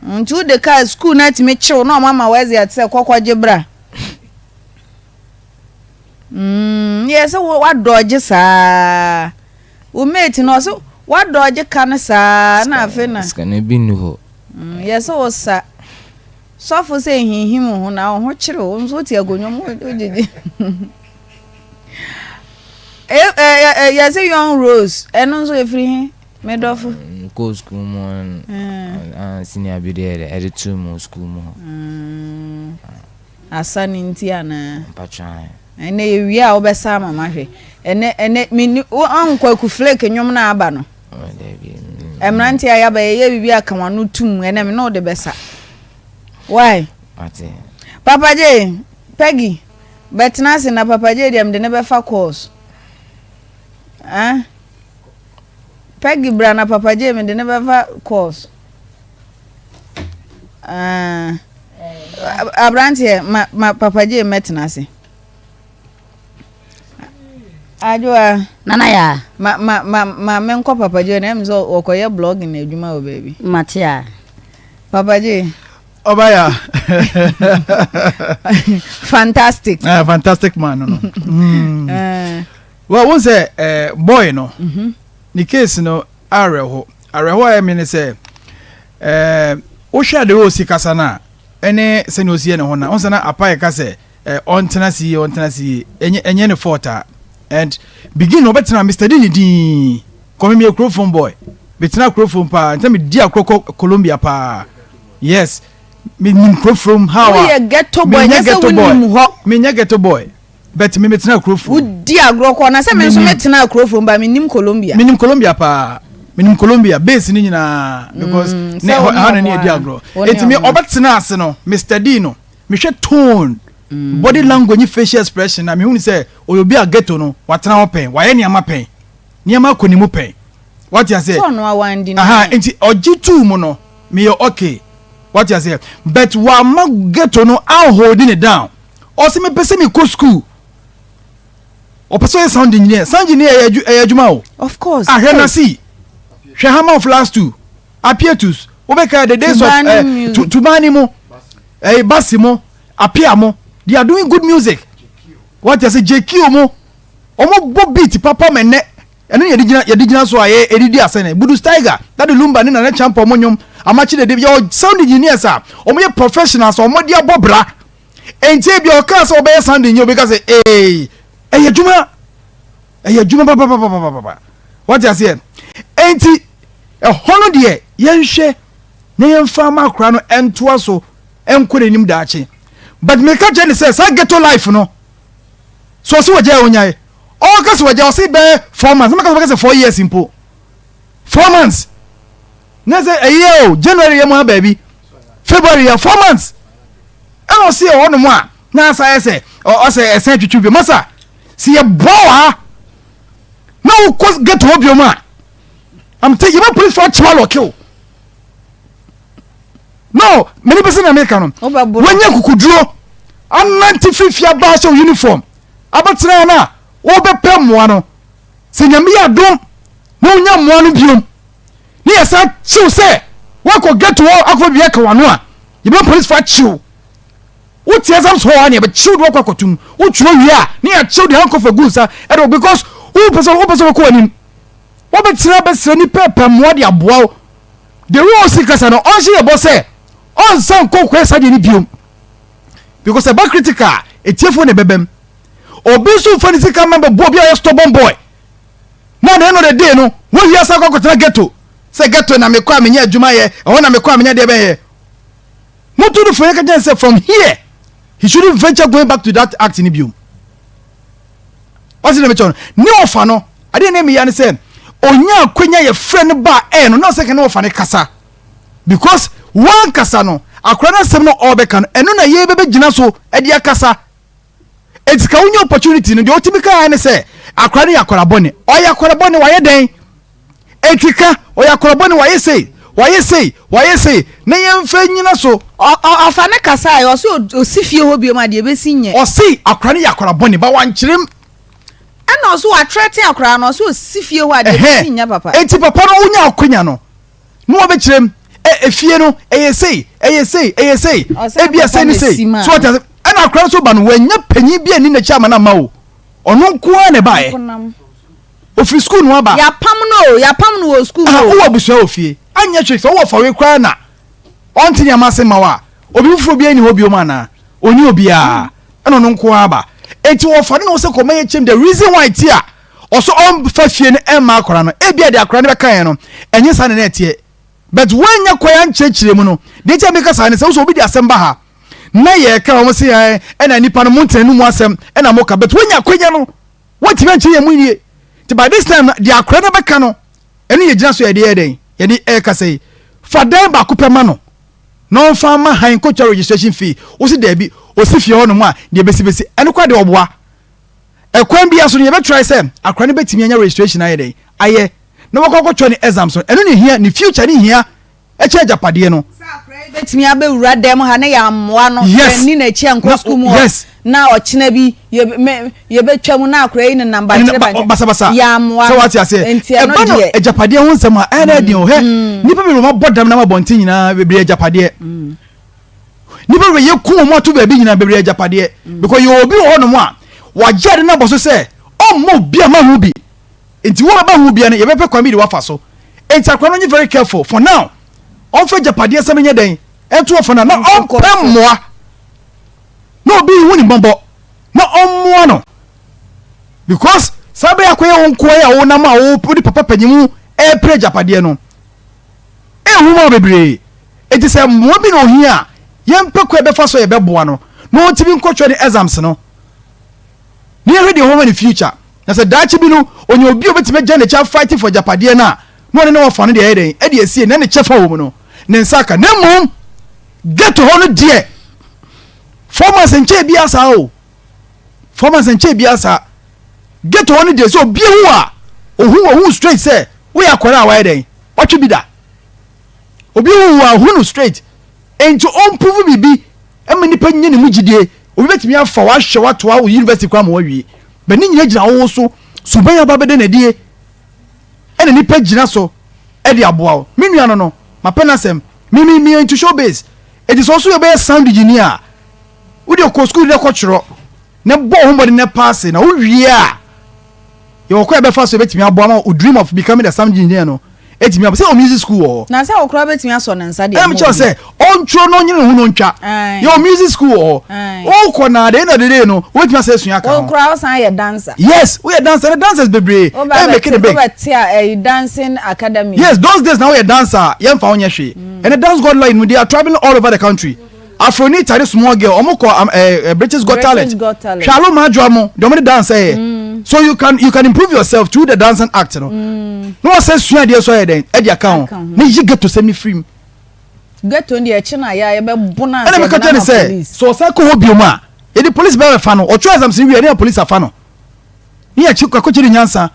nti wode kaa school no atumi kyew na wɔn ama wɔ ɛziate sɛ kɔkɔgye bra mm yɛ sɛ wadɔgye saa. Wo mate no ɔse wadɔgye ka no saa na afei na. Sika no ebi nni hɔ. Mm, yɛ sɛ wo sa. Sɔfo sɛ nhinhim wo ho na wo ho kyere wo nso wote akonnwa mu wogyegye. Yɛ sɛ young rose ɛno nso efiri he me dɔfo. Nkɔɔ sukuu mu senior bi deɛ ɛde too mu sukuu mu hɔ. Asa no nti anaa? Mpakyɛ ae. Ɛnɛ yɛwie a wobɛsa ama mahwɛ. Ɛnɛ ɛnɛ menni wo ɔn Kwaku Flake nnwom no a aba no. Mmeranteɛ a yɛaba yɛyɛ biribi a ka w'ano tum ɛnɛ me ne wo de bɛsa. Why? Mate. Papa J, Peggy, bɛtena ase na Papa J deɛ mede ne bɛfa course. Ah? Peggy bra na Papa J mede ne bɛfa course. Ah, aberanteɛ ma ma papa gye mmɛtena ase. Adwoa. Nana ya. Ma ma ma ma menkɔ papa gye na ɛm sɛ ɔkɔyɛ blogging adwuma wɔ baabi. Mate a. Papa gye. Ɔbaya. Fantastic. Fantastic man no no. Mm. Well, wọ́n sẹ́ eh, boy no, mm -hmm. ne case no awerɛho. Awerɛho a ɛyɛ me ne sɛ, ɛɛ, wohwɛ ade wɔ osi kasa no a, ɛne sɛnea osi yɛ ne ho no, wohu sɛ na Apae ka sɛ, ɛɛ, ɔntena ase yie, ɔntena ase yie. Ɛnyɛ, ɛnyɛ ne fault a. And begin no, ɔbɛtena, me study ne din. Kɔ me meyɛ kurofon boy. Metena kurofon paa, nti na medi akorɔ kɔ Colombia paa. Yes, menim kurofrom how a. Woyɛ ghetto boy, Menyɛ nyɛ sɛ ghetto boy. wonim hɔ. Menyɛ ghetto boy. But me metena kuro from. Wodi agorɔ kɔ na sɛ me nso metena kuro from ba menim Colombia. Menim Colombia paa. Menim Colombia base ne nyinaa because mm, ne ha na ne yɛdi agorɔ. Eti me ɔbɛtena ase no me study no mehwɛ tone mm. body language ne facial expression na mehunu sɛ ɔyɛ obi a ghetto no watena hɔ pɛn wayɛ nneɛma pɛn nneɛma akɔ ne mu pɛn wate aseɛ. Sɛ ɔno awan di Aha nti ɔgye tuu mu no meyɛ okay wate aseɛ but wama ghetto no anhold ne down. Ɔse mepɛ sɛ mekɔ school. Ɔpɛ sɛ ɔyɛ sound engineer. Sound engineer ɛyɛ ɛyɛ adwuma o. Of course. Ah hwɛ Nasi. Hwɛ Hammer of Last Two. Apietus. Wobɛka the days of eh, Tubani mu. Eh, Basi mo. Apia mo. They are doing good music. What you say JQ mo. Ɔmo bɔ beat papa mɛ nɛ. Ɛno na yɛde gyina yɛde gyina so a yɛ ɛdidi asɛ nɛ. Budus Tiger, Daddy Lumba ne Nana Champɔ mo nnwom. Amakye Dede, yɛwɔ sound engineers a wɔyɛ professionals a wɔde abɔ bra. Enti ebia ɔkaa sɛ ɔbɛyɛ sound engineer, obi ka sɛ ee, ɛyɛ adwuma, ɛyɛ adwuma papapapapapa. Wate aseɛ? Enti ɛhɔ no deɛ yɛnhwɛ na yɛmfa ama akora no ntoa so nkɔ n'anim daakye. But meka kyerɛ ne sɛ saa ghetto life no, so ɔse wɔgyae ɔnyae. Ɔka sɛ wɔgyae ɔse bɛyɛ 4 months, na meka sɛ ɔbɛka sɛ 4 years mpo. 4 months na sɛ ɛyɛ o January yɛ mu ha baabi, February yɛ 4 months, ɛna ɔsi ɛhɔ nom a na asa yɛ sɛ ɔsɛ ɛsɛn twitwi bi masa si yɛ bɔ wɔ ha na wokɔ ghetto hɔ biom a am te yɛbɛ police fo akyewa lɔke o no mene pɛ sɛ na meka no wanya kukuduro anante firifie abaa hyɛ uniform abɛtena no a wobɛpɛ mmoa no sɛ Nyame yɛ adom na wonya mmoa no biom ne yɛsan kyew sɛ woakɔ ghetto hɔ akɔfa biribi aka w'ano a, yɛbɛma polisifo akyew wo. Te exams hall a ne yɛbɛkyew de woakɔ akɔtom. Wotwerɛ wie a ne yɛakyew de handcuff agu nsa ɛde wo because wopɛ sɛ wopɛ sɛ wokɔ w'anim. Wobɛtena bɛsrɛ nnipa ɛpɛ mmoa de aboa wo. The way ɔsi kasa no ɔnhyɛ yɛ bɔ sɛ ɔnsan nkɔ kɔyɛ saa deɛ no biom because ɛba critical a etiefoɔ na ɛbɛbam. Obi nso mfa ne sika mma bɛboa obi a ɔyɛ stubborn boy. Na at the end of the day no, woawie asan akɔ akɔtena ghetto. Sɛ ghetto na mekɔ a menya adwuma yɛ, ɛhɔ na mekɔ a menya deɛ bɛyɛ. Moto no fo yɛ ka kyerɛ no sɛ from here, he shouldn't venture going back to that act no biom. Wate deɛ mekyerɛ no? Ne ɔfa no, adeɛ na ɛmeya ne sɛ, ɔnya akwanya yɛfrɛ no ba a ɛɛ no, na ɔsɛ ka ne ɔfa no kasa. Because wankasa no, akora no asɛm no ɔrebɛka no, ɛno na yɛbɛbɛgyina so de akasa. Enti ka wonya opportunity no, deɛ wotumi ka ara ne sɛ akora no yɛ akora bɔne. Ɔyɛ akora bɔne, wayɛ dɛn? Enti ka, ɔyɛ akora bɔne, wayɛ sei, wayɛ sei, wayɛ sei, na yɛmfa nnyina so. Ɔfa ne kasaeɛ, ɔse ɔsi fie hɔ biom a deɛ ɛbɛsi nyɛ. Ɔse akora no yɛ akora bɔne, but wankyerɛ mu. Ɛna ɔse watrɛte akora no, ɔse ɔsi fie hɔ a deɛ ɛbɛsi nyɛ papa. Enti papa no wonya akonya no, na wɔbɛkyerɛ mu ɛ efie no ɛyɛ sei ɛyɛ sei ɛyɛ sei ebia sei ne sei so ɔte ase ɛna akora nso ba no wɔanya panyin bi ani n'akyi ama no ama o ɔno nko ara na ɛbaeɛ ofiri sukuu no aba yapam no o yapam no wɔ sukuu mu wowɔ abusua wɔ fie anyɛ hwee sɛ wowɔ fawe koraa na ɔnte nneɛma ase ma wo a obi foforɔ bi ani hɔ biom anaa ɔni obiara ɛna ɔno nko ara ba enti wɔfa no na wɔsɛ kɔma yɛ kyɛm the reason why ti a Ɔsɛ ɔmfa fie no mma akwadaa no. Ebia deɛ akwadaa no bɛka yɛn no, ɛnyɛ saa na na ɛteɛ. But woannya kwan ankyerɛkyerɛ mu no, deɛ nti a meka saa ne sɛ, wosɛ obi de asɛm ba ha na yɛka wɔn se ɛn ɛna nipa no montena no mu asɛm ɛna moka, but woanya akwanya no, woantumi ankyerɛ yɛn mu yie. Nti by this time no, deɛ akwadaa no bɛka no, ɛno yɛgyina so yɛde yɛ dɛn? Yɛde ɛrekasa yi. Fa dan baako pɛ ma no na ɔmfa mma han nkɔtua registration fee. Wose daabi, ɔsi fie hɔ nom a, deɛ bɛsi bɛsi. Ɛno koraa deɛ ɔboa. Ɛkwan biara so no yɛbɛ try sɛ akora no bɛtumi anya registration ayɛ dɛn ayɛ na wakɔ akɔtwerɛ ne exams no, ɛno na ɛhia, ne future no hia ɛkyɛn agyapadeɛ no. Sɛ akora yi bɛtumi abɛwura dɛm ha na yɛammoa no, Yes. yɛanni n'akyi ankɔ Na, sukuu mu hɔ, yes. na ɔkyena bi yɛ, me, yɛbɛtwa mu na akora yi nenam Ɛnena bankyere ba, bankyere, basabasa. yɛammoa Sɛ no, wate aseɛ. nti ɛno Ɛba no deɛ. agyapadeɛ ho nsɛm a, ɛyɛ na ɛden o. Hwɛ, nnipa bebree wɔn abɔ dam nam abɔnten nyinaa bebree agyapadeɛ. Nnipa bebree yɛku wɔn ato baabi nyinaa bebree agyapadeɛ mm. because yɛ obi wɔ hɔnom a wagye ade no abɔ so sɛ ɔmmɔ obi ama ho bi nti wo bɛba ho bia no yɛbɛpɛ kwan bi de wafa so nti akora no nye very careful for now ɔmfa agyapadeɛ sɛm nyɛ dɛn ɛnto ɔfa no na ɔmpɛ mmoa na obi hu ne mmɔbɔ na ɔmmoa no because saa bɛyɛ akɔyɛ wo nkoa yi a wonam a wode papa panyimu ɛrepere agyapadeɛ no Ehu ma bebree. Enti sɛ mmoa bi na ohia a, yɛmpɛ kwan a yɛbɛfa so a yɛbɛboa no na ɔntumi nkɔtwerɛ ne exams no. Na yɛhwɛ deɛ ɛwɔ hɔ ma ne future. Na sɛ daakye bi no, ɔnya obi a ɔbɛtumi agyina n'akyi afight for agyapadeɛ no a, na ɔne ne wɔfa no deɛ ɛyɛ dɛn ɛde asie na ne kyɛfa wɔ mu no, ne nsa aka. Na mmom, ghetto hɔ no deɛ, 4 months nkyɛɛ biara saa o. 4 months nkyɛɛ biara saa. Ghetto hɔ no deɛ, sɛ obi hu a, ohu ohu straight sɛ woyɛ akwadaa a wayɛ dɛn watwe bi da. Obi hu wo a hu no straight. Enti ɔmprove biribi ma nipa nya ne mu gyidie. Obi bɛtumi afa wo ahwɛ wo atoa wo university koraa ma wawie. But ne nyina gyina wo so. Suban a ɔba bɛda no adie ɛna nipa gyina so de aboa wo. Me nua no no, mapɛ n'asɛm. Me me me into show biz. Enti sɛ wo nso yɛbɛyɛ sound engineer a, wo deɛ kɔ school na kɔtwerɛ na bɔ wo ho mmɔden na paase na wo wie a, yɛwɔ kwan a yɛbɛfa so yɛbɛtumi aboa ma wo dream of becoming the sound engineer no. Ɛtumi aba sɛ wɔ music school wɔ hɔ. Na sɛ wo koraa wobɛtumi asɔ ne nsa de Ɛna ama mekyerɛ wo obi. sɛ ɔntwerɛ na ɔnyere ne ho na ɔntwa. Ae. Yɛwɔ music school wɔ hɔ. Ae. Wokɔ na at the end of the day no wobɛtumi asɛ asua aka Wo ho. koraa wosan yɛ dancer. Yes, woyɛ dancer ɛnɛ dancers bebree Woba ɛyɛ make bɛte it big. wobɛte a ɛyi dancing academy. Yes, those days na woyɛ dancer a yɛmfa wo nyɛ hwee. Ɛnɛ dance god line no they are travelling all over the country. Afronita ne small girl ɔmo kɔ um, eh, eh, British Got British Talent. Got Talent. Hwɛ alo maa adwoa mo deɛ ɔmo de dance ɛyɛ. So you can you can improve yourself through the dancing act no. Na wɔsɛ sua adeɛ so ayɛ dɛn ɛde aka ho. Aka ho. Ne yi ghetto sɛm ne firim. Ghetto no deɛ ɛkye na yɛ a yɛbɛbo no ansa Ɛna meka yɛde kyerɛ no ne ama sɛ police. sɛ ɔsan kɔ hɔ bio mu a yɛde police bɛyɛ bɛfa no ɔtwerɛ exams no wie a ne yɛ police afa no. Ne yɛ akɔkyere ne nyansa.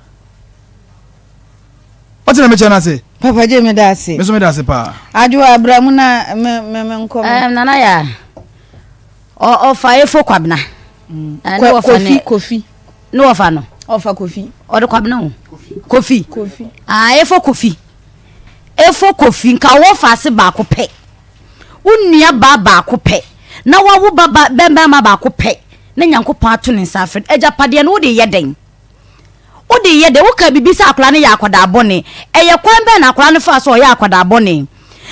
Wate na mekyɛ no ase? Papa J meda ase. Me nso meda ase paa. Adwoa bra mu na me me me nkɔ me. Um, nana ya ɔfa efo kwabena. Mm. Eh, ne wɔfa Kofi Kofi. Ne wɔfa no. Ɔfa Kofi. Ɔde kwabena o. Kofi. Kofi. Ah, efo Kofi. Efo Kofi nka wɔfa ase baako pɛ. Wo nua baa baako pɛ. Na wawo ba ba bɛmma baako pɛ. Na Nyankopɔn ato ne nsa afrɛ. Agyapadeɛ no wode yɛ dɛn? Wode yɛ dɛn? Wokaa biribi sɛ akwadaa no yɛ akwadaa bɔne. Ɛyɛ kwan bɛn na akwadaa no faa so a ɔyɛ akwadaa bɔne?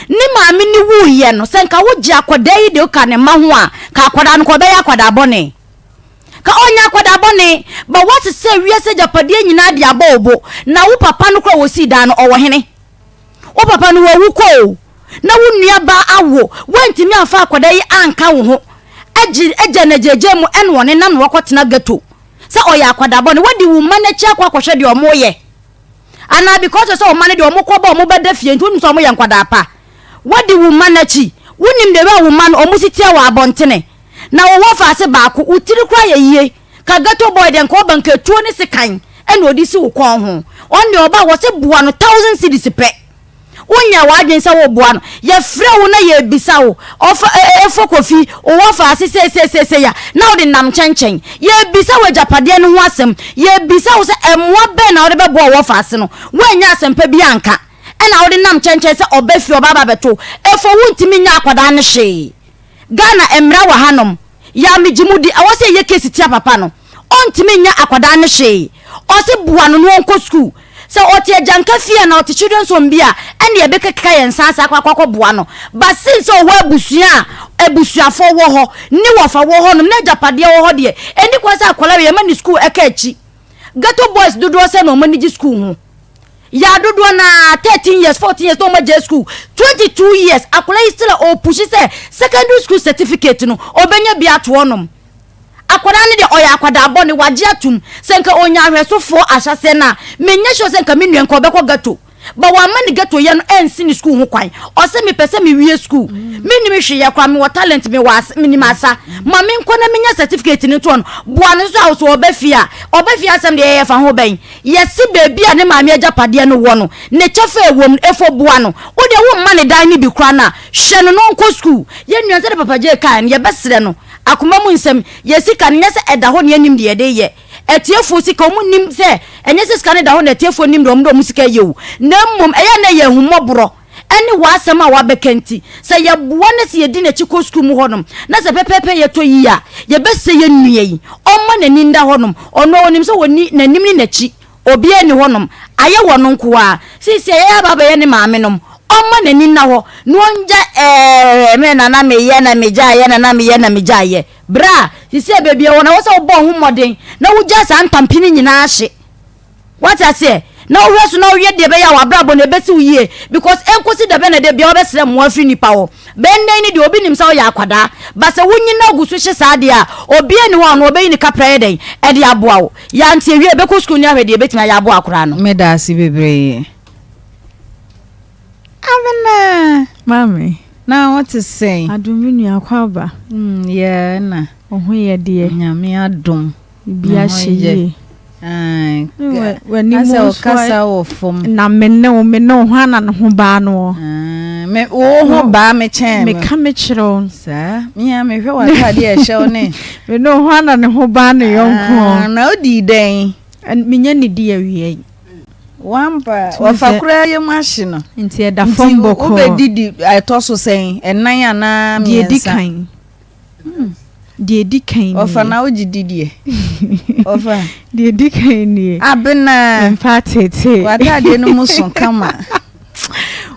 Ne maame no wuiɛ no, sɛ nka wogye akwadaa yi de ka ne mma ho a, ka akwadaa no ka ɔbɛyɛ akwadaa bɔne. Ka ɔnyɛ akwadaa bɔne. Ba woasesa wiase agyapadeɛ nyinaa de abɔ wo bo, na wo papa no koraa a ɔsii dan no, ɔwɔ hene? Wo papa no wawu kɔ o, na wo nua baa awo, woantumi amfa akwadaa yi anka wo ho, agye agya no agyaagyaa mu ɛna ɔnenam na wakɔtena ghetto sɛ ɔyɛ akwadaa bɔne, woadi wo mma no akyi akɔ akɔhwɛ deɛ wɔyɛ anaa because sɛ wo mma no deɛ wɔkɔ ba wɔn bɛda fie nti wonim sɛ wɔyɛ nkwadaa pa, woadi wo mma no akyi, wonim the way a wo mma no wɔn si teɛ wɔ abɔntene. Na wo wɔfaase baako, wo tiri koraa yɛ yie. Ka ghetto boy deɛ nka ɔba nka etuo ne sekan ɛna ɔde si wo kɔn ho. Ɔno deɛ ɔba a wɔse boa no thousand cedis pɛ. Wonyɛɛ w'adwene sɛ woboa no. Yɛfrɛ wo na yɛrebisa wo, ɔfa e e efo Kofi, wo wɔfaase seiseiseisei a, na wode nam nkyɛnkyɛn. Yɛrebisa wo agyapadeɛ no ho asɛm. Yɛrebisa wo sɛ mmoa bɛn na wode bɛboa wo wɔfaase no. Woannya asɛmpa bi anka. Ɛna wode nam nkyɛnkyɛn sɛ ɔba fie ɔba aba abɛto wo. Efo wontumi nyɛ akwadaa no hwee. Ghana mmra wɔ ha nom. Yaa me gye mu di ɛwɔ sɛ yɛyɛ case tia papa no ɔntumi nyɛ akwadaa no hwee ɔse boa no na ɔnkɔ school sɛ ɔte agyanka fie anaa ɔte children's home bi a ɛne yɛbɛkeka yɛn nsa ase akɔ akɔ akɔ boa no but since sɛ ɔwɔ abusua a abusuafoɔ wɔ hɔ ne wɔfa wɔ hɔ nom na agyapadeɛ wɔ hɔ deɛ ɛni kwan sɛ akwadaa wei yɛma ne school ɛka akyi ghetto boys dodoɔ sɛ na wɔn ani gye school ho. Yaa dodoɔ no ara 13 years 14 years na wɔn agyae school 22 years akwadaa yi still a ɔrepushi sɛ secondary school certificate no ɔbɛnya bi ato hɔnom akwadaa no deɛ ɔyɛ akwadaa bɔne wagye atum sɛ nka ɔnya ahwɛsofoɔ ahyɛseɛ no a menyɛ sure sɛ nka me nua nka ɔbɛkɔ ghetto But wamma ne ghetto yɛ no ansi ne school ho kwan. Ɔse mepɛ sɛ mewie school. Mennim hwee yɛ koraa, mewɔ talent, mewɔ asa, menim asa. Ma menkɔ na menya certificate no ntoɔ no. Boa no nso a sɛ ɔba fie a, ɔba fie asɛm deɛ yɛfa ho bɛn? Yɛse baabi a ne maame agyapadeɛ no wɔ no, ne kyɛfa a ɛwɔ mu no, efo boa no. Wo deɛ womma ne dan no bi koraa no a, hwɛ no na ɔnkɔ school. Yɛn nua sɛdeɛ Papa Jay kaeɛ no, yɛbɛsrɛ no. Akoma mu nsɛm, yɛn sika no, nyɛ sɛ ɛda hɔ na yɛnnim deɛ yɛde reyɛ. Atiefoɔ sika, wɔn nnim sɛ, ɛnyɛ sɛ sika no da hɔ na atiefoɔ nim deɛ wɔn de wɔn sika yɛ o, na mmom ɛyɛ a na ɛyɛ ahummɔborɔ ɛne w'asɛm a wabɛka nti. Sɛ yɛboa na sɛ yɛdi n'akyi kɔ sukuu mu hɔnom, na sɛ pɛpɛɛpɛ yɛtɔ yie a, yɛbɛsɛ yɛn nua yi, ɔmma n'ani nda hɔnom, ɔno ara ɔnim sɛ ɔnni n'anim ne n'akyi, obiara nni hɔnom, ayɛ wɔ ɔno nko ara. Seesei yɛn aba abɛyɛ ne maamenom, ɔmma n'ani nna hɔ na ɔngya ɛɛ me na na meyɛ na megyaeɛ na na meyɛ na megyaeɛ. Bra, seesei baabi a ɛwɔ no, ɛwɔ sɛ wobɔ wo ho mmɔden na wugyaa saa ntampe no nyinaa hye. Woate aseɛ? Na wohwɛ so na woyɛ deɛ ɛbɛyɛ a w'abrabɔ no ɛbɛsi wo yie because ɛnkɔsi da bɛn na da biara wobɛsrɛ mmoa afiri nnipa hɔ. Bɛn nnɛ yi no deɛ obi nim sɛ woyɛ akwadaa but sɛ wonyin na wogu so hye saa deɛ a, obiara nni hɔ a ɔno ɔbɛyi ne kapra ayɛ dɛn ɛde aboa wo. Yɛante awie a yɛbɛkɔ sukuu ne ahwɛ deɛ yɛbɛtumi ayɛ aboa akwadaa no. Meda ase bebree. Abena! Maame. Na wo te sɛn? Adom me nua Akwaaba. Mm, yɛ na. Wo ho yɛ deɛ? Nyame adom. Bibi ahyɛ yie. W'anim nso ɔkasa wɔ fam. Na me ne wo, me ne wo, hwan na ne ho baa no? Me, wo ho baa me kyɛn me. Meka me kyerɛ wo. Saa, me a mehwɛ w'atadeɛ a ɛhyɛ wo ne. Me ne wo, hwan na ne ho baa ne yɔnko? Na wodii dɛn? Menya ne di awia yi. Wampa, wɔfa koraa yam ahye no. Nti ɛda fam bɔkɔɔ. Nti wobɛdidi ɛtɔ so sɛn? Ɛnan anaa mmiɛnsa? Deɛ ɛdi kan. Hmm. Deɛ ɛdi kan nie. Ɔfa na wogye di deɛ. Ɔfa. Deɛ ɛdi kan nie. Abena. Mfa tete. W'ataadeɛ no mu so kama.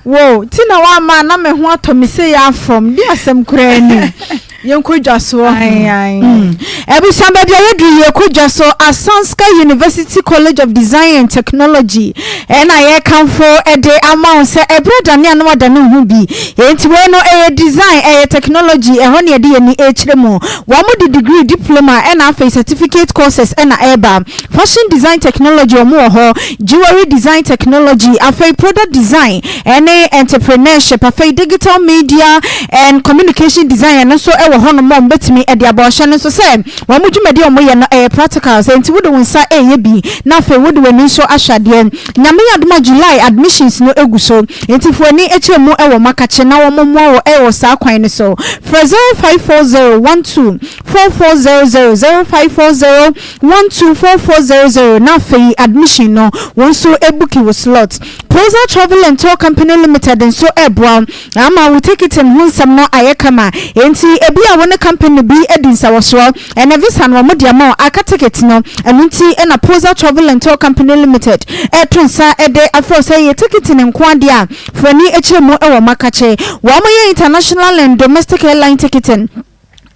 Wo ti na wama na me ho atɔ me sei afɔm de asɛm koraa ni. Yɛnkɔ dwa so. Ae. Abusua baabi a yɛduru yɛkɔ dwa so Asanska University College of Design and Technology ɛna yɛkamfo de ama wo sɛ ɛberɛ dane a na wadane wo ho bi. Enti wei no ɛyɛ design ɛyɛ technology ɛhɔ ne yɛde yɛn ani ɛrekyerɛ mu. Wɔn de degree, diploma ɛna afei certificate courses ɛna ɛreba. Fashion design technology wɔn wɔ hɔ, jewelry design technology, afei product design ɛne entrepreneurship, afei digital media and communication design ɛno nso ɛwɔ hɔ nom a wɔn bɛtumi ɛde aba. Ɔhyɛ no nso sɛ wɔn dwumadi a wɔn yɛ no ɛyɛ practical sɛ nti wode wo nsa ɛyɛ bi na afei wode w'ani nso ahwɛ adeɛ. Nyame yɛ adom a July admissions no egu so nti fo ani akyerɛ mu ɛwɔ Makakye na wɔn mmoa wɔ ɛwɔ saa kwan no so. Frɛ 0540 12 4400 0540 124400 na afei admission no wo nso booki wo slot. Proza Travel and Tour Company Limited nso reboa wo ama wo ticketing ho nsɛm no ayɛ kama. Enti ebia wo ne company bi adi nsawɔsoɔ, ɛnɛ visa no wɔde ama wo aka ticket no. Ɛno nti na Proza Travel and Tour Company Limited reto nsa de afrɛ wo sɛ yɛ ticketing nko ara deɛ a, fa w'ani kyerɛ mu wɔ Makakye. Wɔyɛ international and domestic airline ticketing.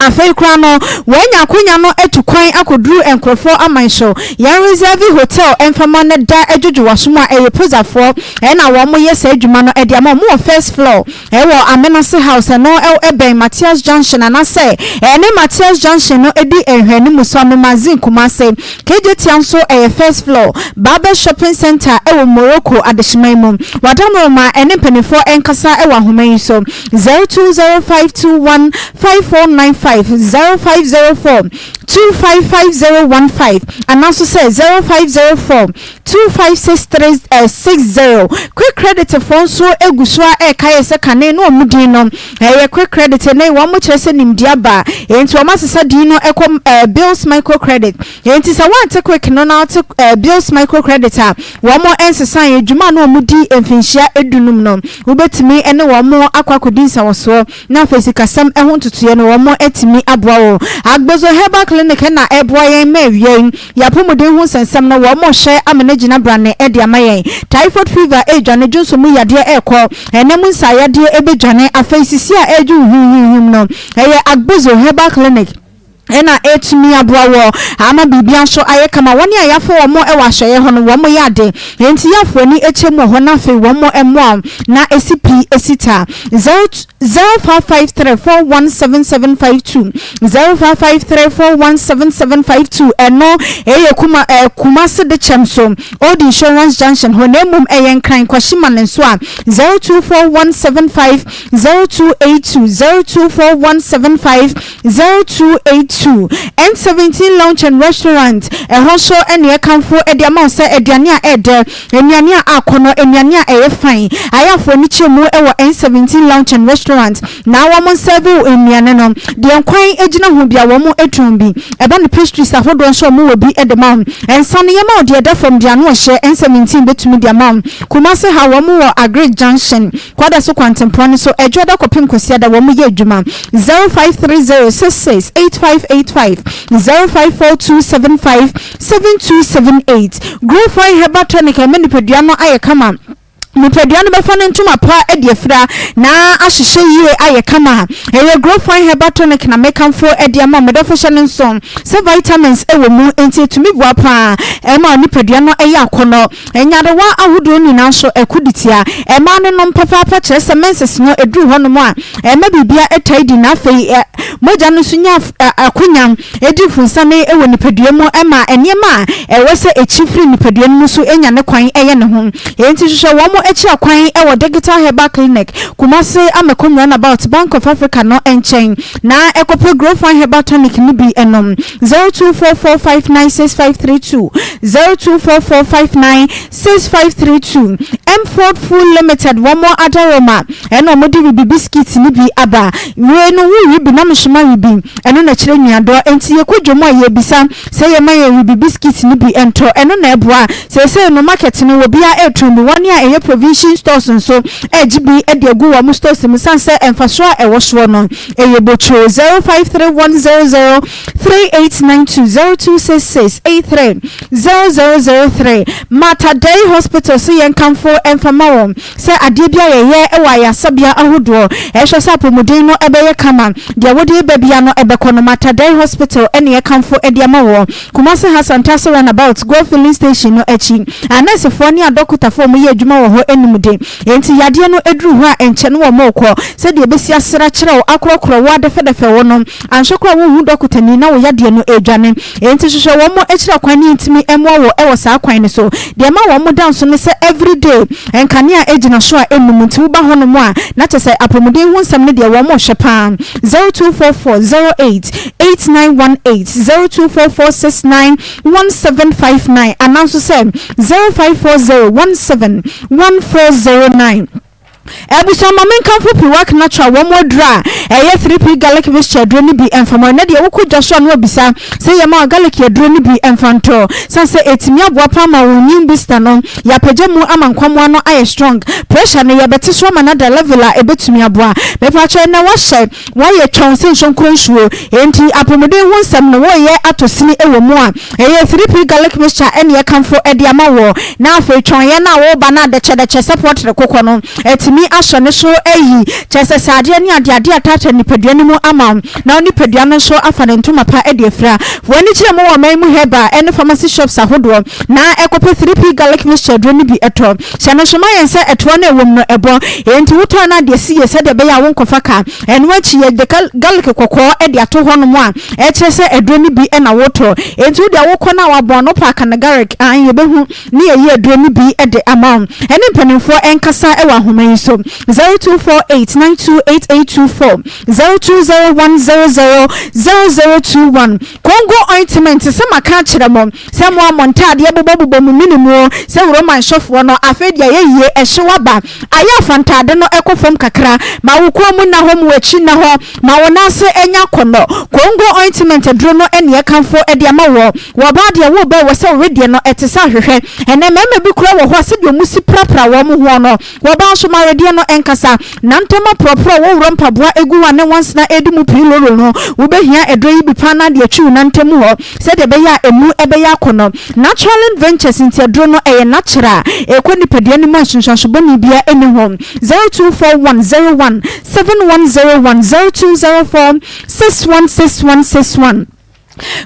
Afei koraa no, wɔanya akwanya no atu kwan akɔduru nkurɔfoɔ aman so. Yɛn reserve hotel mfama no da dwodwo w'asom a ɛyɛ Pozafoɔ na wɔn yɛ saa adwuma no de ama wɔn. Wɔ first floor wɔ Amenase House, ɛno bɛn Mathias Junction anaasɛ ɛne Mathias Junction no di nhwɛanimu so, Amemazine Kumase. Kejetia nso ɛyɛ first floor, Babes Shopping Centre wɔ Morocco adehyeman mu. W'adaworoma ɛne mpanimfoɔ nkasa wɔ ahoma yi so. 020521 5495 0504 255015 anaa nso sɛ 0504 256360. Quick Credit foɔ nso gu so ara ɛreka yɛ sɛ kane na wɔn din no ɛyɛ Quick Credit ne wɔn kyerɛ sɛ nimdeɛ aba enti wɔn asesa din no ɛkɔ ɛɛ Bills Micro Credit. Enti sɛ woante Quick no na wote ɛɛ Bills Micro Credit a wɔn nsesaeɛ dwuma a na wɔn di mfinhyia dunum no wobɛtumi ne wɔn akɔ akɔdi nsawɔsoɔ na afei sikasɛm ho ntotoeɛ no wɔn atumi aboa wo. Agbozo Herbal Clinic na ɛreboa yɛn ma awia yi yɛn apɔmuden ho nsɛnsɛm no wɔn rehwɛ ama no agyina brane de ama yɛn. Typhoid fever redwane, dwonsɔ mu yadeɛ rekɔ, ɛna mu nsaayadeɛ bɛdwane, afei sisi a ɛredwo wo hwimhwimhwim no ɛyɛ Agbozo Herbal Clinic. na ɛretumi aboa wɔ ama biribiara nso ayɛ kama. Wɔn a yɛafa wɔn wɔ asɔeɛ hɔ no, wɔyɛ ade. Enti yɛafa ani kyɛ mu wɔ hɔ na afei wɔn mmoa wo na ɛsi pi ɛsi ta. 0553 417752 0553 417752 ɛno ɛyɛ kuma ɛɛ Kumasi de kyɛm so Old Insurance Junction hɔ na mmom ɛyɛ Nkran Kwashima ne nso a 024175 0282 024175 0282 N17 Lounge and Restaurant, ɛhɔ nso na yɛkamfo de ama wo sɛ aduane a ɛɛdɛ, nnuane a akɔnnɔ, nnuane a ɛyɛ fine. Ayafoɔ ani kyerɛ mu wɔ N17 Lounge and Restaurant na wɔn nsɛve wo nnuane no. Deɛ nkwan gyina ho biara wɔn tɔn bi. Ɛba no pastries ahodoɔ nso wɔn wɔ bi de ma wo. Nsa no yɛma wo deɛ ɛda fam, deɛ ano ɔhyɛ N17 bɛtumi de ama wo. Kumasi ha wɔn wɔ Agric Junction. Kwada so kwantempɔn no so Ɛdwoada kɔpem Kwasiada wɔn yɛ adwuma 0530 66 8585 0542 75 7278 Grow Fine Herbal Tonic ɛma nipadua no ayɛ kama Nipadua no bɛfa ne ntoma pa de afira na ahyehyɛ yie ayɛ kama. Ɛyɛ Grow Fine Herbal Tonic na mekamfo de ama wo. Me dɔfo hyɛ no nso sɛ vitamins wɔ mu nti ɛtumi boa paa ɛma nipadua no yɛ akɔnnɔ. Nyarewa ahodoɔ nyinaa nso ɛko de tia. Mmaa no nom papaapa kyerɛ sɛ menses no ɛduru hɔ nom a ɛma biribiara ɛtae di na afei mogya no nso nya akonya di mfunsane wɔ nipadua mu ɛma nneɛma a ɛwɔ sɛ ɛkyi firi nipadua no mu nso nya ne kwan yɛ ne ho. Enti hwehwɛ wɔn akyi akwan wɔ Digital Herbal Clinic, Kumasi Amakom Runabout, Bank of Africa no nkyɛn na kɔpɛ Growfine Herbal Tonic no bi nom. 0244596532, 0244596532, Mford Food Limited wɔn adaroma ɛna wɔn de ribi biscuit no bi aba. Wei no wo ribi na me nso ma ribi, ɛno na ɛkyerɛ nuadɔ. Enti yɛkɔ dwom a yɛbisa sɛ yɛma yɛn ribi biscuit no bi ntɔ, ɛno na ɛboa. Seesei no market no obiara ɛretɔn bi, wɔn a ɛyɛ. Provision Stores nso regye bi de agu wɔn stores mu sane sɛ mfasoɔ a ɛwɔ soɔ no ɛyɛ botwoo. 053100 3892 0266 83 0003 Mater Dei Hospital so yɛnkamfo mfa ma wɔn sɛ adeɛ bi a yɛyɛ wɔ ayaresabea ahodoɔ ɛhwɛ sɛ apɔmuden no ɛbɛyɛ kama deɛ wode reba bia no ɛbɛkɔ no Mater Dei Hospital ɛne yɛkamfo de ama wɔn. Kumasi Hassan Taso Runabout Gold Filling Station no akyi. Anɛɛsefoɔ ne adɔkotafoɔ a wɔyɛ adwuma wɔ hɔ nim de. Enti yadeɛ no duru hɔ a ɛnkyɛ na wɔrekɔ. Sɛdeɛ ɛbɛsi asra kyerɛ wo, akorɔkorɔ wo, adɛfɛdɛfɛ wo no, anhwɛ koraa wonhu dɔkotani na wo yadeɛ no redwane. Enti hwehwɛ wɔn akyiri kwan ne yɛntumi mmoa wo wɔ saa kwan no so. Deɛ ɛma wɔn da nso ne sɛ everyday nkanea gyina so a ɛnnum nti woba hɔnom a na kyerɛ sɛ apɔmuden ho nsɛm no deɛ wɔrehwɛ pa ara. 0244 08 8918, 0244 69 1759 anaa nso sɛ 0540 17 1409. Abusua ma menkamfo Piwak Natural wɔn aduro a ɛyɛ 3P garlic mixture aduro no bi mfa ma. Ɛnɛ deɛ wokɔ dwa so a na wabisa sɛ yɛma wo garlic aduro no bi mfa ntɔ. Sane sɛ ɛtumi aboa paa ma wo immune booster no yɛapagya mu ama nkwammoa no ayɛ strong. Pressure no yɛbɛte so ama no ada level a ɛbɛtumi aboa. Mepakyɛw ɛnɛ wahyɛ Woayɛ twɔn sɛ nsonkron nsuo, enti apɔmuden ho nsɛm no woreyɛ atɔ sini wɔ mu a, ɛyɛ 3P garlic mixture na yɛkamfo de ama woɔ. Na afei twɔnyɛ no a woreba no adɛkyɛdɛkyɛ sɛ pɔtre kokɔ no, atumi asɔ ne so ayi, kyerɛ sɛ sradeɛ ne adeadeɛ a ɛtaataa nipadua no mu ama wo, na wo nipadua no nso afa ne ntoma pa de afira. Fa w'ani kyerɛ mu wɔ ɔman mu herbal ne pharmacy shops ahodoɔ na kɔpɛ 3P garlic mixture aduro no bi tɔ. Hyɛ no nso ma yɛn sɛ ɛtoa no a ɛwom no ɛbɔ, enti wotɔ a na ade asi yie sɛdeɛ ɛbɛyɛ a wonkɔfa ka. Ɛno akyi yɛde garlic kɔkɔɔ de ato hɔnom a ɛkyerɛ sɛ aduro no bi na wotɔ. Enti wo deɛ wokɔ no a wɔabɔn no wopɛ a ka no garlic, aane yɛbɛhu ne yɛayi aduro no bi de ama wo. Ɛne mpanimfoɔ nkasa wɔ ahoma yi so, 0248928824, 0201000021. Congo ointment, sɛ maka akyerɛ mo. Sɛ mo a mo ntaadeɛ bobɔbobɔ mo mene mu o, sɛ Roman sɔfoɔ no, afei deɛ ayɛ yie, ɛhyew aba. Ayɛ afa ntaade no kɔ fam kakra. Ma wo kɔn mu nna hɔ, ma w'akyi nna hɔ, ma wo nan ase nyɛ akɔnnɔ. Kongo ointment aduro no ne ɛkamfo de ama woɔ. Wɔ ɔbaa deɛ, wo ba wɔ sɛ wo wedeɛ no te sɛ ahwehwɛ. Ɛnnɛ mmarima bi koraa wɔ hɔ a sɛdeɛ wɔsi prapra wɔn hoɔ no, Wɔbaa nso ma wedeɛ no nkasa. Na ntɛm aporɔporɔ woworɔ mpaboa gu hɔ a ne nwansena redi mu pirilolo no, wobɛhia aduro yi bi paa na de atwi wo nantam hɔ sɛdeɛ ɛbɛyɛ a ɛmu bɛyɛ akɔnnɔ. Naturalin Ventures nti aduro no ɛyɛ natural, ɛkɔ nipadua no mu a nsunsuanso bɔne biara nni ho. 0241 01 7101 0204 61 61 61.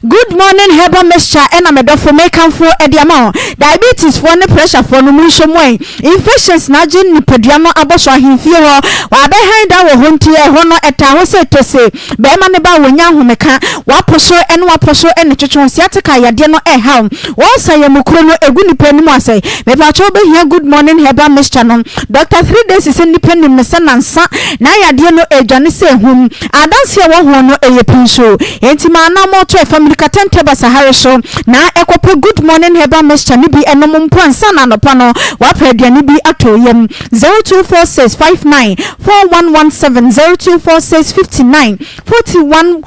Good morning herbal mixture ɛna me dɔfo mekamfo de ama wo. Diabetes foɔ ne pressure foɔ no monhwɛ mu ɛ. Infections na agye nipadua no abɔ so ahemfie hɔ. Wabɛhan da wɔ hɔ nti ɛhɔ no ɛtaa hɔ sɛ tose. Bɛɛma no ba a wɔnya ahomeka. Wapo so ɛne wapo so ɛne twetwe sciatica yadeɛ no ɛhaw. Wɔsa yɛ mu kuro no ɛgu nipa anim asɛe. Mepakyɛw wobɛhia good morning herbal mixture no. Doctor 3 days sɛ nipa nim no sɛ nansa na yadeɛ no ɛredwane sɛ ahum. Adanseɛ a ɛwɔ ho no ɛyɛ pii nso. Enti ma anammɔn to ɛfa mmirikatɛntɛ ba sahare so na ɛkɔpɛ good morning herbal mixture no bi nom mpo ansa na anɔpa no woapɛ aduane bi atɔ wo yam. 0246 59 4117 0246 59 41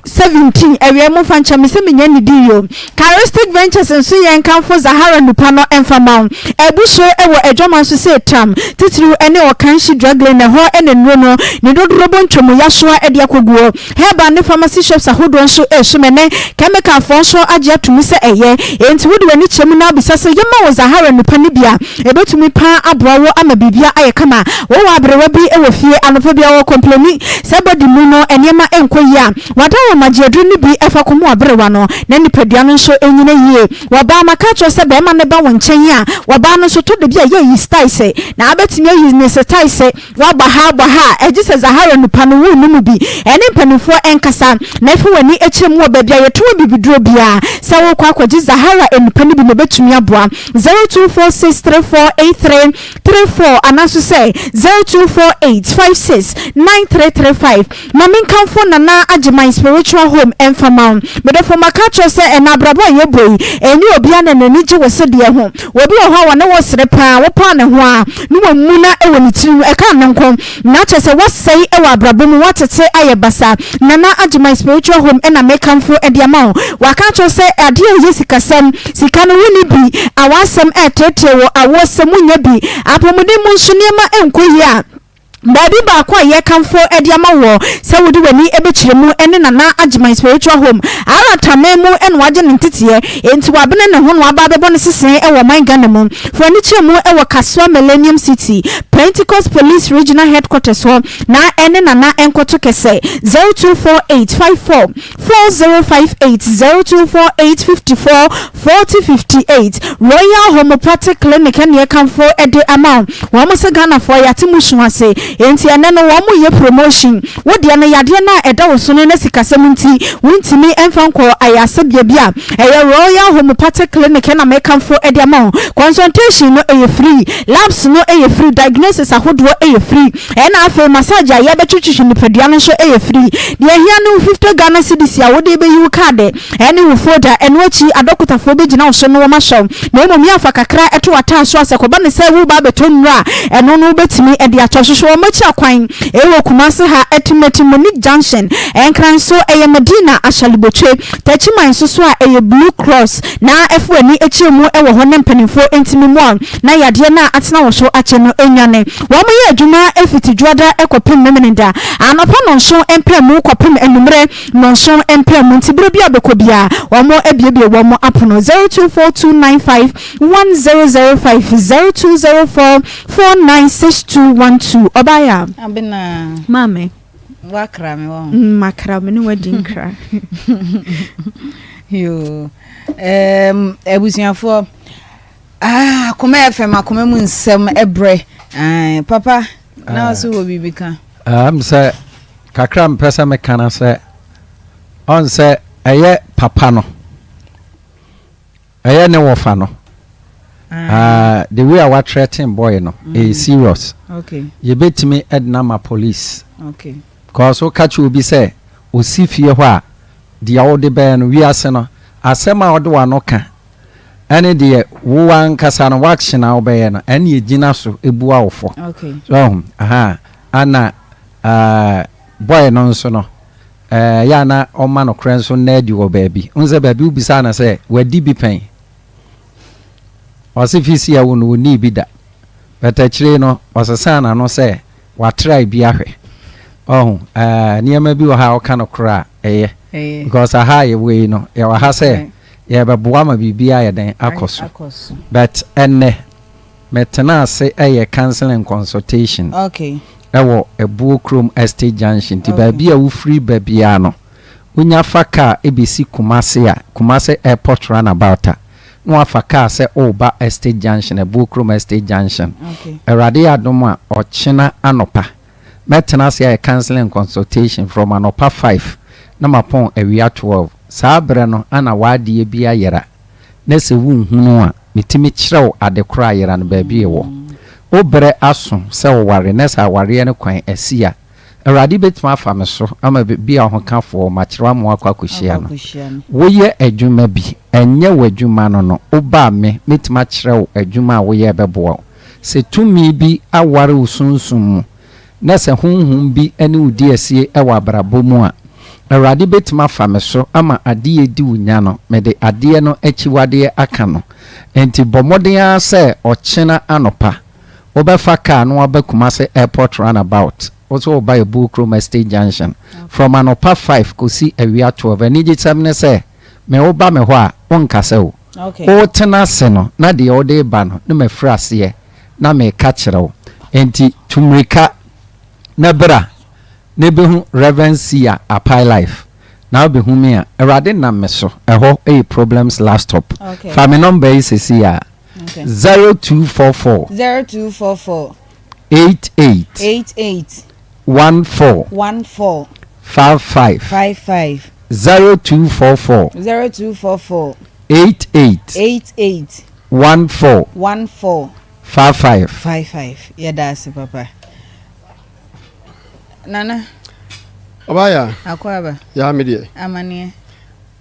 17 Awiei momfa nkyɛ me sɛ menya nnidi yio. Charistic Ventures nso yɛ nkamfo Zahara nnupa no mfa ma wo. Abu so wɔ adwaman so sɛ tram, titiriw ne Ɔkanhyi Drug Lane, ɛhɔ na nnuro no ne dodoro bɔ ntwamu yasoa de akɔguo. Herbal ne pharmacy shops ahodoɔ nso resom ɛnnɛ. Kɛmikalfoɔ nso agye ato mu sɛ ɛyɛ. Enti wode w'ani kyerɛ mu na wobisa sɛ yɛmma wo Zahara nnupa no bi a, Ɛbɛtumi paa aboa wo ama biribia ayɛ kama. Wowɔ aberewa bi wɔ fie, anɔpa biara ɔkɔmpleni sɛ body mu no nneɛma nkɔ yie a, wada wo ma gye aduro no bi fa kɔmu aberewa no na nipadua no nso nyina yie. Wɔbaa maka akyerɛ wo sɛ barima no ba wo nkyɛn a, wɔbaa no nso tɔ da bi a yɛ yi styles na abɛtumi ayi ne styles Woabɔ ha abɔ ha a, ɛgye sɛ Zahara nnipa no wo no mu bi ne mpanimfoɔ nkasa na ɛfa w'ani kyerɛ mu wɔ baabi a yɛtɔn abibiduro biara sɛ worekɔ akɔgye Zahara nnipa no bi na ɛbɛtumi aboa 0246348334 anaa nso sɛ 0248569335. Ma menkamfo Nana Agyeman Spiritual Home mfa ma wo. Medɔfo maka akyerɛ wo sɛ ɛnnɛ abrabɔ a yɛbɔ yi, ɛnyɛ obiara na n'ani gye wo sedeɛ ho. Obi wɔ hɔ a wɔne wo sere paa, wopaa ne ho a, na wamuna wɔ ne tirim, ɛka ne nko. Na kyerɛ sɛ woasɛe wɔ abrabɔ mu, woatete ayɛ basaa. Nana Agyeman Spiritual Home na meka. yɛkamfo de ama wo. Waka akyerɛ wo sɛ adeɛ a ɛyɛ sikasɛm, sika no wonni bi, awasɛm ɛreteetee wo, awoɔsɛm wonnya bi, apɔmuden mu nso nneɛma nkɔ yie a, Baabi baako a yɛkamfo de ama woɔ sɛ wode w'ani bɛkyerɛ mu ne Nana Agyeman Spiritual Home. Arataman mu na wagye ne nteteɛ, enti wabene ne ho na waba abɛbɔ ne sesee wɔ ɔman Ghana mu. Fa w'ani kyerɛ mu wɔ Kasoa Millennium City, Pentecost Police Regional Headquarters hɔ na ɛne Nana nkɔto kɛsɛ 0248 54 4058 0248 54 40 58 Royal Homeopathic Clinic ɛne ɛkamfo de ama wo. Wɔn se Ghanafoɔ yɛate mo su ase enti ɛnɛ no wɔn yɛ promotion. Wo deɛ no yadeɛ no a ɛda wo so no na sikasɛm nti wontumi mfa nkɔ ayaresabea bi a ɛyɛ Royal Homeopathic Clinic na mekamfo de ama wo. Consultation no ɛyɛ free, labs no ɛyɛ free, diagnosis ahodoɔ ɛyɛ free. Ɛna afei massage a yɛbɛtwetwetwe nipadua no nso yɛ free. Deɛ ɛhia ne wo 50 Ghana cedis a wode bɛyi wo kaade ɛne wo folder. Ɛno akyi adɔkotafoɔ bɛgyina wo so na wɔn ahwɛ wo. Na mmom yɛ afa kakra to w'ataa so a sɛ kɔba ne sɛ woreba abɛtɔ nnuro a ɛno no wobɛtumi de atɔ. Hwehwɛ wɔn akyi akwan. Ɛwɔ Kumasi ha, Atimati Monique Junction. Nkran nso ɛyɛ Medina Ashalibotwe. Techiman nso so a ɛyɛ Blue Cross. Na fa w'ani kyerɛ mu wɔ hɔ na mpanimfoɔ ntumi mmoa wo na yadeɛ no a atena wo so akyɛ no nnwane. Wɔyɛ adwuma fiti Dwoada kɔpem Memeneda anɔpa nnɔnson mpaemu kɔpem anwummerɛ nnɔnson mpaemu nti berɛ biara a wobɛkɔ biara wɔabuebue wɔn apono 0242951005 0204496212 Ɔbaeɛ a. Abena. Maame. Woakra me wɔ ho. Mm, makra me ne wadi nkra. Yoo. Um, abusuafoɔ. Ah, akoma FM akoma mu nsɛm ɛbrɛ. Ah, papa, na ɔso wɔ biribi ka. Um, sɛ kakra mpɛ sɛ meka no sɛ ɔn sɛ ɛyɛ papa no. Ɛyɛ ne wɔfa no. Ah, the way a wa threaten boy no, ɛyɛ mm. serious. Okay. Yɛbɛtumi de no ama police. Okay. Because woka kyerɛ obi sɛ osi fie hɔ a, deɛ wode bɛyɛ no, wiase no, asɛm a wode w'ano ka ɛne deɛ wo ankasa no w'action a wobɛyɛ no, ɛne ɛgyina so bua wo fɔ. Okay. So, aha, ana uh, boy no nso no, Ɛyɛ a na ɔma nokorɛ nso nna adi wɔ baabi. Wohu sɛ baabi wobisaa no sɛ, Wadi bi pɛn? Ɔse fisi awu no ɔnnii bi da. But akyire yi no, ɔsesaa n'ano sɛ watrae bi ahwɛ. Ɔho, ɛɛ, nneɛma bi wɔ ha a woka nokorɛ a, ɛyɛ. Because aha a yɛwɔ yi no, yɛwɔ ha sɛ yɛrebɛboa ma biribi ayɛ dɛn? Akɔ so. But ɛnnɛ, Metenaa ase yɛ counseling and consultation wɔ Abuo Kurom Estate Junction nti baabi a wofiri ba biara no, wonya fa kaa bɛsi Kumasi a, Kumasi Airport runabout a, na wafa kaa sɛ woreba Estate Junction, Abuo Kurom Estate Junction. Awurade yɛ adom a, ɔkyena anɔpa, mɛtena ase ayɛ counseling and consultation from anɔpa five na mapɔn awia 12. Saa berɛ no na w'adeɛ bi ayera. na sɛ wunhunu a, metumi kyerɛ wo ade korɔ a yera no baabi ewɔ. Wo berɛ aso sɛ woware na sɛ awareɛ no kwan asi a, Awurade bɛtumi afa me so ama bi a ɔhokafoɔ makyerɛ wo ama woakɔ akɔhyia no. Woyɛ adwuma bi, ɛnyɛ w'adwuma no no, woba a me, mɛtumi akyerɛ wo adwuma a woyɛ a ɛbɛboa wo. Sɛ tumi bi aware wo sunsum mu, na sɛ honhom bi ne wo di asie wɔ abrabɔ mu a, Awurade bɛtumi afa me so ama adeɛ redi wo nya no, mede adeɛ no akyiwadeɛ aka no. Enti bɔ mmɔden ara sɛ ɔkyena anɔpa, wobɛfa kaa na woaba Kumasi Airport Runabout, wo nso woba Abuo Kurom Estate Junction, from anɔpa five kɔsi awia 12. Anigyesɛm ne sɛ, me woba me hɔ a, wonkasa o. Wotena ase no, na deɛ wode reba no, na mafiri aseɛ na meka kyerɛ wo. Enti tu mmirika na bra na bɛhu Rev. Sia Apai Life na wobɛhu me a, Awurade nam me so. Ɛhɔ yɛ Problems Last Stop. Fa me nɔmba yi seesei ara, 0244. 0244. 88. 88. 14. 14. 55. 55. 0244. 0244. 88. 88. 14. 14. 55. 55. Yɛda ase papa. Nana. Ɔbaa Akɔ aba. Ya me deɛ. Amaneɛ.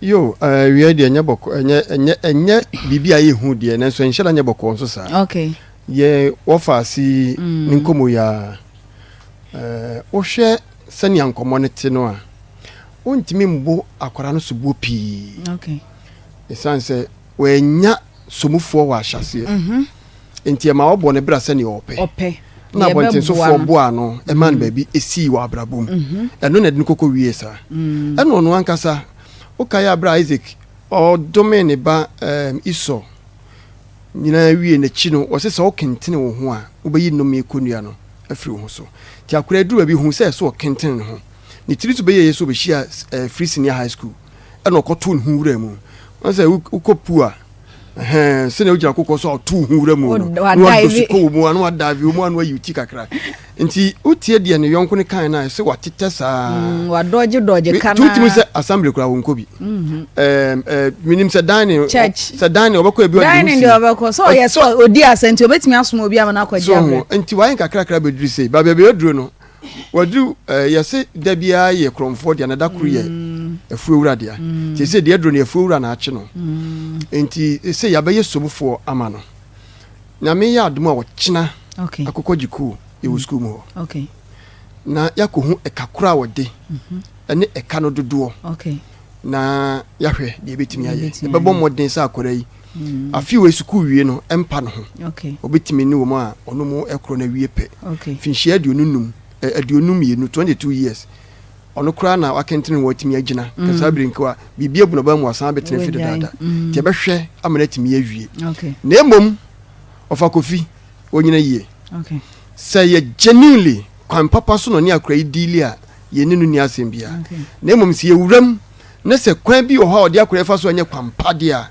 Yo, eh, wia deɛ ɛnyɛ bɔkɔ, ɛnyɛ ɛnyɛ ɛnyɛ biribi a yɛhu deɛ, nanso ɛnhyɛ da nyɛ bɔkɔɔ nso saa. Okay. Yɛ wɔfa ase ne nkɔmmɔ yi ara. Eh, wohwɛ sɛnea nkɔmmɔ no te no a, Wontumi mbo akwadaa no soboɔ pii. Ɛsiane sɛ wannya somufoɔ wɔ ahyɛaseɛ. Mhm. Nti ɛma ɔbɔ ne bra sɛdeɛ ɔpɛ. Ɔpɛ. Na abɔntensofoɔ boaa no ɛmaa no mhm. baabi ɛsii wɔ abrabɔ mu. Mhm. Ɛno na ɛde no kɔkɔ wie saa. Mm. Ɛna ɔno ankasa, wokae aberɛ a Isaac ɔdomee ne ba um, Esau nyinaa wie n'akyi no, ɔse sɛ wokentene wo ho a, wobɛyi nnome kɔnnua no afiri wo ho so. Nti akwadaa duru baabi hu sɛ ɛsɛ ɔkentene ne ho. Ne tiri so bɛyɛɛ sɛ ɔbɛhyia eh, Free Senior High School ɛna ɔkɔtoo ne ho wura mu. Wɔn sɛ wokɔ pu a, ɛhɛn, sɛnea wogyina kokɔ so a ɔtoo ho wura mu no, na wadɔ sukɔ wɔ mu, ano adave wɔ mu, ano ayi ti kakra. Nti wotie deɛ ne yɔnko no kan no a, ɛsɛ watetɛ saa. Mm, wadɔgye dɔgye ka na. Tutumi sɛ assembly koraa wɔnkɔ bi. Mhm. Ɛɛm, ɛɛ, menim sɛ dining, Church. sɛ dining ɔbɛkɔ ebi ɔde ho Dining si. deɛ ɔbɛkɔ sɛ ɔyɛ sɛ ɔdi asɛ nti ɔbɛtumi asoma obi ama no akɔgye So ho, abrɛ. nti wayɛ nkakrakra bɛduru sei. Baabi a bɛduru no, Waduru eh, yɛse da biara yɛ korɔmfoɔ dea na da koro yɛ mm. afuowura dea. Mm. Nti sɛ deɛ aduro no afuowura na akye no. Mm. Nti sɛ yɛabɛyɛ somfoɔ ama no. Nyame yɛ adom a ɔkyena akokɔ gye kuo yɛwɔ sukuu mu hɔ. Na yɛakɔhu ɛka koro a wɔde mhm. ɛne ɛka no dodoɔ. Na yɛahwɛ deɛ ɛbɛtumi ayɛ. Yɛbɛbɔ mmɔden sɛ akwadaa yi Mm. Afe wei sukuu wie no, ɛmpa ne ho. Obetumi ne wɔn a ɔno mu korɔ no awie pɛ. Mfinhyia 25, 22, 22 years. Ɔno koraa na wakentene ho atumi agyina. Mm. Saa bere nkewa, biribi abu n'aba mu asan abɛtena fi dadaada. Mm. Nti ɛbɛhwɛ ama no atumi awie. Na mmom, ɔfa Kofi, ɔnyina yie. Sɛ yɛ genuinely kwan papa so na ɔne akora yi diili a, yɛne no nni asɛm biara. Na mmom sɛ yɛwuram na sɛ kwan bi wɔ hɔ a ɔde akora yi fa so a ɛnyɛ kwan pa deɛ a,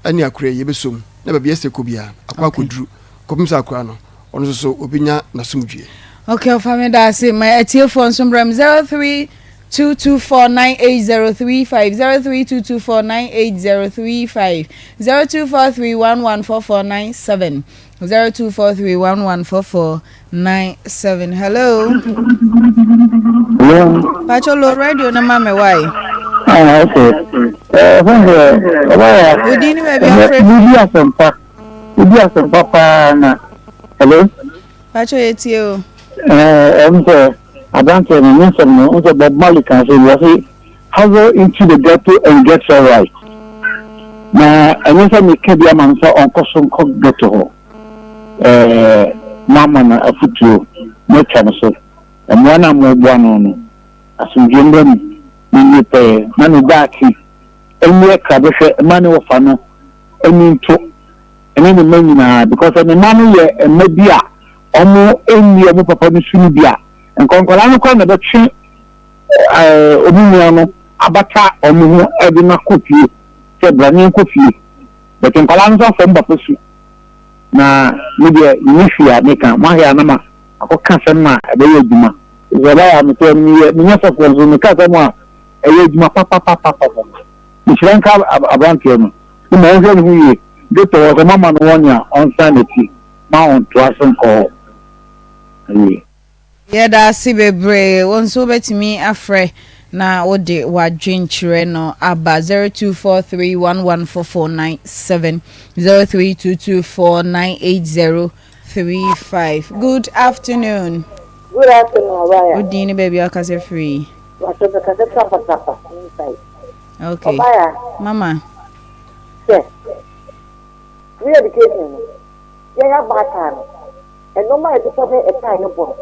ɛne akora yi yɛbɛsɔ mu na baabi ɛsɛ kɔ biara akɔ akɔduru kɔpem sɛ akora no ɔno nso so ɔbɛnya n'asomdwoeɛ. Ok ɔfa me da ase ma atiefoɔ nso mbrɛ m 0322498035 0322498035 0243114497 0243114497 hello. Hello. Pacho lo radio no ma me why. Ah, okay. Eh, fɛn sɛ ɔba yɛ. Odi ni baabi afrɛ fi. Wodi asɛmpa. Wodi asɛmpa paa na. Hello. Pacho yɛ tie o. Eh, ɛm sɛ aberanteɛ no ne nsɛm no, n sɛ Bob Marley kan sɛ wɔ se hustle into the ghetto and get your right. Na ɛnyɛ sɛ meka bi ama no sɛ ɔnkɔ so nkɔ ghetto hɔ. Eh, moama no afotuo, moatwa no so. Mmoa no a moboa no no, asomdwoeɛ mmra mu na nwie pɛyɛ ma ne daakye nyɛ krabɛhwɛ mma ne wɔfa no ani nto ɛne ne mma nyinaa because sɛ ne mma no yɛ mma bi a wɔn nni wɔn papa no su no bi a nka nkwadaa no koraa na ɛbɛtwe ɛɛ wɔn nua no abata wɔn ho ɛde no akɔ fie sɛ bra ne nkɔ fie but nkwadaa no nso afɔ wɔn papa su na me deɛ menni hwee a meka mo ahwɛ a na ma akɔka asɛm a ɛbɛyɛ adwuma. Efisɛ ɛbaeɛ a mete hɔ no, meyɛ, menyɛ sɔfoɔ nso, meka asɛm a ɛyɛ adwuma papapapapa. Nhyira nka aberanteɛ no. Mmom ɔnhwɛ ne ho yie. Dwetɛ hɔ, sɛ moama no wɔn a, ɔnsan n'akyi. Mma ɔntoa so nkɔ hɔ. Awie. Yɛda ase bebree. Wo nso wobɛtumi afrɛ na wode w'adwenkyerɛ no aba 0243114497, 03224980 35 good afternoon. Good afternoon Ɔbaya. Wo din ne baabi a wokasa firi. Wakyɛ me kasa firi Ampasapa inside. Okay. Ɔbaya. Mama. Sɛ free education no yɛn abaatan no ɛnɔma a yɛde tɔ ne ɛka a yɛbɔ no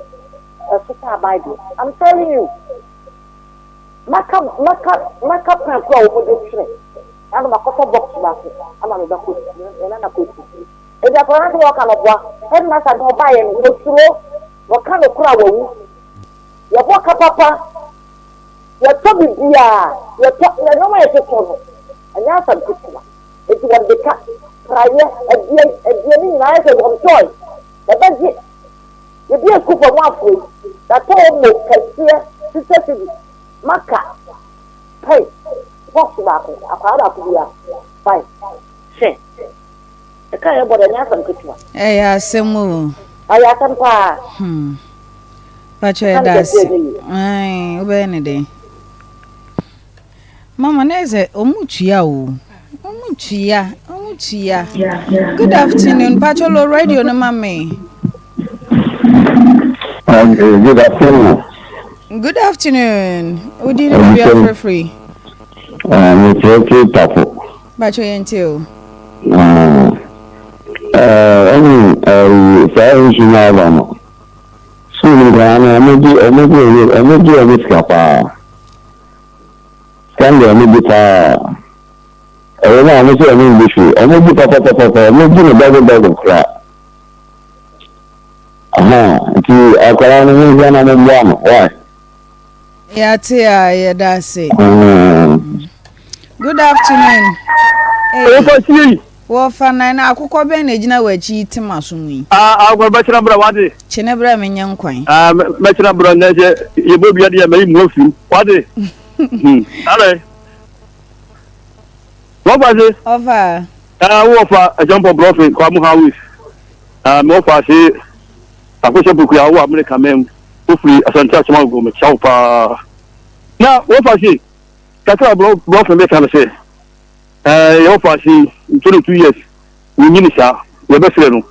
ɛso sɛ aban deɛ I'm telling you maka maka maka pen koro a wɔn de twerɛ na makɔtɔ box baako ama me ba kɔ sukuu ɛna na kɔ sukuu. Enti akwadaa no sɛ wɔka no boa. Headmaster no ɔbaeɛ no, wɔsuro. Wɔka no korɔ a wawu. Yɛbɔ ka papa. Yɛtɔ biribiara. Yɛtɔ, na nneɛma a yɛtotɔ no, ɛnyɛ asɛm ketewa. Enti wɔde ka, praeɛ, ɛdeɛn, ɛdeɛn ne nyinaa ayɛ sɛ wɔn toy. Yɛbɛgye. Yɛbue sukuufoɔ mo afoɔ yi, yɛatɔ omo kɛseɛ, sista cedis, maka, pɛn, box baako, akwadaa baako biara, fine. Hwɛ. Ɛka a yɛbɔ de, ɛnyɛ asɛm ketewa. Ɛyɛ asɛm o. Ɛyɛ asɛm paa. Hmm. Pakyɛ yɛda ase. Ae, wobɛyɛ ne dɛn? Mama na ɛsɛ ɔmo tua o. Ɔmo tua, ɔmo tua. Good afternoon, Pakyɛ lo radio no ma me. Good afternoon. Good afternoon. Wodi ne baabi afrɛfrɛ. Ah, mefrɛ Tafo. Bakyɛ yɛn ti o. Ah, ɛne saa nsu no aba no. Sukuu no nkwadaa no, wɔgye wɔgye wɔgye wɔn sika paa. Sika no deɛ wɔgye paa. Ɛwɔ mu a wɔn sɛ wɔn ngye hwee, wɔgye papapapapa, wɔgye no dɔbo dɔbo koraa. Aha, nti akwadaa no monhwɛ na mommoa no, why? Yɛate a yɛda ase. Good afternoon. Hey. Wɔfa nan na akokɔ bɛn na egyina w'akyi yi te m'aso mu yi? Ah, akokɔ bɛkyerɛ bra wade. Kyene bra menyɛ nkwan. Ah, mɛkyerɛ bra nɛ sɛ yɛbɔ dua deɛ mayi mu afim. Wade. Hmm. Alɛ. Wɔfa se. Ɔfa. Ah, wɔfa ɛsɛmpɔ brɔfe kwa mu hawis. Ah, me wɔfa se akosɛ pokua wɔ Amerika mɛm. Wofiri Asante Akyem Agogo mekyia wo paa. Na wɔfa se kakra brɔfe mɛka no sɛ. Ɛɛ yɛwɔ faase yi 22 years wonyini saa yɛbɛsrɛ no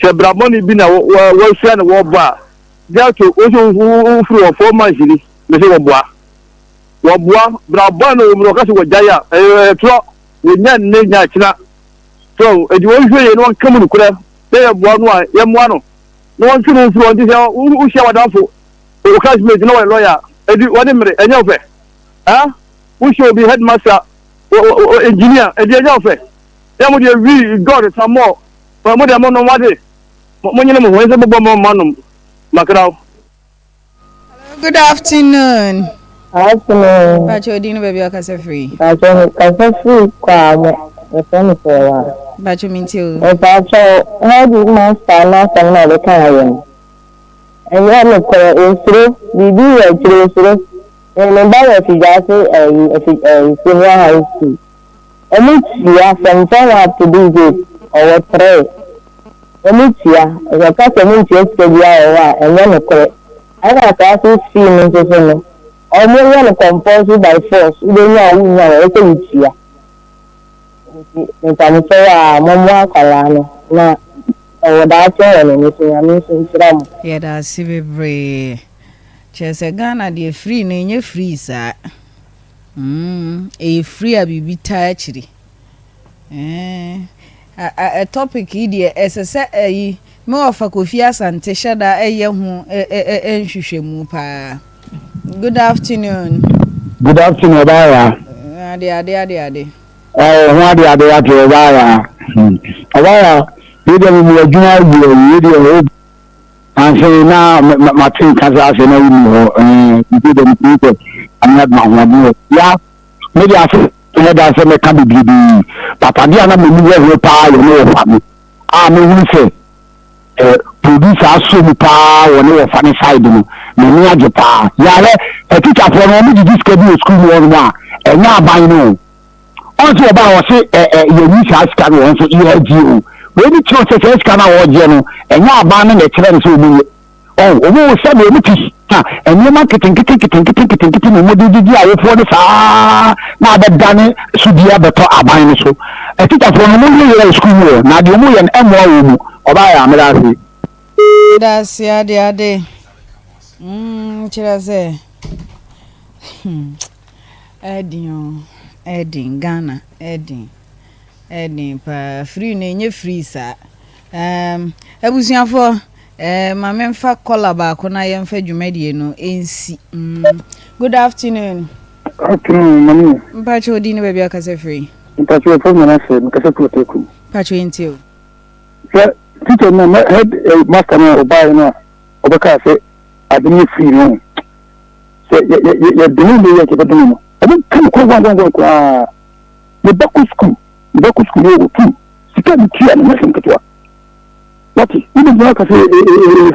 sɛ bra bɔne bi na wɔasua na wɔbɔ a ghetto wo sɛ wofiri wɔ 4 months ni mese wɔboa wɔboa bra bɔne no wɔ mu no wɔka sɛ wɔgyae a ɛyɛ torɔ wɔnya nne nya akyena so ɛdi wɔnhwɛ yie na wɔnka mu nokorɛ sɛ yɛboa no a yɛmmoa no na wɔntwe no mfiri wɔn nti sɛ wohyia w'adamfo wo classmate na wɔyɛ lɔya ɛdi wɔne mmere ɛnyɛ wo fɛ ah wohyɛ obi headmaster engineer ɛdi ɛnyɛ ɔfɛ yɛ mo deɛ wi god samɔ mo deɛ mo nom wade mo nyene mo ho ɛsɛ bobɔ mo ma nom makraw. Good afternoon. Afternoon. Pacho di no baabi akasa firi. Pacho kasa firi Kwame. Yɛfrɛ me Sɛwa. Pacho mi nti o. Pacho head master n'asɛm na ɔde kaa yɛ no. Ɛnyɛ nokorɛ osuro biribi wɔ akyire osuro. Me me ba wɔ Afigyaase ɛyi afi ɛyi senior high school. Ɔmo tua from form one up to this date ɔwɔ three. Ɔmo tua yɛka sɛ ɔmo ntua sika biara wɔ hɔ a ɛnyɛ nokorɛ. Ɛna classes fee no nso so no ɔmo yɛ no compulsory by force wobɛnya o wonnya o ɛwɔ sɛ wotua. Nti mepamokyɛw a mommoa akwadaa no na ɔwɔ daakye wɔ n'ani so Nyame nso nhyira mo. Yɛda ase bebree. Kyerɛ sɛ Ghana deɛ free no ɛnyɛ free saa. Mm, ɛyɛ free a biribi taa akyiri. Eh, a, a, topic yi deɛ ɛsɛ sɛ ɛyi me wɔfa Kofi Asante hyɛ da ɛyɛ ho nhwehwɛmu paa. Good afternoon. Good afternoon, ɔbaa ya. Ade ade ade ade. Ɔwɔ ho ade ade ate ɔbaa ya. Ɔbaa ya, yɛ deɛ mo mu adwuma awie yɛ deɛ o ansa na mate nka sɛ asɛ na wonni hɔ nti deɛ metumi sɛ ame adoma ahoɔden wɔ ya me deɛ ase nyɛ da sɛ mɛka bebrebe but adeɛ a na m'ani wɔ ho paa yɛ ne wɔfa no a mehunu sɛ eh, producer asɔ mu paa wɔ ne wɔfa ne side no m'ani agye paa yɛayɛ atikyafoɔ no wɔn gyegye sika bi wɔ sukuu mu hɔ nom a ɛnyɛ aban no o ɔn sɛ ɔbaa ɔse ɛ ɛ yɛnyi saa sika no wɔn nso yɛagye o wei ne kyerɛ sɛ saa sika no a wɔgyeɛ no ɛnyɛ aban no na ɛkyerɛ no sɛ wɔn nyɛ ɔn wɔn wɔ sɛdeɛ wɔn ti na nneɛma nketenkete nketenkete nketenkete na wɔn de gyegye awofoɔ no saa na abɛdane sodie abɛtɔ aban no so atikyafoɔ no wɔn yɛ yɛ wɔ sukuu mu hɔ na deɛ wɔn yɛ no ɛmmoa wɔn mu ɔbaa yɛ ameda ase. Medase ade ade mm kyerɛ sɛ hmm ɛden o ɛden Ghana ɛden ɛden paa free no ɛnyɛ free saa um, abusuafoɔ eh, ma memfa kɔla baako na yɛmfa dwumadie no ɛnsi mm. Good afternoon. Afternoon, mami. Mpakyɛ odi ne baabi akasa firi. Mpakyɛ yɛfrɛ me Nana Sɛ, mekasa firi Ɔtɛku. Mpakyɛ yɛntie o. Sɛ teacher no head eh, master no a ɔbaeɛ no a ɔbɛkaa sɛ ade no yɛ free no sɛ yɛdome ne yɛ yɛbɛdome no ɔmo nka no kɔnkɔnkɔnkɔn koraa ne ba kɔ sukuu ne ba kɔ sukuu ne ɔwɔ tu sika ne tua no nyɛ asɛm ketewa wate wode gyina ka sɛ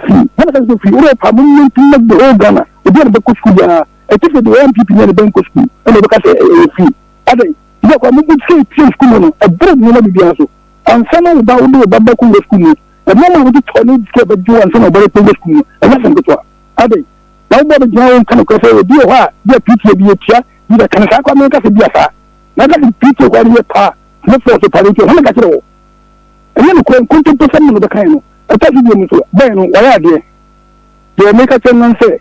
free hana ka sɛ free wode pa mo nyɛ ntom na the whole Ghana obi a ne bɛkɔ sukuu biara ɛte sɛ deɛ NPP ne ne bɛnkɔ sukuu ɛna ɔbɛka sɛ ɛyɛ free adɛn sika kwa mo bu sika tua sukuu mu no ɛboro nneɛma biribiara so ansa na wo ba wode wo ba bɛkɔ wura sukuu mu nneɛma a wode tɔ ne sika bɛgye wo ansa na ɔba bɛkɔ wura sukuu mu ɛnyɛ asɛm ketewa adɛn na wobɔ bɛgyina wo nka nokorɛ sɛ obi wɔ hɔ a bi a PTA bi yɛtua bi bɛka no saa koraa menka sɛ bi a saa na nka sɛ PTA koraa no yɛ paa ne fɔɔ so paa no nti ɔhɔ na ka kyerɛ wɔ ɛnyɛ nokorɛ nkontomposɛm na mebɛkae no ɛtɔ so bio mu nso bɛn no wayɛ adeɛ deɛ meka kyerɛ no sɛ.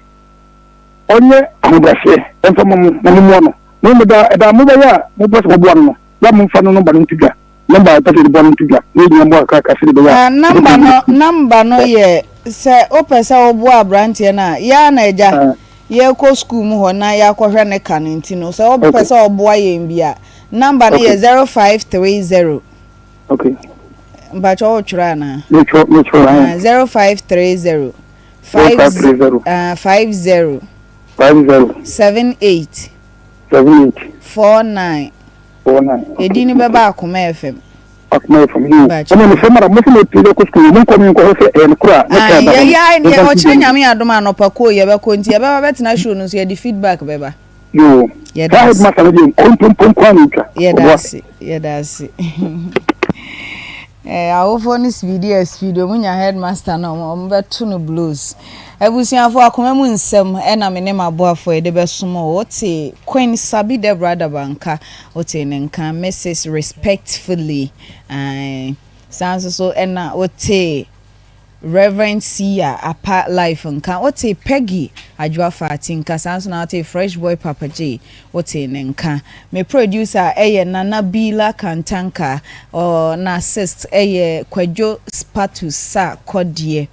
Ɔnyɛ ahobrɛaseɛ mfa mma mo na mommoa no. Na mmom da ɛda a mobɛyɛ a mopɛ sɛ moboa no no, yɛ a momfa no nɔmba no nto dwa, nɔmba a yɛpɛ sɛ yɛde boa no nto dwa, na yɛnyina mmoa kakrakra sɛdeɛ ɛbɛyɛ a Ah, number no, number no yɛ sɛ wopɛ sɛ woboa aberanteɛ no a, yɛ ara na agya yɛrekɔ sukuu mu hɔ na yɛakɔhwɛ ne ka no nti no, sɛ wopɛ sɛ woboa yɛn bi a, number no yɛ 0530. Okay. Mpakyɛ wotwerɛ anaa? Metwerɛ, metwerɛ. Ah, 0530. 0530. Ah, 50. 50. 78. 78. 49. 49. Edin no bɛba Akoma FM. Akoma FM yoo. Ɛna mesɛ mara mo sɛ mo pii bɛkɔ sukuu mo nkɔ me nkɔ hɔ sɛ ɛyɛ no koro a ne kaa da hɔ. Yɛ yɛ ɔkyerɛ nyame adom anɔpa koo yɛbɛkɔ nti yɛbɛba bɛtena show no so yɛde feedback bɛba. Yoo. Saa headmaster no deɛ nkontompo nko ara na ɔtwa. Yɛda ase yɛda ase. Eh, awofoɔ no speedi a speedi, ɔmo nya headmaster no ɔmo ɔmo bɛto no blows. Abusuafoɔ akoma mu nsɛm ɛna me ne m'aboafoɔ yɛde bɛsom wo. Wote Queen Sabi Deborah Adaba nka, wote ne nka Mrs Respectfully, ae, saa nso so ɛna wote Rev. Sia Apa Life nka, wotee Peggy Adwoa Faati nka, saa nso na wotee Fresh Boy Papa Jay, wotee ne nka. Me producer yɛ Nana Bila Kantanka, ɔ n'assist yɛ Kwadwo Spatu Sa Kɔdeɛ.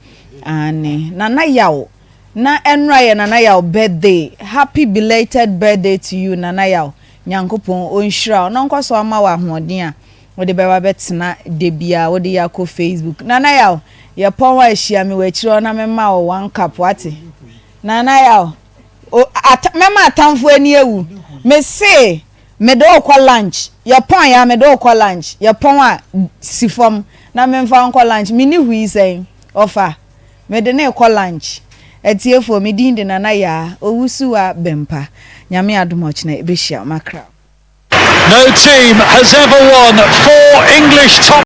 Aane, Nana Yaw, na ɛnora yɛ Nana Yaw birthday, happy belated birthday to you Nana Yaw, Nyankopɔn ɔnhyira wo na ɔnkɔ so ama wo ahoɔden a Wode bɛba bɛtena da biaa wode yɛ akɔ Facebook Nana Yaw yɛpɔn hɔ a hyia me wɔ akyire hɔ na me ma wo one cup wate Nana Yaw o ata mɛma atamfo ani awu me se mede wo kɔ lunch yɛpɔn ya mede wo kɔ lunch yɛpɔn a si fam na memfa wo nkɔ lunch me ni hui sɛn ɔfa mede ne kɔ lunch atiefoɔ me din de Nana Yaa Owusuwa Bɛmpa Nyame adom ɔkyena yɛbɛhyia makra. No team has ever won four English top.